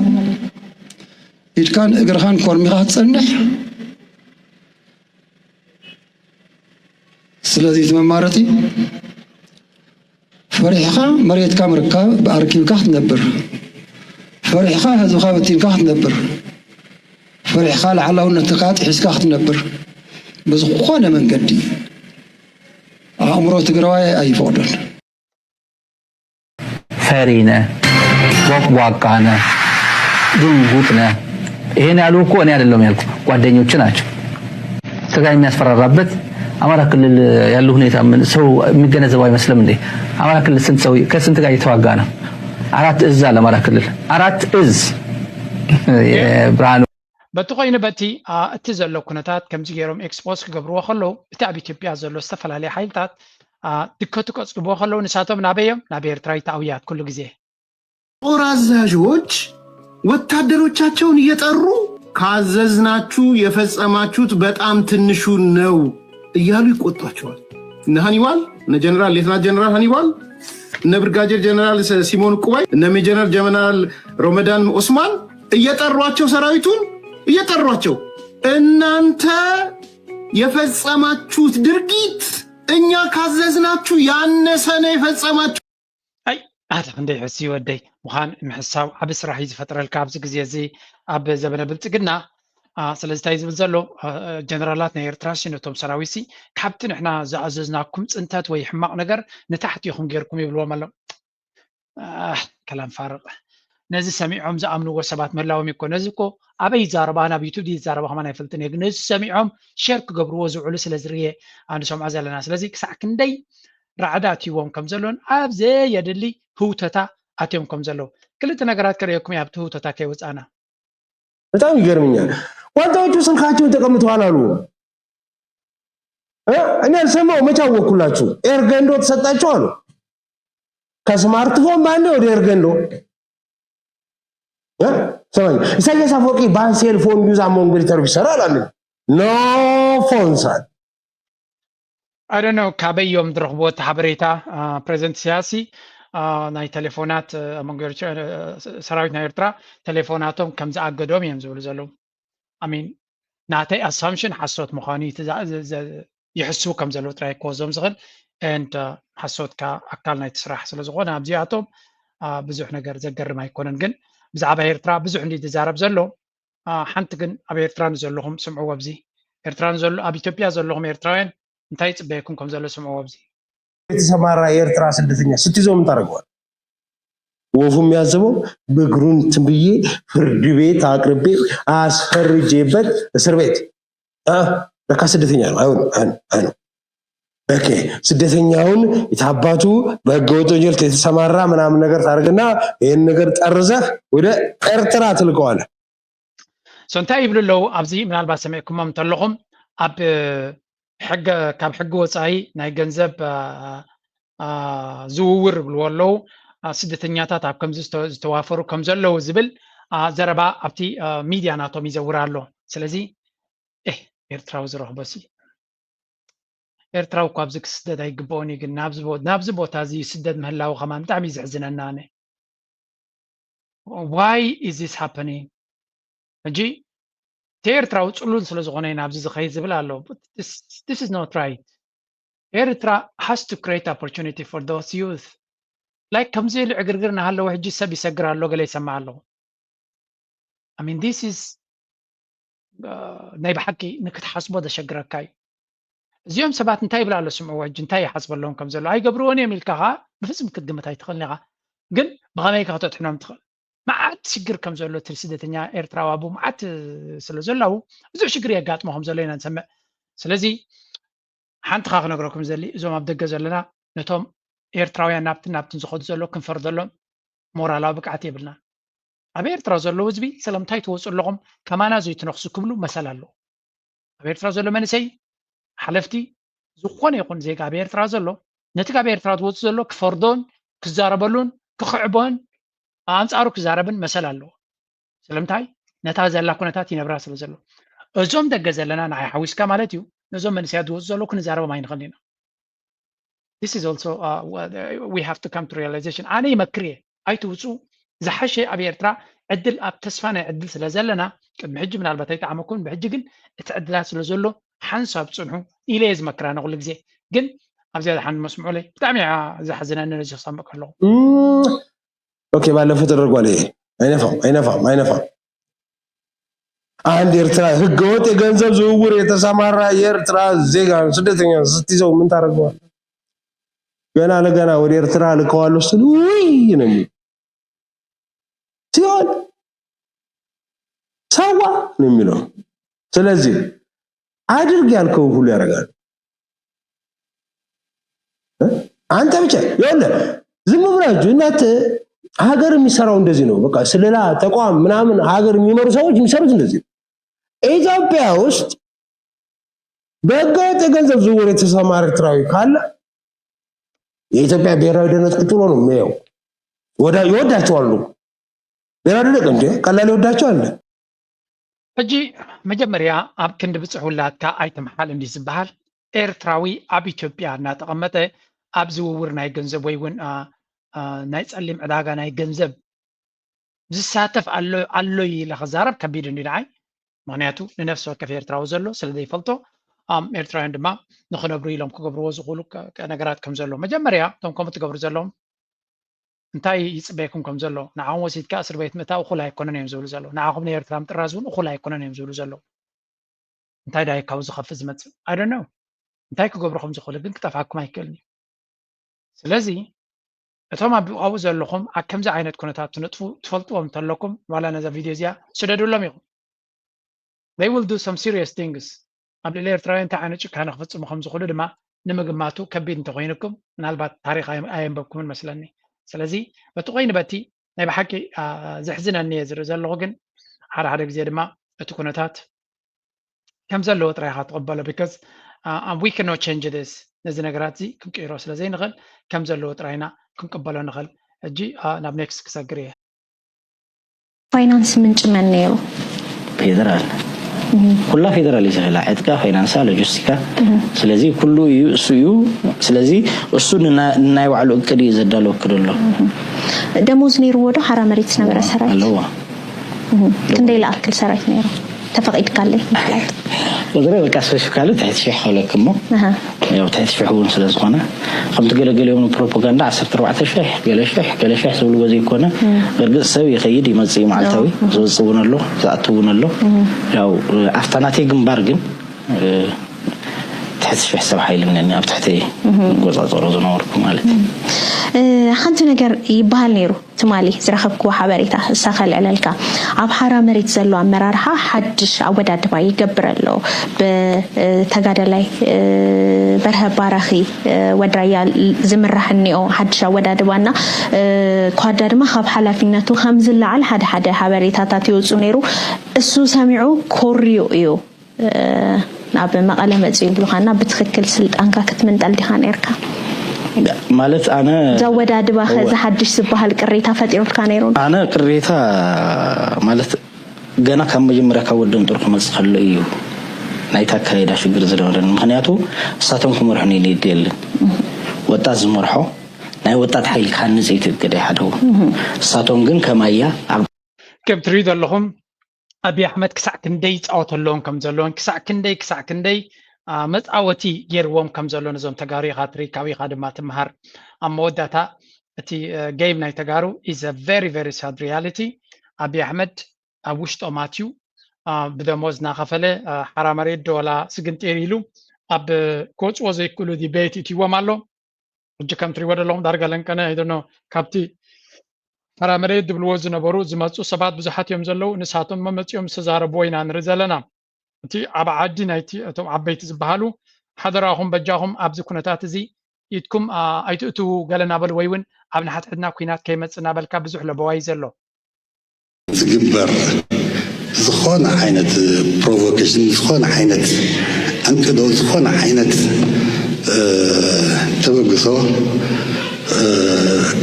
ኢድካን እግርኻን ኮርሚኻ ክትፀንሕ። ስለዚ እቲ መማረፂ ፈሪሕኻ መሬትካ ምርካብ ኣርኪብካ ክትነብር፣ ፈሪሕኻ ህዝብኻ በቲንካ ክትነብር፣ ፈሪሕኻ ላዕላውነትካ ጥሒስካ ክትነብር ብዝኾነ መንገዲ ኣእምሮ ትግራዋይ ኣይፈቕዶን። ፈሪ ነህ፣ ቦቅቧቃ ነህ፣ ድንጉጥ ነህ። ይሄን ያሉ እኮ እኔ አይደለም ያልኩ ጓደኞች ናቸው። ትግራይ የሚያስፈራራበት አማራ ክልል ያሉ ሁኔታ ምን ሰው የሚገነዘበው አይመስልም እንዴ? አማራ ክልል ስንት ሰው ከስንት ጋር እየተዋጋ ነው? አራት እዝ አለ አማራ ክልል አራት እዝ የብርሃኑ በቲ ኮይኑ በቲ እቲ ዘሎ ኩነታት ከምዚ ገይሮም ኤክስፖዝ ክገብርዎ ከለዉ እቲ ኣብ ኢትዮጵያ ዘሎ ዝተፈላለየ ሓይልታት ድከቱ ቀፅልዎ ከለዉ ንሳቶም ናበይ እዮም ናብ ኤርትራ ይተኣውያት ኩሉ ግዜ ጦር አዛዦች ወታደሮቻቸውን እየጠሩ ካዘዝናችሁ የፈጸማችሁት በጣም ትንሹን ነው እያሉ ይቆጧቸዋል። እነ ሃኒባል እነ ጀነራል ሌተናል ጀነራል ሃኒባል እነ ብርጋዴር ጀነራል ሲሞን ቁባይ እነ ሜጀነር ጀነራል ሮመዳን ኦስማን እየጠሯቸው ሰራዊቱን እየጠሯቸው እናንተ የፈጸማችሁት ድርጊት እኛ ካዘዝናችሁ ያነሰ ነው የፈጸማችሁ። ኣይ ኣታ ክንደይ ሕስዩ ወደይ ምዃን ምሕሳው ዓቢ ስራሕ እዩ ዝፈጥረልካ ኣብዚ ግዜ እዚ ኣብ ዘበነ ብልፅግና ስለዚ እንታይ ዝብል ዘሎ ጀነራላት ናይ ኤርትራ ሲ ነቶም ሰራዊት ሲ ካብቲ ንሕና ዝኣዘዝናኩም ፅንተት ወይ ሕማቕ ነገር ንታሕቲ ኢኹም ጌርኩም ይብልዎም ኣሎ ከላም ፋርቕ ነዚ ሰሚዖም ዝኣምንዎ ሰባት ምህላዎም እኮ ነዚ እኮ ኣበይ ይዛረባ ናብ ዩቱብ ይዛረባ ከማን ኣይፈልጥን እየ ነዚ ሰሚዖም ሸር ክገብርዎ ዝውዕሉ ስለ ዝርየ ኣንሰምዖ ዘለና ስለዚ ክሳዕ ክንደይ ራዕዳ ኣትይዎም ከም ዘሎን ኣብ ዘየድሊ ህውተታ ኣትዮም ከም ዘለዉ ክልተ ነገራት ከርእየኩም እየ ኣብቲ ህውተታ ከይወፃና በጣም ይገርምኛል። ጓንታዎቹ ስልካቸውን ተቀምጠዋል አሉ። እኔ አልሰማው መች አወቅኩላችሁ? ኤርገንዶ ተሰጣቸው አሉ። ከስማርትፎን ባንዴ ወደ ኤርገንዶ ሰማኝ። ኢሳያስ አፈወርቂ ባንሴል ፎን ዩዝ አሞንግ ሚሊተሪ ኦፊሰር አላለ። No phones አለ። I don't know ካበይ እዮም ዝረኽብዎ እቲ ሓበሬታ ፕሬዚደንት ኢሳያሲ ናይ ቴሌፎናት ሰራዊት ናይ ኤርትራ ቴሌፎናቶም ከም ዝኣገዶም እዮም ዝብሉ ዘለዉ I mean ናተይ ኣሳምሽን ሓሶት ምዃኑ ይሕስቡ ከም ዘለዉ ጥራይ ክወዞም ዝኽእል and ሓሶት ካ ኣካል ናይቲ ስራሕ ስለ ዝኾነ ኣብዚኣቶም ብዙሕ ነገር ዘገርም ኣይኮነን ግን ብዛዕባ ኤርትራ ብዙሕ እንዲ ዝዛረብ ዘሎ ሓንቲ ግን ኣብ ኤርትራ ንዘለኹም ስምዕዎ ኣብዚ ኤርትራን ዘሎ ኣብ ኢትዮጵያ ዘለኹም ኤርትራውያን እንታይ ይጽበየኩም ከም ዘሎ ስምዕዎ ኣብዚ። የተሰማራ የኤርትራ ስደተኛ ስትይዘው ምን ታደርገዋል? ወፉ የሚያዘበው በእግሩን ትንብዬ ፍርድ ቤት አቅርቤ አስፈርጄበት እስር ቤት ለካ ስደተኛ ነው። አይሆንም፣ አይሆንም፣ አይሆንም። ኦኬ፣ ስደተኛውን የታባቱ በህገወጥ ወንጀል የተሰማራ ምናምን ነገር ታደርግና ይህን ነገር ጠርዘህ ወደ ኤርትራ ትልከዋለህ። So እንታይ ይብሉ ኣለዉ ኣብዚ? ምናልባት ሰሚዕኩሞ እንተለኹም ኣብ ሕገ ካብ ሕጊ ወፃኢ ናይ ገንዘብ ዝውውር ይብልዎ ኣለዉ። ስደተኛታት ኣብ ከምዚ ዝተዋፈሩ ከም ዘለዉ ዝብል ዘረባ ኣብቲ ሚድያ ናቶም ይዘውር ኣሎ። ስለዚ ኤርትራዊ ዝረኽቦ ሲ ኤርትራዊ እኳ ኣብዚ ክስደድ ኣይግብኦን እዩ። ግን ናብዚ ቦታ እዚ ይስደድ ምህላው ከማን ብጣዕሚ እዩ ዘሕዝነና። ኣነ why is this happening? ሕጂ እቲ ኤርትራዊ ፅሉል ስለ ዝኾነ እዩ ናብዚ ዝኸይድ ዝብል ኣሎ። This is not right. ኤርትራ has to create opportunity for those youth. Like ከምዚ ኢሉ ዕግርግር እናሃለወ ሕጂ ሰብ ይሰግር ኣሎ፣ ገለ ይሰማዕ ኣለኹ። I mean this is ናይ ብሓቂ ንክትሓስቦ ዘሸግረካ እዩ። እዚኦም ሰባት እንታይ ይብል ኣሎ ስምዕዎ ሕጂ እንታይ ይሓስበሎም ከም ዘሎ። ኣይገብርዎን እዮም ኢልካ ከዓ ብፍፅም ክትግምት ኣይትኽእልን ኢኻ። ግን ብኸመይ ኢኻ ከተድሕኖም ትኽእል? መዓት ሽግር ከም ዘሎ እቲ ስደተኛ ኤርትራዊ ኣብኡ መዓት ስለ ዘለዉ ብዙሕ ሽግር የጋጥሞ ከም ዘሎ ኢና ንሰምዕ። ስለዚ ሓንቲ ካ ክነግረኩም ዘሊ እዞም ኣብ ደገ ዘለና ነቶም ኤርትራውያን ናብትን ናብትን ዝኸዱ ዘሎ ክንፈርደሎም ሞራላዊ ብቅዓት የብልና። ኣብ ኤርትራ ዘለዉ ህዝቢ ስለምንታይ ትወፁ ኣለኹም ከማና ዘይትነኽሱ ክብሉ መሰል ኣለዎ። ኣብ ኤርትራ ዘሎ መንእሰይ ሓለፍቲ ዝኾነ ይኹን ዜጋ ኣብ ኤርትራ ዘሎ ነቲ ካብ ኤርትራ ዝወፁ ዘሎ ክፈርዶን ክዛረበሉን ክኽዕቦን ኣንፃሩ ክዛረብን መሰል ኣለዎ። ስለምንታይ ነታ ዘላ ኩነታት ይነብራ ስለ ዘሎ። እዞም ደገ ዘለና ንዓይ ሓዊስካ ማለት እዩ። ነዞም መንእሰያት ዝወፁ ዘለዉ ክንዛረቦም ኣይንኽእል ኢና። This is also uh, we have to come to realization. ኣነ ይመክር እየ ኣይትውፁ ዝሓሸ ኣብ ኤርትራ ዕድል ኣብ ተስፋ ናይ ዕድል ስለ ዘለና ቅድሚ ሕጂ ምናልባት ኣይጠዓመኩም ብሕጂ ግን እቲ ዕድላት ስለ ዘሎ ሓንሳብ ፅንሑ ኢለ እየ ዝመክር ኣነ ኩሉ ግዜ። ግን ኣብዚኣ ዝሓን መስምዑለይ ብጣዕሚ እያ ዘሕዝነኒ ነዚ ክሰምዕ ከለኹ። ኦኬ ባለፈው ተደርጓል። ይሄ አይነፋም አይነፋም አይነፋም። አንድ ኤርትራ ህገወጥ የገንዘብ ዝውውር የተሰማራ የኤርትራ ዜጋ ስደተኛ ስትይዘው ምን ታደርገዋል? ገና ለገና ወደ ኤርትራ ልከዋለሁ ስትል ውይ ነው የሚለው። ሲሆን ሰዋ ነው የሚለው። ስለዚህ አድርግ ያልከው ሁሉ ያደርጋል። አንተ ብቻ ይኸውልህ ዝም ብላችሁ እናት ሀገር የሚሰራው እንደዚህ ነው። በቃ ስለላ ተቋም ምናምን ሀገር የሚመሩ ሰዎች የሚሰሩት እንደዚህ ነው። ኢትዮጵያ ውስጥ በህገወጥ የገንዘብ ዝውውር የተሰማራ ኤርትራዊ ካለ የኢትዮጵያ ብሔራዊ ደህንነት ቁጭ ብሎ ነው የሚያየው። ይወዳቸዋሉ። ብሔራዊ ደህንነት እንዴ ቀላል ይወዳቸዋል። ሕጂ መጀመርያ ኣብ ክንዲ ብፅሕ ውላድካ ኣይትምሓል እንዲ ዝበሃል ኤርትራዊ ኣብ ኢትዮጵያ እናተቐመጠ ኣብ ዝውውር ናይ ገንዘብ ወይ እውን ናይ ፀሊም ዕዳጋ ናይ ገንዘብ ዝሳተፍ ኣሎ ኣሎ ኢለ ክዛረብ ከቢድ እንዲ ንዓይ። ምክንያቱ ንነፍሲ ወከፍ ኤርትራዊ ዘሎ ስለ ዘይፈልጦ ኤርትራውያን ድማ ንክነብሩ ኢሎም ክገብርዎ ዝኽእሉ ነገራት ከም ዘሎ መጀመርያ እቶም ከምኡ ትገብሩ ዘለዎም እንታይ ይፅበየኩም ከም ዘሎ ንዓኹም ወሲድካ እስር ቤት ምእታው እኹል ኣይኮነን እዮም ዝብሉ ዘለዉ። ንዓኹም ንኤርትራ ምጥራዝ እውን እኹል ኣይኮነን እዮም ዝብሉ ዘለዉ። እንታይ ዳይ ካብኡ ዝኸፍእ ዝመፅእ I don't know። እንታይ ክገብሩ ከም ዝኽእሉ ግን ክጠፍኣኩም ኣይክእልን እዩ። ስለዚ እቶም ኣብኡ ዘለኹም ኣብ ከምዚ ዓይነት ኩነታት ትነጥፉ ትፈልጥዎም እንተለኩም ዋላ ነዛ ቪድዮ እዚኣ ስደዱሎም ኢኹም። They will do some serious things። ኣብ ልዕሊ ኤርትራውያን እንታይ ዓይነት ጭካነ ክፍፅሙ ከም ዝኽእሉ ድማ ንምግማቱ ከቢድ እንተኮይንኩም ምናልባት ታሪክ ኣየንበብኩምን መስለኒ። ስለዚ በቲ ኮይኑ በቲ ናይ ብሓቂ ዘሕዝነኒ እየ ዝርኢ ዘለኹ። ግን ሓደ ሓደ ግዜ ድማ እቲ ኩነታት ከም ዘለዎ ጥራይ ኢኻ ትቕበሎ because we cannot change this። ነዚ ነገራት እዚ ክንቅይሮ ስለ ዘይንኽእል ከም ዘለዎ ጥራይና ክንቅበሎ ንኽእል። ሕጂ ናብ ኔክስት ክሰግር እየ። ፋይናንስ ምንጭ መን ነይሩ? ፌደራል ኩላ ፌደራል እዩ ዝኽእላ ዕጥቃ ፋይናንሳ ሎጂስቲካ ስለዚ ኩሉ እዩ እሱ እዩ ስለዚ እሱ ንናይ ባዕሉ እቅድ እዩ ዘዳለወ ክደሎ ደሞዝ ነይርዎ ዶ ሓራ መሬት ዝነበረ ሰራዊት ኣለዎ ክንደይ ለኣክል ሰራዊት ነይሩ ተፈቒድካለይ ምፍላጥ ቁፅሪ በቃ ስፔሲፊካሊ ትሕቲ ሽሕ ክብለክ እሞ ያው ትሕቲ ሽሕ እውን ስለ ዝኾነ ከምቲ ገለገሊኦም ፕሮፓጋንዳ ዓሰርተ ኣርባዕተ ሽሕ ገለ ሽሕ ገለ ሽሕ ዝብልዎ ዘይኮነ እርግፅ ሰብ ይኸይድ ይመፅእ እዩ መዓልታዊ ዝወፅእ እውን ኣሎ ዝኣቱ እውን ኣሎ ያው ኣብታ ናተይ ግንባር ግን ትሕቲ ሽሕ ሰብ ሓይሊ እኒአኒ ኣብ ትሕቲ ቆፃፀሮ ዝነበርኩ ማለት እዩ። ሓንቲ ነገር ይበሃል ነይሩ ትማሊ ዝረኸብክዎ ሓበሬታ እሳ ከልዕለልካ። ኣብ ሓራ መሬት ዘሎ ኣመራርሓ ሓድሽ ኣወዳድባ ይገብር ኣሎ። ብተጋዳላይ በርሀ ባራኺ ወድራያ ዝምራሕ እኒኦ ሓድሽ ኣወዳድባ እና ኳዳ ድማ ካብ ሓላፊነቱ ከም ዝለዓል ሓደ ሓደ ሓበሬታታት ይወፁ ነይሩ። እሱ ሰሚዑ ኮርዩ እዩ። ናብ መቐለ መፅኡ ይብሉኻና። ብትኽክል ስልጣንካ ክትምንጠል ዲኻ ነርካ? ማለት ኣነ ዘወዳድባ ከዚ ሓድሽ ዝበሃል ቅሬታ ፈጢሩልካ ነይሩ? ኣነ ቅሬታ ማለት ገና ካብ መጀመርያ ካብ ወደን ጡር ክመፅእ ከሎ እዩ ናይቲ ኣካይዳ ሽግር ዝነበረኒ። ምክንያቱ እሳቶም ክመርሑኒ ንድየልን ወጣት ዝመርሖ ናይ ወጣት ሓይሊ ክሃንፅ እዩ እቲ እቅደይ ሓደ እውን። እሳቶም ግን ከማያ ኣብ ከም ትሪኡ ዘለኹም ኣብይ ኣሕመድ ክሳዕ ክንደይ ይፃወተሎም ከም ዘለዎን ክሳዕ ክንደይ ክሳዕ ክንደይ መፃወቲ ገይርዎም ከም ዘሎ ነዞም ተጋሩ ኢኻ ትርኢ፣ ካብኡ ኢኻ ድማ ትምሃር። ኣብ መወዳእታ እቲ game ናይ ተጋሩ is a very very sad reality። ኣብይ ኣሕመድ ኣብ ውሽጦም ኣትዩ ብደሞዝ እናኸፈለ ሓራ መሬት ዶ ዋላ ስግንጢር ኢሉ ኣብ ክወፅዎ ዘይክእሉ debate እትይዎም ኣሎ። ሕጂ ከም ትሪእዎ ዘለኹም ዳርጋ ለንቀነ ኣይደኖ ካብቲ ሓራ መሬት ዝብልዎ ዝነበሩ ዝመፁ ሰባት ብዙሓት እዮም ዘለዉ። ንሳቶም መመፂኦም ዝተዛረብዎ ኢና ንርኢ ዘለና። እቲ ኣብ ዓዲ ናይቲ እቶም ዓበይቲ ዝበሃሉ ሓደራኹም በጃኹም ኣብዚ ኩነታት እዚ ኢድኩም ኣይትእትዉ ገለ እናበሉ ወይ እውን ኣብ ንሓድሕድና ኩናት ከይመፅእ እናበልካ ብዙሕ ለበዋ እዩ ዘሎ። ዝግበር ዝኾነ ዓይነት provocation ዝኾነ ዓይነት ዕንቅዶ ዝኾነ ዓይነት ተበግሶ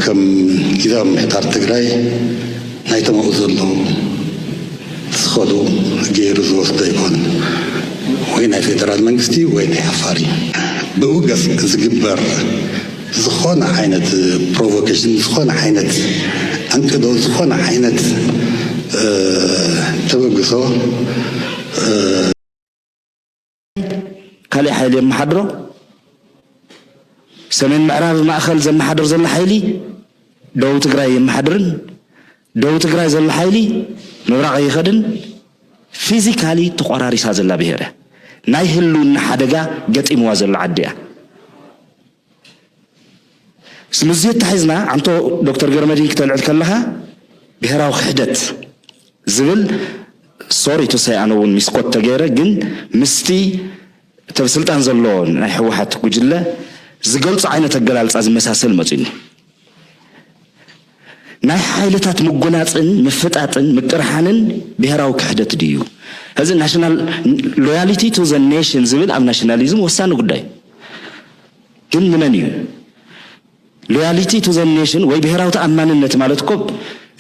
ከም ግዝያዊ ምምሕዳር ትግራይ ናይቶም ኣብኡ ዘለዉ ዝኸዱ ገይሩ ዝወስዶ ኣይኮነን። ወይ ናይ ፌደራል መንግስቲ ወይ ናይ ዓፋር እዩ። ብኡ ገፅ ዝግበር ዝኾነ ዓይነት provocation ዝኾነ ዓይነት ዕንቅዶ ዝኾነ ዓይነት ተበግሶ ካሊእ ሓይሊ የመሓድሮ። ሰሜን ምዕራብ ማእኸል ዘመሓድር ዘሎ ሓይሊ ደቡብ ትግራይ የመሓድርን ደቡብ ትግራይ ዘሎ ሓይሊ ምብራቕ ይኸድን። ፊዚካሊ ተቆራሪሳ ዘላ ብሄር እያ። ናይ ህልውና ሓደጋ ገጢምዋ ዘሎ ዓዲ እያ። ምስዚ ኣተሓሒዝና ኣንቶ ዶክተር ገረመዲን ክተልዕል ከለኻ ብሄራዊ ክሕደት ዝብል sorry to say ኣነ እውን misquote ተገይረ ግን ምስቲ እቲ ኣብ ስልጣን ዘሎ ናይ ህወሓት ጉጅለ ዝገልፆ ዓይነት ኣገላልፃ ዝመሳሰል መፂኡኒ። ናይ ሓይልታት ምጉናፅን ምፍጣጥን ምቅርሓንን ብሄራዊ ክሕደት ድዩ? ሕዚ national loyalty to the nation ዝብል ኣብ ናሽናሊዝም ወሳኒ ጉዳይ ግን ንመን እዩ? Loyalty to the nation ወይ ብሄራዊ ተኣማንነት ማለት እኮ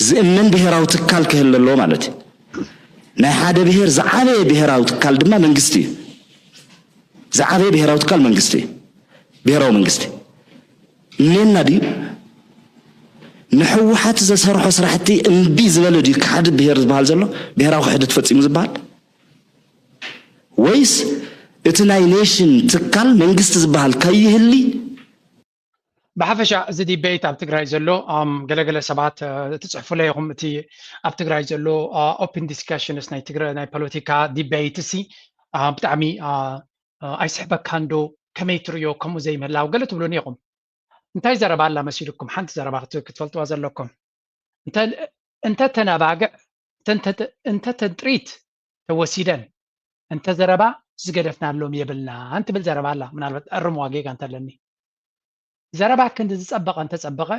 ዝእመን ብሄራዊ ትካል ክህለ ኣለዎ ማለት እዩ። ናይ ሓደ ብሄር ዝዓበየ ብሄራዊ ትካል ድማ መንግስቲ እዩ። ዝዓበየ ብሄራዊ ትካል መንግስቲ እዩ። ብሄራዊ መንግስቲ እኔና ድዩ? ንሕወሓት ዘሰርሖ ስራሕቲ እምቢ ዝበለ ድዩ ሓደ ብሄር ዝበሃል ዘሎ ብሄራዊ ክሕደት ፈፂሙ ዝበሃል? ወይስ እቲ ናይ ኔሽን ትካል መንግስቲ ዝበሃል ከይህሊ ብሓፈሻ እዚ debate ኣብ ትግራይ ዘሎ ገለገለ ሰባት ትፅሕፉለ ኢኹም። እቲ ኣብ ትግራይ ዘሎ open discussions ናይ ትግራይ ናይ ፖለቲካ debate ሲ ብጣዕሚ ኣይስሕበካን ዶ ከመይ ትርእዮ ከምኡ ዘይምህላው ገለ ትብሉኒ ኢኹም። እንታይ ዘረባ ኣላ መሲልኩም ሓንቲ ዘረባ ክትፈልጥዋ ዘለኩም። እንተ ተን ኣባግዕ እንተ ተን ጥሪት ተወሲደን እንተ ዘረባ ዝገደፍናሎም የብልናን ትብል ዘረባ ኣላ። ምናልባት ኣርምዋ ጌጋ እንተለኒ። ዘረባ ክንዲ ዝጸበቐ እንተጸበቐ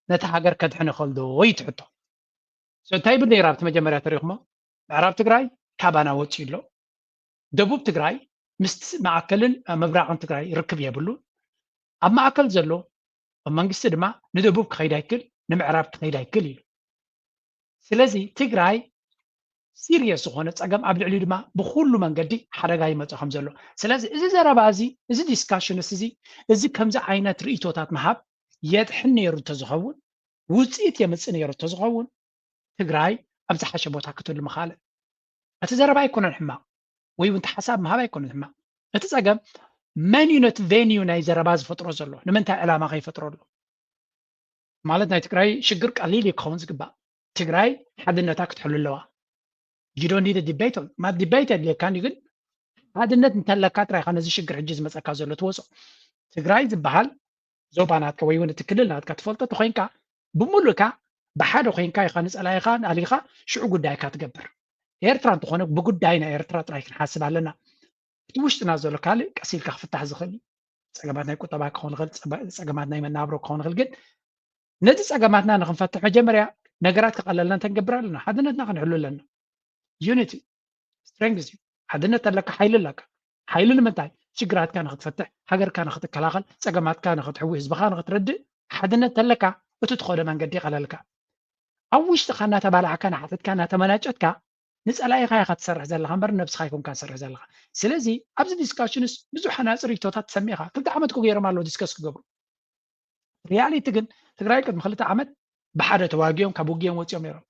ነታ ሃገር ከድሕን ይኽእል ዶ እዩ እቲ ሕቶ። So እንታይ ይብል ነይሩ ኣብቲ መጀመርያ ተሪኽሞ? ምዕራብ ትግራይ ካባና ወጺኡ ኣሎ። ደቡብ ትግራይ ምስ ማእከልን ምብራቕን ትግራይ ርክብ የብሉን። ኣብ ማእከል ዘሎ መንግስቲ ድማ ንደቡብ ክኸይድ ኣይክል ንምዕራብ ክኸይድ ኣይክል ኢሉ። ስለዚ ትግራይ serious ዝኾነ ፀገም ኣብ ልዕሊኡ ድማ ብኩሉ መንገዲ ሓደጋ ይመፅእ ከም ዘሎ። ስለዚ እዚ ዘረባ እዚ እዚ discussions እዚ እዚ ከምዚ ዓይነት ርእይቶታት ምሃብ የድሕን ነይሩ እንተዝኸውን ውፅኢት የምፅእ ነይሩ እንተዝኸውን ትግራይ ኣብ ዝሓሸ ቦታ ክትህሉ ምኻለት። እቲ ዘረባ ኣይኮነን ሕማቕ ወይ እውን ሓሳብ ምሃብ ኣይኮነን ሕማቕ። እቲ ፀገም መን እዩ ነቲ venue ናይ ዘረባ ዝፈጥሮ ዘሎ? ንምንታይ ዕላማ ከይፈጥሮ ኣሎ? ማለት ናይ ትግራይ ሽግር ቀሊል እዩ ክኸውን ዝግባእ። ትግራይ ሓድነታ ክትሕሉ ኣለዋ። You don't need a debate on ማት debate የድልየካን እዩ ግን ሓድነት እንተለካ ጥራይ ኢኻ ነዚ ሽግር ሕጂ ዝመፀካ ዘሎ ትወፅኦ። ትግራይ ዝበሃል ዞባ ናትካ ወይ እውን እቲ ክልል ናትካ ትፈልጦ ተኮይንካ፣ ብምሉእካ ብሓደ ኮይንካ ኢኻ ንፀላኢኻ ኣሊኻ ሽዑ ጉዳይካ ትገብር። ኤርትራ እንተኾነ ብጉዳይ ናይ ኤርትራ ጥራይ ክንሓስብ ኣለና። እቲ ውሽጥና ዘሎ ካልእ ቀስ ኢልካ ክፍታሕ ዝኽእል እዩ። ፀገማት ናይ ቁጠባ ክኸውን ይኽእል፣ ፀባ- ፀገማት ናይ መናብሮ ክኸውን ይኽእል። ግን ነዚ ፀገማትና ንክንፈትሕ መጀመርያ ነገራት ክቐለልና እንተንገብር ኣለና። ሓድነትና ክንሕሉ ኣለና። ዩኒቲ ስትሬንግዝ እዩ። ሓድነት ኣለካ ሓይሊ ኣለካ። ሓይሊ ንምንታይ? ሽግራትካ ንክትፈትሕ፣ ሃገርካ ንክትከላኸል፣ ፀገማትካ ንክትሕዊ፣ ህዝብኻ ንክትረድእ ሓድነት ተለካ እቲ ትኸዶ መንገዲ ይቐለልካ። ኣብ ውሽጥኻ እናተባላዕካ፣ ናሓተትካ፣ እናተመናጨትካ ንፀላኢኻ ኢኻ ትሰርሕ ዘለኻ እምበር ነብስኻ ኣይኮንካ ትሰርሕ ዘለኻ። ስለዚ ኣብዚ ዲስካሽንስ ብዙሕ ኣናፅር ሪቶታት ትሰምዕ ኢኻ። ክልተ ዓመት እኮ ገይሮም ኣለዉ ዲስከስ ክገብሩ። ሪያሊቲ ግን ትግራይ ቅድሚ ክልተ ዓመት ብሓደ ተዋጊኦም ካብ ውግኦም ወፂኦም ነይሮም።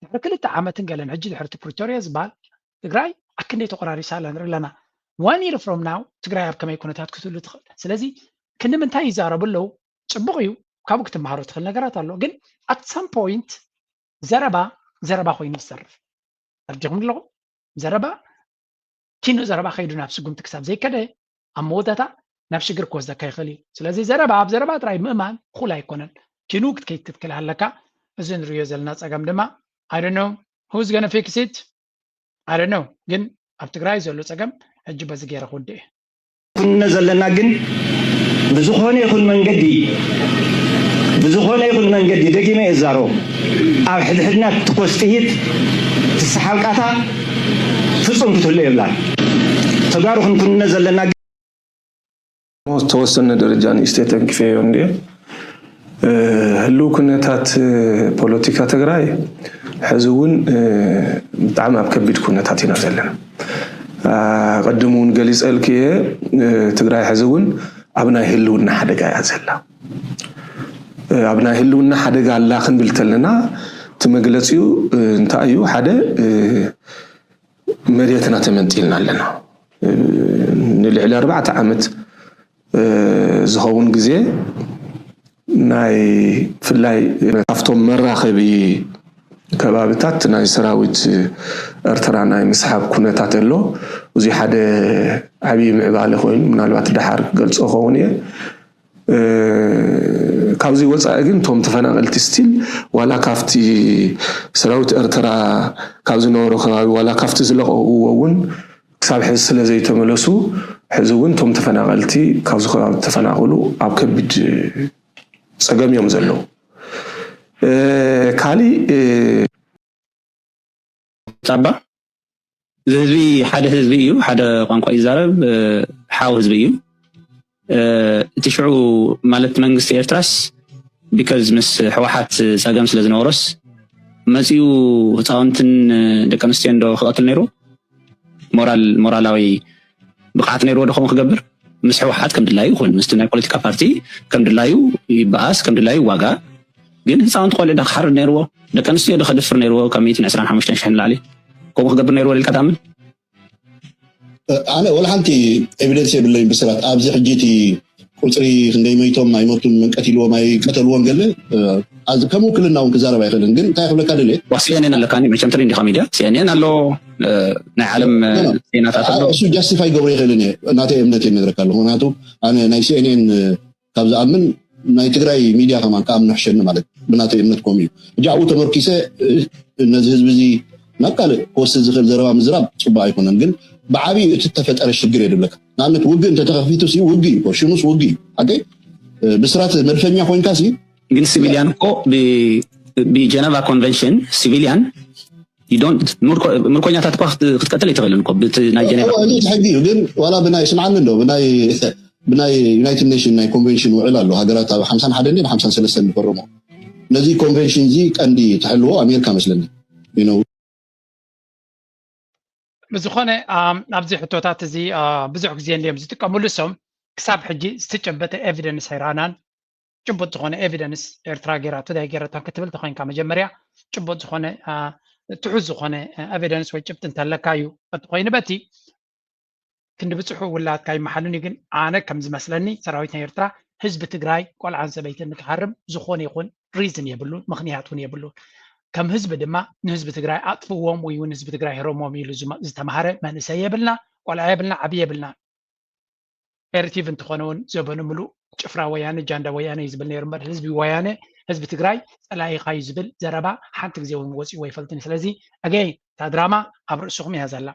ድሕሪ ክልተ ዓመትን ገለን ሕጂ ድሕሪ እቲ ፕሪቶሪያ ዝበሃል ትግራይ ኣክንደይ ተቆራሪሳ ኣላ ንርኢ ኣለና። ዋን ይር ፍሮም ናው ትግራይ ኣብ ከመይ ኩነታት ክትህሉ ትኽእል? ስለዚ ክንዲ ምንታይ ይዛረቡ ኣለዉ? ፅቡቕ እዩ፣ ካብኡ ክትመሃሮ ትኽእል ነገራት ኣሎ። ግን ኣት ሳም ፖይንት ዘረባ ዘረባ ኮይኑ ይሰርፍ። ተረዲኹም ኣለኹም? ዘረባ ኪኖ ዘረባ ከይዱ ናብ ስጉምቲ ክሳብ ዘይከደ ኣብ መወዳእታ ናብ ሽግር ክወስደካ ይኽእል እዩ። ስለዚ ዘረባ ኣብ ዘረባ ጥራይ ምእማን እኹል ኣይኮነን። ኪኑ ክትከይድ ትክእል ኣለካ። እዚ ንሪዮ ዘለና ፀገም ድማ I don't know who's gonna fix it. I don't know ግን ኣብ ትግራይ ዘሎ ፀገም ሕጂ በዚ ገይረ ክውድእ እየ። ኩነ ዘለና ግን ብዝኾነ ይኹን መንገዲ ብዝኾነ ይኹን መንገዲ ደጊመ እዛሮ ኣብ ሕድሕድና ትኮስ ጥይት ትሰሓልቃታ ፍጹም ክትህሉ የብላን። ተጋሩ ክንኩነ ዘለና ዝተወሰነ ደረጃ ንእሽተይ ተንኪፈዮ እንድየ። ህልው ኩነታት ፖለቲካ ትግራይ ሕዚ እውን ብጣዕሚ ኣብ ከቢድ ኩነታት ኢና ዘለና። ቅድም እውን ገሊፀልክየ ትግራይ ሕዚ እውን ኣብ ናይ ህልውና ሓደጋ እያ ዘላ። ኣብ ናይ ህልውና ሓደጋ ኣላ ክንብል ተለና እቲ መግለፂኡ እንታይ እዩ? ሓደ መሬትና ተመንጢልና ኣለና። ንልዕሊ ኣርባዕተ ዓመት ዝኸውን ግዜ ናይ ብፍላይ ካብቶም መራኸቢ ከባብታት ናይ ሰራዊት ኤርትራ ናይ ምስሓብ ኩነታት ኣሎ። እዚ ሓደ ዓብዪ ምዕባለ ኮይኑ ምናልባት ደሓር ክገልጾ ኸውን እየ። ካብዚ ወፃኢ ግን እቶም ተፈናቐልቲ ስቲል ዋላ ካብቲ ሰራዊት ኤርትራ ካብ ዝነበሮ ከባቢ ዋላ ካብቲ ዝለቐቕዎ እውን ክሳብ ሕዚ ስለ ዘይተመለሱ ሕዚ እውን እቶም ተፈናቐልቲ ካብዚ ከባቢ ተፈናቐሉ ኣብ ከቢድ ፀገም እዮም ዘለዉ። ካሊእ ጣባ እዚ ህዝቢ ሓደ ህዝቢ እዩ፣ ሓደ ቋንቋ ይዛረብ፣ ሓው ህዝቢ እዩ። እቲ ሽዑ ማለት መንግስቲ ኤርትራስ ቢካዝ ምስ ሕወሓት ፀገም ስለ ዝነበሮስ መፂኡ ህፃውንትን ደቂ ኣንስትዮን ዶ ክቐትል ነይሩ? ሞራል ሞራላዊ ብቕዓት ነይርዎ ዶ ከምኡ ክገብር? ምስ ሕወሓት ከም ድላዩ ይኹን ምስቲ ናይ ፖለቲካ ፓርቲ ከም ድላዩ ይበኣስ፣ ከም ድላዩ ይዋጋእ። ግን ህፃውንቲ ቆልዑ ዶ ክሓርድ ነይርዎ? ደቂ ኣንስትዮ ዶ ከድፍር ነይርዎ? ካብ ሚእትን ዕስራን ሓሙሽተን ሽሕን ንላዕሊ ከምኡ ክገብር ነይርዎ ኢልካ ትኣምን? ኣነ ወላ ሓንቲ ኤቪደንስ የብለይን ብስራት ኣብዚ ሕጂ እቲ ቁፅሪ ክንደይ መይቶም ኣይመቱን መንቀት ኢልዎም ኣይቀተልዎም ገለ ከምኡ ክልና እውን ክዛረብ ኣይኽእልን። ግን እንታይ ክብለካ ደልየ ሲኤንኤን ኣለካ መቸም ትሪ እንዲኻ ሚድያ ሲኤንኤን ኣሎ ናይ ዓለም ዜናታት ኣሎ። እሱ ጃስቲፋይ ገብሮ ይኽእልን እየ ናተይ እምነት እየ ነግረካ ኣለኹ። ምክንያቱ ኣነ ናይ ሲኤንኤን ካብ ዝኣምን ናይ ትግራይ ሚድያ ከማን ክኣምኖ ሕሸኒ ማለት ብናተይ እምነት ከምኡ እዩ። ሕጂ ኣብኡ ተመርኪሰ ነዚ ህዝቢ እዚ ናብ ካልእ ክወስድ ዝኽእል ዘረባ ምዝራብ ፅቡቅ ኣይኮነን። ግን ብዓብዩ እቲ እተፈጠረ ሽግር እየ ድብለካ። ንኣብነት ውግእ እንተተኸፊቱ ሲ ውግእ እዩ ሽኑስ ውግእ እዩ። ሓቀይ ብስራት መድፈኛ ኮይንካ ሲ ግን ሲቪሊያን እኮ ብጀነቫ ኮንቨንሽን ሲቪሊያን ምርኮኛታት እኳ ክትቀትል ኣይትኽእልን እኮ ብቲ ናይ ጀነቫ ሕጊ እዩ። ግን ዋላ ብናይ ስምዓኒ እንዶ ብናይ ብናይ ዩናይትድ ኔሽን ናይ ኮንቨንሽን ውዕል ኣሎ ሃገራት ኣብ ሓምሳን ሓደን ሓምሳን ሰለስተን ዝፈረሞ ነዚ ኮንቨንሽን እዚ ቀንዲ ትሕልዎ ኣሜሪካ መስለኒ። ብዝኾነ ኣብዚ ሕቶታት እዚ ብዙሕ ግዜ እንዲዮም ዝጥቀምሉ እሶም ክሳብ ሕጂ ዝተጨበጠ ኤቪደንስ ኣይረኣናን። ጭቡጥ ዝኾነ ኤቪደንስ ኤርትራ ገይራቶ ዳይ ገይረታን ክትብል ተኮይንካ መጀመርያ ጭቡጥ ዝኾነ ትሑዝ ዝኾነ ኤቪደንስ ወይ ጭብጢ እንተለካ እዩ። እቲ ኮይኑ በቲ ክንዲ ብፅሑ ውላድካ ይመሓሉን እዩ። ግን ኣነ ከም ዝመስለኒ ሰራዊት ናይ ኤርትራ ህዝቢ ትግራይ ቆልዓን ሰበይትን ንክሃርም ዝኾነ ይኹን ሪዝን የብሉን፣ ምክንያት እውን የብሉን። ከም ህዝቢ ድማ ንህዝቢ ትግራይ ኣጥፍዎም ወይ እውን ህዝቢ ትግራይ ህረሞም ኢሉ ዝተምሃረ መንእሰይ የብልና። ቆልዓ የብልና፣ ዓብዪ የብልና። ኤርቲቭ እንተኾነ እውን ዘበኑ ምሉእ ጭፍራ ወያነ፣ ጃንዳ ወያነ እዩ ዝብል ነይሩ እምበር፣ ህዝቢ ወያነ፣ ህዝቢ ትግራይ ጸላኢኻ እዩ ዝብል ዘረባ ሓንቲ ግዜ እውን ወፂኡ ኣይፈልጥን እዩ። ስለዚ ኣገይ እታ ድራማ ኣብ ርእስኹም እያ ዘላ።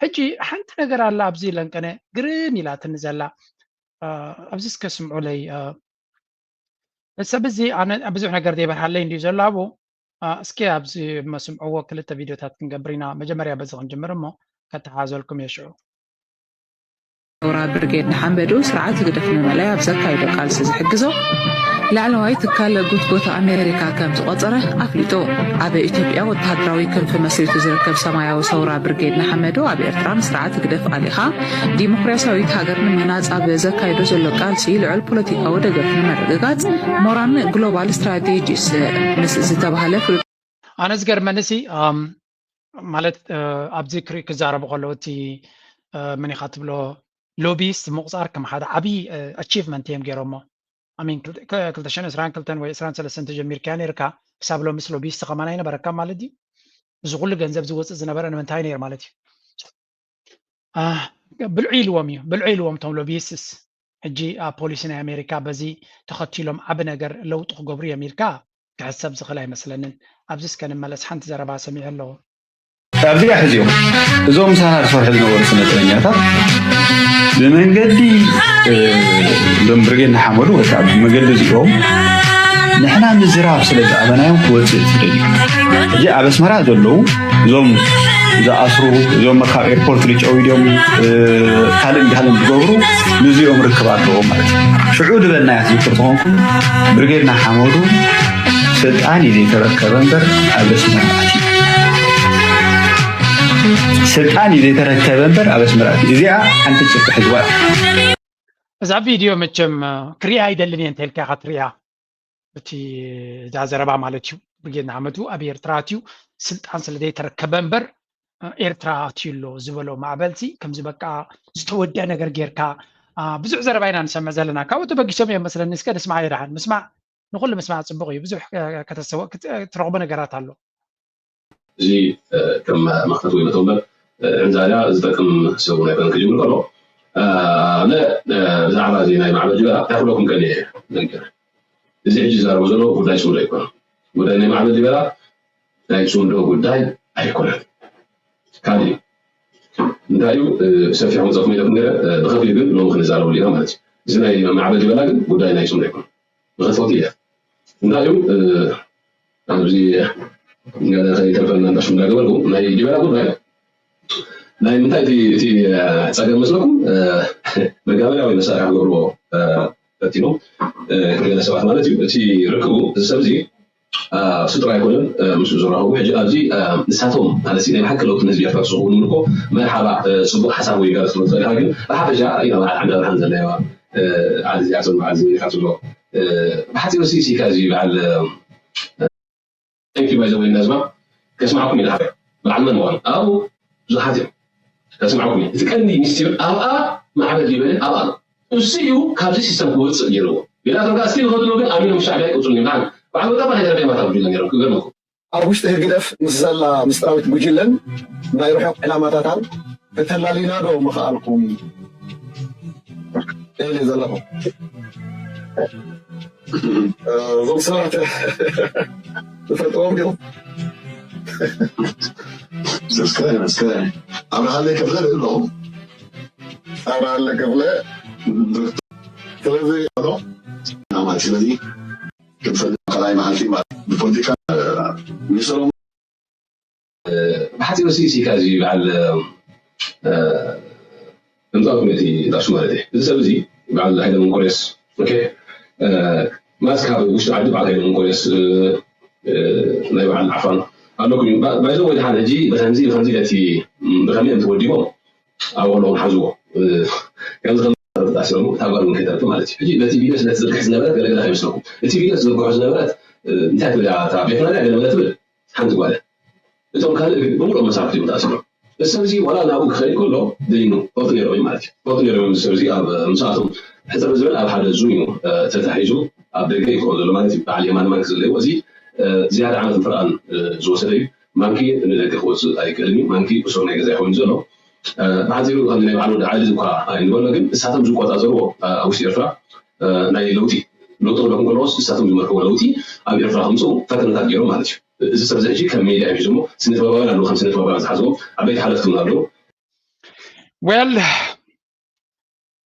ሕጂ ሓንቲ ነገር ኣላ ኣብዚ ለንቀነ ግርም ኢላትኒ ዘላ። እ፣ ኣብዚ እስከ ስምዑለይ። እ፣ ሰብ እዚ ኣነ ብዙሕ ነገር ዘይበርሃለይ እንድዩ ዘሎ ኣብኡ። እ፣ እስኪ ኣብዚ መስምዕዎ ክልተ ቪድዮታት ክንገብር ኢና። መጀመርያ በዚ ክንጅምር እሞ ከተሓዘልኩም እየ ሽዑ። ሰውራ ብርጌድ ንሓመዱ ስርዓት ህግደፍ ንምእላይ ኣብ ዘካይዶ ቃልሲ ዝሕግዞ ላዕለዋይ ትካል ጉትጎት ኣሜሪካ ከም ዝቖጸረ ኣፍሊጡ። ኣብ ኢትዮጵያ ወተሃደራዊ ክንፊ መስሪቱ ዝርከብ ሰማያዊ ሰውራ ብርጌድ ንሓመዱ ኣብ ኤርትራ ንስርዓት ህግደፍ ኣሊኻ ዲሞክራሲያዊት ሃገር ንምህናጽ ኣብ ዘካይዶ ዘሎ ቃልሲ ልዑል ፖለቲካዊ ደገፍ ንምርግጋጽ ሞራን ግሎባል ስትራቴጂስ ምስ ዝተባህለ ፍሉጥ ኣነ ዝገርመኒ ሲ ማለት ኣብዚ ክዛረቡ ከለዉ እቲ መን ኢኻ ትብሎ ሎቢስት ምቑፃር ከም ሓደ ዓብዪ ኣቺቭመንት እዮም ገይሮሞ። ኣሚን ክልተ ሽሕን ዕስራን ክልተን ወይ ዕስራን ሰለስተን ተጀሚርካያ ነይርካ ክሳብ ሎምስ ሎቢስት ከማን ኣይነበረካ ማለት እዩ። እዚ ኩሉ ገንዘብ ዝወፅእ ዝነበረ ንምንታይ ነይር ማለት እዩ? ብልዑ ኢልዎም እዩ፣ ብልዑ ኢልዎም እቶም ሎቢስትስ። ሕጂ ኣብ ፖሊሲ ናይ ኣሜሪካ በዚ ተኸቲሎም ዓቢ ነገር ለውጢ ክገብሩ እዮም ኢልካ ክሕሰብ ዝኽእል ኣይመስለንን። ኣብዚ እስከ ንመለስ፣ ሓንቲ ዘረባ ሰሚዐ ኣለኹ። ኣብዚኣ ሕዚኦም እዞም ምሳና ዝሰርሑ ዝነበሩ ስነጥበኛታት ብመንገዲ ሎም ብርጌድ ንሓመዱ ወይ ከዓ ብመንገዲ እዚኦም ንሕና ምዝራብ ስለ ዝኣበናዮም ክወፅእ ትደልዩ። ሕጂ ኣብ ኣስመራ ዘለዉ እዞም ዝኣስሩ እዞም ካብ ኤርፖርት ልጨው ኢሎም ካልእን ካልእን ዝገብሩ ንዚኦም ርክብ ኣለዎም ማለት እዩ። ሽዑ ዝበልናያ ትዝክር ተኾንኩም ብርጌድ ንሓመዱ ስልጣን እዩ ዘይተረከበ እምበር ኣብ ኣስመራ ኣትዩ። ስልጣን እዩ ዘይተረከበ እምበር ኣብ ኣስመራ ኣትዩ። እዚኣ ሓንቲ ጭብጢ ሕዝዋ። እዛ ቪድዮ መቸም ክሪኣ ኣይደልን እየ እንተልካ ኢኻ ትሪኣ። እቲ እዛ ዘረባ ማለት እዩ። ብርጌድ ንሓመዱ ኣብ ኤርትራ ኣትዩ ስልጣን ስለ ዘይተረከበ እምበር ኤርትራ ኣትዩ ኣሎ ዝበሎ ማዕበልሲ ከምዚ በቃ ዝተወደአ ነገር ጌርካ ብዙሕ ዘረባ ኢና ንሰምዕ ዘለና። ካብኡ ተበጊሶም እዮም መስለኒ። እስከ ንስማዕ ይደሓን። ምስማዕ ንኹሉ ምስማዕ ጽቡቕ እዩ። ብዙሕ ክትረኽቦ ነገራት ኣሎ። እዚ ከም መኽፈት ወይ መተንበር ዕንዛዝያ ዝጠቅም ሰብ እውን ኣይኮነን ክጅምር ከሎ ኣነ ብዛዕባ እዚ ናይ ማዕበል ጅበራ እንታይ ክብለኩም ቀኒየ ነገር እዚ ሕጂ ዝዛረቦ ዘሎ ጉዳይ ስሙ ኣይኮነ ጉዳይ ናይ ማዕበል ጅበራ ናይ ጽምዶ ጉዳይ ኣይኮነን። ካልእ እንታይ እዩ ሰፊሕ መፅረፍ ሜዳ ነረ ብኸፊል ግን ሎሚ ክንዛረበሉ ኢና ማለት እዩ። እዚ ናይ ማዕበል ጅበራ ግን ጉዳይ ናይ ጽምዶ ኣይኮነ ብኸፊል እያ። እንታይ እዩ ኣብዚ ገለ ከይተርፈና እንዳሹም እንዳገበርኩ ናይ ጅበራ ጉዳይ ናይ ምንታይ እቲ ፀገም መስለኩም መጋበርያ ወይ መሳርያ ክገብርዎ ፈቲኖም ገለ ሰባት ማለት እዩ። እቲ ርክቡ እዚ ሰብ እዚ እሱ ጥራይ ኣይኮነን ምስኡ ዝራኸቡ ሕጂ ኣብዚ ንሳቶም ማለት ናይ ብሓቂ ለውጢ ንህዝቢ ኤርትራ ዝኸውን ምልኮ መርሓባ ፅቡቅ ሓሳብ ወይ ጋር ክትመፅእ ኢኻ ግን ብሓፈሻ ኢና በዓል ዓንደ ብርሃን ዘለዋ ዓዲ እዚኣ ዘሎ ዓዲ ዝመሊካ ዘሎ ብሓፂሩ ሲ ሲካ እዚ በዓል Thank you by the way እንዳዝማ ከስማዕኩም ኢለ ሓበይ በዓል መን ምዃኑ ኣብኡ ብዙሓት እዮም ከስማዕኩም እዩ እቲ ቀንዲ ሚስጢር ኣብኣ ማዕበል ይበልን ኣብኣ ኣሎ እሱ እዩ ካብዚ ሲስተም ክወፅእ ገይርዎ ሌላቶም ከዓ ስቲል ከድሎ ግን ኣሚኖም ሻዕቢያ ይቅፅሉ እዮም በዓል በዓል ወጣ በዓል ሻዕቢያ ማታ ብዲሎ ነይሮም ክገርመኩም ኣብ ውሽጢ ህግደፍ ምስ ዘላ ምስጢራዊት ጉጅለን ናይ ርሑቕ ዕላማታታን ከተላልዩና ዶ ምኽኣልኩም? ኢለ ዘለኹ። እዞም ሰባት ትፈልጥዎም ዲኹም? እስከ እስከ ኣብርሃለይ ክፍለ ዶ ኣለኹ? ኣብርሃለ ክፍለ ስለዚ ማለት ስለዚ ክንፈልጥ ካልኣይ መዓልቲ ማለት ብፖለቲካ ሚኒስትሮም ብሓፂሩ ሲ ሲካ እዚ በዓል ምምፃእ ኮሚቴ ጣሱ ማለት እዩ እዚ ሰብ እዚ በዓል ሃይለ መንኮርዮስ ማለት ካብ ውሽጢ ዓዲ በዓል ሃይለ መንኮርዮስ ናይ በዓል ዓፋን ኣለኩም እዩ ባይዞ ወይ ድሓን ሕጂ ብከምዚ ብከምዚ ለቲ ብከመይ እዮም ተወዲቦም ኣብ ከለኹም ሓዝዎ ከምዚ ከም ተጣሲሮም እታ ጓል እውን ከይተርፍ ማለት እዩ ሕጂ በቲ ቪድዮ ስለ ትዝርግሕ ዝነበረት ገለገለ ከይመስለኩም እቲ ቪድዮ ትዝርግሖ ዝነበረት እንታይ ትብል እያ እታ ቤትና ድያ ገለመለ ትብል ሓንቲ ጓል እቶም ካልእ ግን ብምሉኦም መሳርሕቲ እዮም ተኣሲሮም እዚ ሰብ እዚ ዋላ ናብኡ ክኸይድ ከሎ ደይኑ ፎቶ ነይሮም እዩ ማለት እዩ ፎቶ ነይሮም እዚ ሰብ እዚ ኣብ ምሳኣቶም ሕፅር ዝብል ኣብ ሓደ ዙም እዩ ተታሒዙ ኣብ ደገ እዩ ክኸውን ዘሎ ማለት እዩ በዓል የማን ማንክ ዘለዎ እዚ ዝያዳ ዓመት ምፍርቓን ዝወሰደ እዩ ማንኪ ንደገ ክወፅእ ኣይክእልን እዩ ማንኪ እሱር ናይ ገዛ ይኸውን ዘሎ ብሓፂሩ ከምዚ ናይ በዓል ወዲ ዓሊ እኳ ኣይንበሎ፣ ግን ንሳቶም ዝቆፃፀርዎ ኣብ ውሽጢ ኤርትራ ናይ ለውጢ ለውጢ ክብለኩም ከለዎስ ንሳቶም ዝመርሕዎ ለውጢ ኣብ ኤርትራ ከምፅኡ ፈተነታት ገይሮም ማለት እዩ። እዚ ሰብ እዚ ሕጂ ከም ሜድያ እዮም ሒዞሞ፣ ስነ ጥበባውያን ኣለዉ፣ ከም ስነ ጥበባውያን ዝሓዝዎም ዓበይቲ ሓለፍቲ እውን ኣለዉ። ወል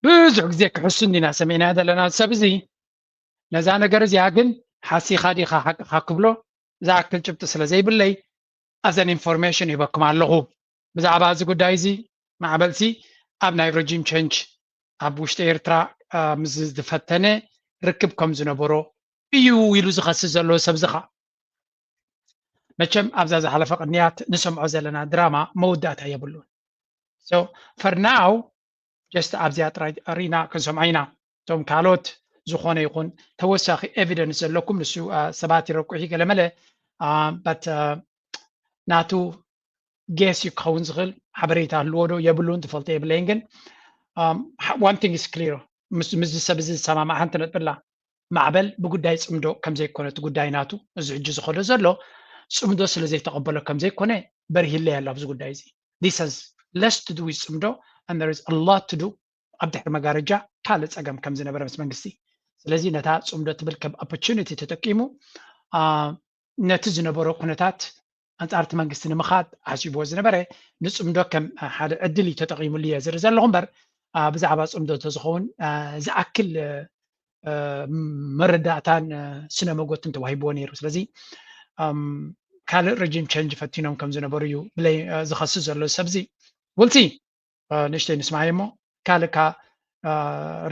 ብዙሕ ግዜ ክሕሱ እንዲና ሰሚዕና ዘለና ሰብ እዚ ነዛ ነገር እዚኣ ግን ሓሲኻ ዲኻ ሓቅኻ ክብሎ ዝኣክል ጭብጢ ስለ ዘይብለይ ኣዘን ኢንፎርሜሽን ይበኩም ኣለኹ። ብዛዕባ እዚ ጉዳይ እዚ ማዕበልሲ ኣብ ናይ ረጂም ቸንጅ ኣብ ውሽጢ ኤርትራ ምስ ዝፈተነ ርክብ ከም ዝነበሮ እዩ ኢሉ ዝኸስስ ዘሎ ሰብ ዝኻ መቸም ኣብዛ ዝሓለፈ ቅንያት ንሰምዖ ዘለና ድራማ መወዳእታ የብሉን። So for now just ኣብዚኣ ጥራይ ሪና ክንሰምዖ ኢና። እቶም ካልኦት ዝኾነ ይኹን ተወሳኺ ኤቪደንስ ዘለኩም ንሱ ሰባት ይረቁሒ ገለመለ but ናቱ ጌስ እዩ ክኸውን ዝኽእል ሓበሬታ ኣለዎ ዶ የብሉን ትፈልጦ የብለይን ግን one thing is clear ምስዚ ሰብ እዚ ዝሰማማዕ ሓንቲ ነጥብላ ማዕበል ብጉዳይ ፅምዶ ከምዘይኮነ እቲ ጉዳይ ናቱ እዚ ሕጂ ዝኸዶ ዘሎ ፅምዶ ስለ ዘይተቐበሎ ከምዘይኮነ በሪሂለይ ኣሎ ኣብዚ ጉዳይ እዚ this has less to do with ፅምዶ and there is a lot to do ኣብ ድሕሪ መጋረጃ ካልእ ፀገም ከም ዝነበረ ምስ መንግስቲ ስለዚ ነታ ፅምዶ ትብል ከም opportunity ተጠቂሙ ነቲ ዝነበሮ ኩነታት ኣንፃር እቲ መንግስቲ ንምኻድ ሓሲብዎ ዝነበረ ንፅምዶ ከም ሓደ ዕድል እዩ ተጠቒሙሉ እየ ዝርኢ ዘለኹ እምበር ብዛዕባ ፅምዶ እንተዝኸውን ዝኣክል መረዳእታን ስነ መጎትን ተዋሂብዎ ነይሩ ስለዚ ካልእ ረጂም ቸንጅ ፈቲኖም ከም ዝነበሩ እዩ ብለይ ዝኸስስ ዘሎ ሰብዚ ውልሲ ንእሽተይ ንስማዓዮ እሞ ካልእ ካ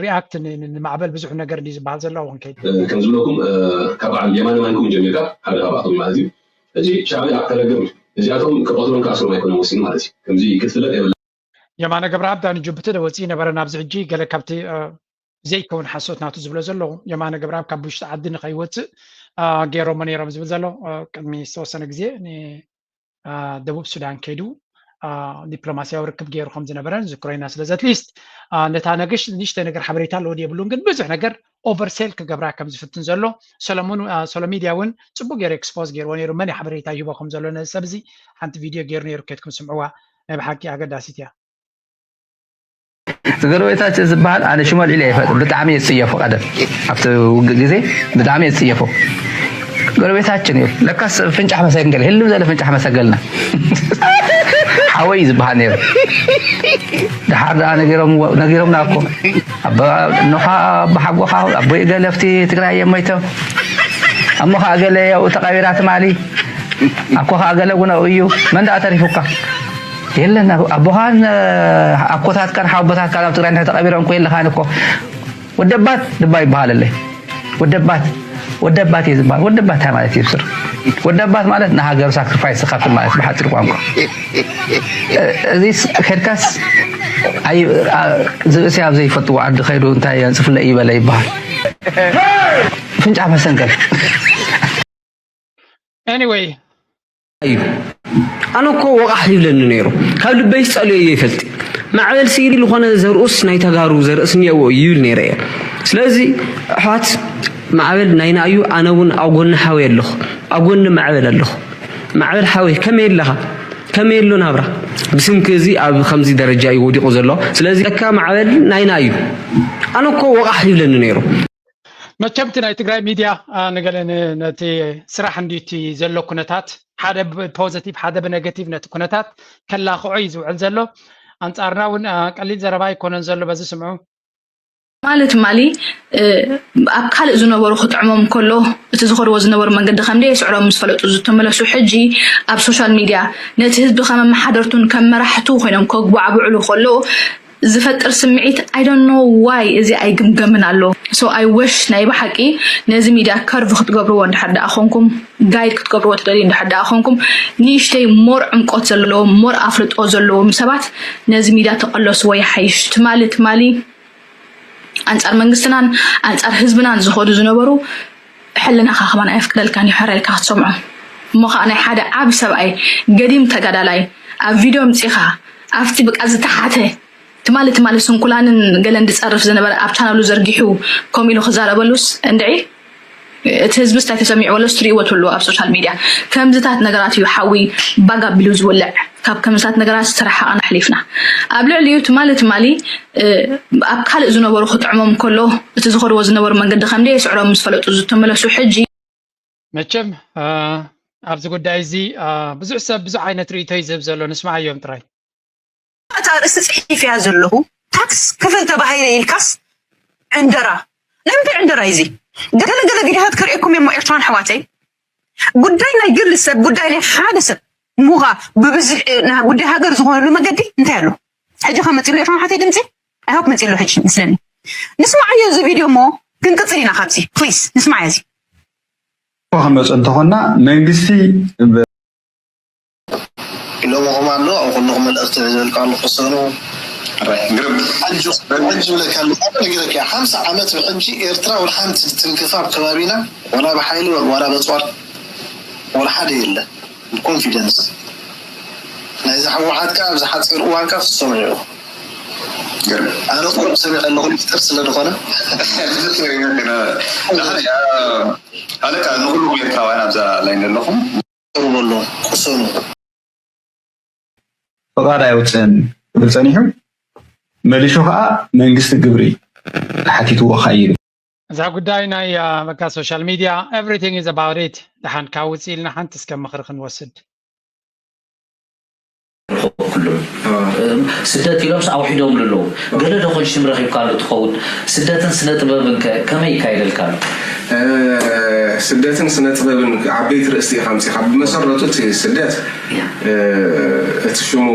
ሪኣክት ንማዕበል ብዙሕ ነገር እንዲ ዝበሃል ዘሎ እውን ከይድ ከም ዝብለኩም ካብ በዓል የማነ ማንኩም ጀሚርካ ሓደ ካብኣቶም ማለት እዩ። እዚ ሻዕብያ ተረገም እዚኣቶም ክቐትሎም ክኣስሮም ኣይኮነም ወሲኑ ማለት እዩ። ከምዚ ክትፍለጥ የብላ። የማነ ገብረኣብ ዳኒ ጁብቲ ደወፂ ነበረ ናብዚ ሕጂ ገለ ካብቲ ዘይከውን ሓሶት ናቱ ዝብሎ ዘሎ የማነ ገብረኣብ ካብ ውሽጢ ዓዲ ንኸይወፅእ ገይሮሞ ነይሮም ዝብል ዘሎ ቅድሚ ዝተወሰነ ግዜ ደቡብ ሱዳን ከይዱ ዲፕሎማስያዊ ርክብ ገይሩ ከም ዝነበረ ንዝክሮ ኢና። ስለዚ ኣትሊስት ነታ ነገሽ ንእሽተይ ነገር ሓበሬታ ኣለዎ የብሉን፣ ግን ብዙሕ ነገር ኦቨርሴል ክገብራ ከም ዝፍትን ዘሎ ሰሎሞን ሶሎ ሚድያ እውን ፅቡቅ ገይሩ ኤክስፖዝ ገይርዎ ነይሩ። መን ሓበሬታ ይህቦ ከም ዘሎ ነዚ ሰብ እዚ ሓንቲ ቪድዮ ገይሩ ነይሩ፣ ከድኩም ስምዕዋ፣ ናይ ብሓቂ ኣገዳሲት እያ። ጎረቤታችን ዝበሃል ኣነ ሽሙ ኣልዒለ ይፈጥ ብጣዕሚ የጽየፎ ቀደም ኣብቲ ውግእ ግዜ ብጣዕሚ የጽየፎ ጎረቤታችን እዩ። ለካስ ፍንጫሕ መሰንገል ህልም ዘለ ፍንጫሕ መሰንገልና ሓወይ ዝበሃል ነይሩ። ድሓር ደኣ ነጊሮምና እኮ እኖኻ ኣቦሓጎኻ ኣቦይ ገለፍቲ ትግራይ እዮም ሞይቶም እሞ ከዓ ገለ ያው ተቃቢራ ትማሊ ኣኮ ከዓ ገለ እውን ኣብኡ እዩ መን ደኣ ተሪፉካ የለን ኣቦኻን ኣኮታትካን ሓወቦታትካን ኣብ ትግራይ እንድሕር ተቐቢሮም እኮ የለኻን እኮ ወደባት ድባ ይበሃለለይ ወደባት ወደባት እየ ዝበሃል ወደባት እንታይ ማለት እዩ ስር ወደባት ማለት ንሃገሩ ሳክሪፋይስ ዝኸፍል ማለት ብሓፂር ቋንቋ እዚ ከድካስ ዝርእሲ ኣብ ዘይፈትዎ ዓዲ ከይዱ እንታይ የንፅፍለ ይበለ ይበሃል ፍንጫ መሰንገል Anyway እዩ ኣነ እኮ ወቃሕ ይብለኒ ነይሩ ካብ ልበይ ዝፀልዮ እየ ይፈልጥ ማዕበል ስኢዲ ዝኾነ ዘርእስ ናይ ተጋሩ ዘርእስ እኒአዎ ይብል ነይረ እየ ስለዚ ኣሕዋት ማዕበል ናይና እዩ ኣነ እውን ኣብ ጎኒ ሓወይ ኣለኹ ኣብ ጎኒ ማዕበል ኣለኹ ማዕበል ሓወይ ከመይ ኣለኻ ከመይ ኣሎ ናብራ ብስንኪ እዚ ኣብ ከምዚ ደረጃ እዩ ወዲቑ ዘሎ ስለዚ ለካ ማዕበል ናይና እዩ ኣነ እኮ ወቃሕ ይብለኒ ነይሩ መቸም እቲ ናይ ትግራይ ሚድያ ንገለ ነቲ ስራሕ እንዲ እቲ ዘሎ ኩነታት ሓደ ብፖዘቲቭ ሓደ ብነጋቲቭ ነቲ ኩነታት ከላኽዖ እዩ ዝውዕል ዘሎ ኣንፃርና እውን ቀሊል ዘረባ ኣይኮነን ዘሎ በዚ ስምዑ ትማሊ ትማሊ ኣብ ካልእ ዝነበሩ ክጥዕሞም ከሎ እቲ ዝኸድዎ ዝነበሩ መንገዲ ከም ደየስዕሮም ምስ ፈለጡ ዝተመለሱ ሕጂ ኣብ ሶሻል ሚድያ ነቲ ህዝቢ ከም ኣመሓደርቱን ከም መራሕቱ ኮይኖም ከጉባዕብዕሉ ከለዉ ዝፈጥር ስምዒት I don't know why እዚ ኣይግምገምን ኣሎ so I wish ናይ ብሓቂ ነዚ ሚድያ ከርቭ ክትገብርዎ እንድሕር ደኣ ኮንኩም ጋይድ ክትገብርዎ ትደልዩ እንድሕር ደኣ ኮንኩም ንእሽተይ more ዕምቆት ዘለዎም more ኣፍልጦ ዘለዎም ሰባት ነዚ ሚድያ ተቐለስዎ ይሓይሽ ትማሊ ትማሊ ኣንፃር መንግስትናን ኣንፃር ህዝብናን ዝኸዱ ዝነበሩ ሕልናኻ ከማን ኣየፍቅደልካን እዩ ሕረ ኢልካ ክትሰምዖ እሞ ከዓ ናይ ሓደ ዓብ ሰብኣይ ገዲም ተጋዳላይ ኣብ ቪድዮ ምፂኻ ኣብቲ ብቃ ዝተሓተ ትማሊ ትማሊ ስንኩላንን ገለን ዝፀርፍ ዝነበረ ኣብ ቻናሉ ዘርጊሑ ከምኡ ኢሉ ክዛረበሉስ እንድዒ እቲ ህዝብስ እንታይ ተሰሚዕዎ ለስ ትሪእዎ ትህልዎ ኣብ ሶሻል ሚድያ ከምዝታት ነገራት እዩ ሓዊ ባግ ኣቢሉ ዝውልዕ ካብ ከምስታት ነገራት ዝተረሓቐና ኣሕሊፍና። ኣብ ልዕሊኡ ትማሊ ትማሊ ኣብ ካልእ ዝነበሩ ክጥዕሞም ከሎ እቲ ዝኸድዎ ዝነበሩ መንገዲ ከምደ የስዕሮም ምስ ፈለጡ ዝተመለሱ ሕጂ መቸም ኣብዚ ጉዳይ እዚ ብዙሕ ሰብ ብዙሕ ዓይነት ርእቶ እዩ ዝህብ ዘሎ። ንስማዓዮም ጥራይ። እታ ርእሲ ፅሒፍ እያ ዘለኹ። ታክስ ክፍል ተባሂለ ኢልካስ ዕንደራ ንምንታይ ዕንደራ እዩ እዚ? ገለ ገለ ቪድዮታት ከርእየኩም እሞ ኤርትራን ኣሕዋተይ፣ ጉዳይ ናይ ግሊ ሰብ፣ ጉዳይ ናይ ሓደ ሰብ ሙኻ ብብዝሕ ጉዳይ ሃገር ዝኾነሉ መገዲ እንታይ ኣሎ? ሕጂ ከ መፂሉ ኤርትራን ኣሕዋተይ ድምፂ? I hope መፂሉ ሕጂ ምስለኒ። ንስማዓዮ እዚ ቪድዮ እሞ ክንቅፅል ኢና ካብዚ። ፕሊስ ንስማዓዮ እዚ። ክንመፅ እንተኾና መንግስቲ ኢሎምኹም ኣሎ። ኣብ ኩልኹም መልእኽቲ ሒዘልካ ኣሎ ቅሰኑ። ግርም ሕጂ ሕጂ ብለካ ኣለኹ ነጊረካ እየ። ሓምሳ ዓመት ብሕጂ ኤርትራ ወላ ሓንቲ ትንክፍ ኣብ ከባቢና ወላ ብሓይሊ ዋላ በፅዋር ወላ ሓደ የለ። ኮንፊደንስ ናይዚ ህወሓት ከ ኣብዚ ሓፂር እዋን ከ ክትሰምዑ ኢኹም። ግርም ኣነ ቁሩብ ሰሚዐ ኣለኹ ሚስጥር ስለ ዝኾነ። ኣለካ ንኩሉ ኤርትራውያን ኣብዛ ላይን ዘለኹም ቁሩብ ኣሎ ቅሰኑ። ፍቓድ ኣየውፅእን ክብል ፀኒሑ መሊሹ ከዓ መንግስቲ ግብሪ ሓቲትዎ ከዓ ይብል። እዛ ጉዳይ ናይ በቃ social media everything is about it። ደሓን ካብ ውፅእ ኢልና ሓንቲ እስከ ምኽሪ ክንወስድ ኩሉ ስደት ኢሎምስ ኣውሒዶምሉ ኣለዉ። ገለ ዶ ኮንሽም ረኺብካሉ ትኸውን? ስደትን ስነ ጥበብን ከ ከመይ ይካየደልካ ኣሎ? ስደትን ስነ ጥበብን ዓበይቲ ርእስቲ ኢኻ ኣምፂኻ። ብመሰረቱ እቲ ስደት እቲ ሽሙ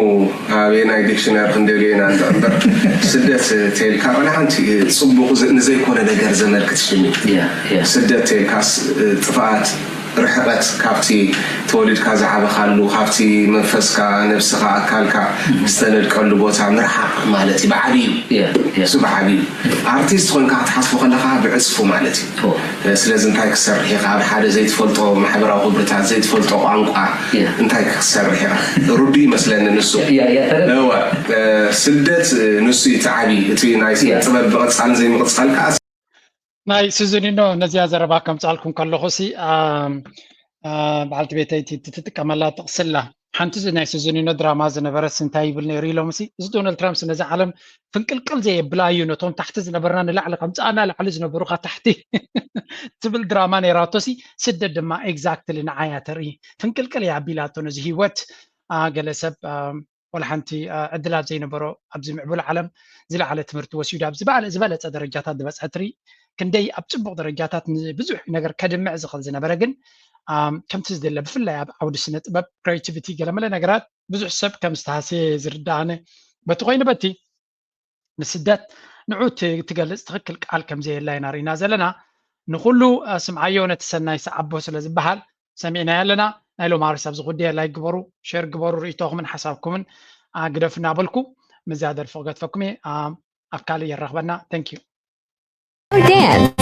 ኣበየናይ ዲክሽነሪ ክንደልዮ ኢና እንዳ እምበር ስደት ተልካ ዋላ ሓንቲ ፅቡቕ ንዘይኮነ ነገር ዘመልክት ሽም እዩ። ስደት ተልካስ ጥፍኣት ርሕቐት ካብቲ ተወሊድካ ዝዓበኻሉ ካብቲ መንፈስካ ነብስኻ ኣካልካ ዝተነድቀሉ ቦታ ምርሓቕ ማለት እዩ ብዓብዩ እሱ ብዓብዩ ኣርቲስት ኮንካ ክትሓስቦ ከለኻ ብዕፅፉ ማለት እዩ ስለዚ እንታይ ክሰርሕ ኢኻ ኣብ ሓደ ዘይትፈልጦ ማሕበራዊ ክብርታት ዘይትፈልጦ ቋንቋ እንታይ ክትሰርሕ ኢኻ ሩዱ ይመስለኒ ንሱ እወ ስደት ንሱ እዩ እቲ ዓብዪ እቲ ናይ ስነ ጥበብ ምቕፃል ዘይምቕፃል ከዓ ናይ ስዙኒኖ ነዚኣ ዘረባ ከምፃልኩም ከለኹ ሲ በዓልቲ ቤተይ ትጥቀመላ ጥቕስላ ሓንቲ ናይ ስዙኒኖ ድራማ ዝነበረ እንታይ ይብል ነይሩ ኢሎም ሲ እዚ ዶናልድ ትራምፕ ነዚ ዓለም ፍንቅልቅል ዘየብላ እዩ ነቶም ታሕቲ ዝነበርና ንላዕሊ ከምፃኣና ላዕሊ ዝነበሩካ ታሕቲ ትብል ድራማ ነይራቶ ሲ ስደት ድማ exactly ንዓያ ተርኢ ፍንቅልቅል እያ ኣቢላቶ ነዚ ህይወት ገለ ሰብ ወላ ሓንቲ ዕድላት ዘይነበሮ ኣብዚ ምዕቡል ዓለም ዝለዓለ ትምህርቲ ወሲዱ ኣብ ዝበለፀ ደረጃታት ዝበፅሐ ትርኢ ክንደይ ኣብ ፅቡቕ ደረጃታት ንብዙሕ ነገር ከድምዕ ዝኽእል ዝነበረ ግን ከምቲ ዝድለ ብፍላይ ኣብ ዓውዲ ስነ ጥበብ creativity ገለመለ ነገራት ብዙሕ ሰብ ከም ዝተሃስየ ዝርዳኣነ በቲ ኮይኑ በቲ ንስደት ንዑ ትገልፅ ትኽክል ቃል ከምዘየላ ኢና ርኢና ዘለና ንኩሉ ስምዓዮ ነቲ ሰናይ ሰዓቦ ስለ ዝበሃል ሰሚዕናዮ ኣለና ናይ ሎማርስ ኣብዚ ጉዳይ ላይክ ግበሩ ሸር ግበሩ ርእይቶኹምን ሓሳብኩምን ግደፉ እናበልኩ ምዝያ ደርፊ ክገድፈኩም እየ ኣብ ካልእ የራኽበና thank you Dance.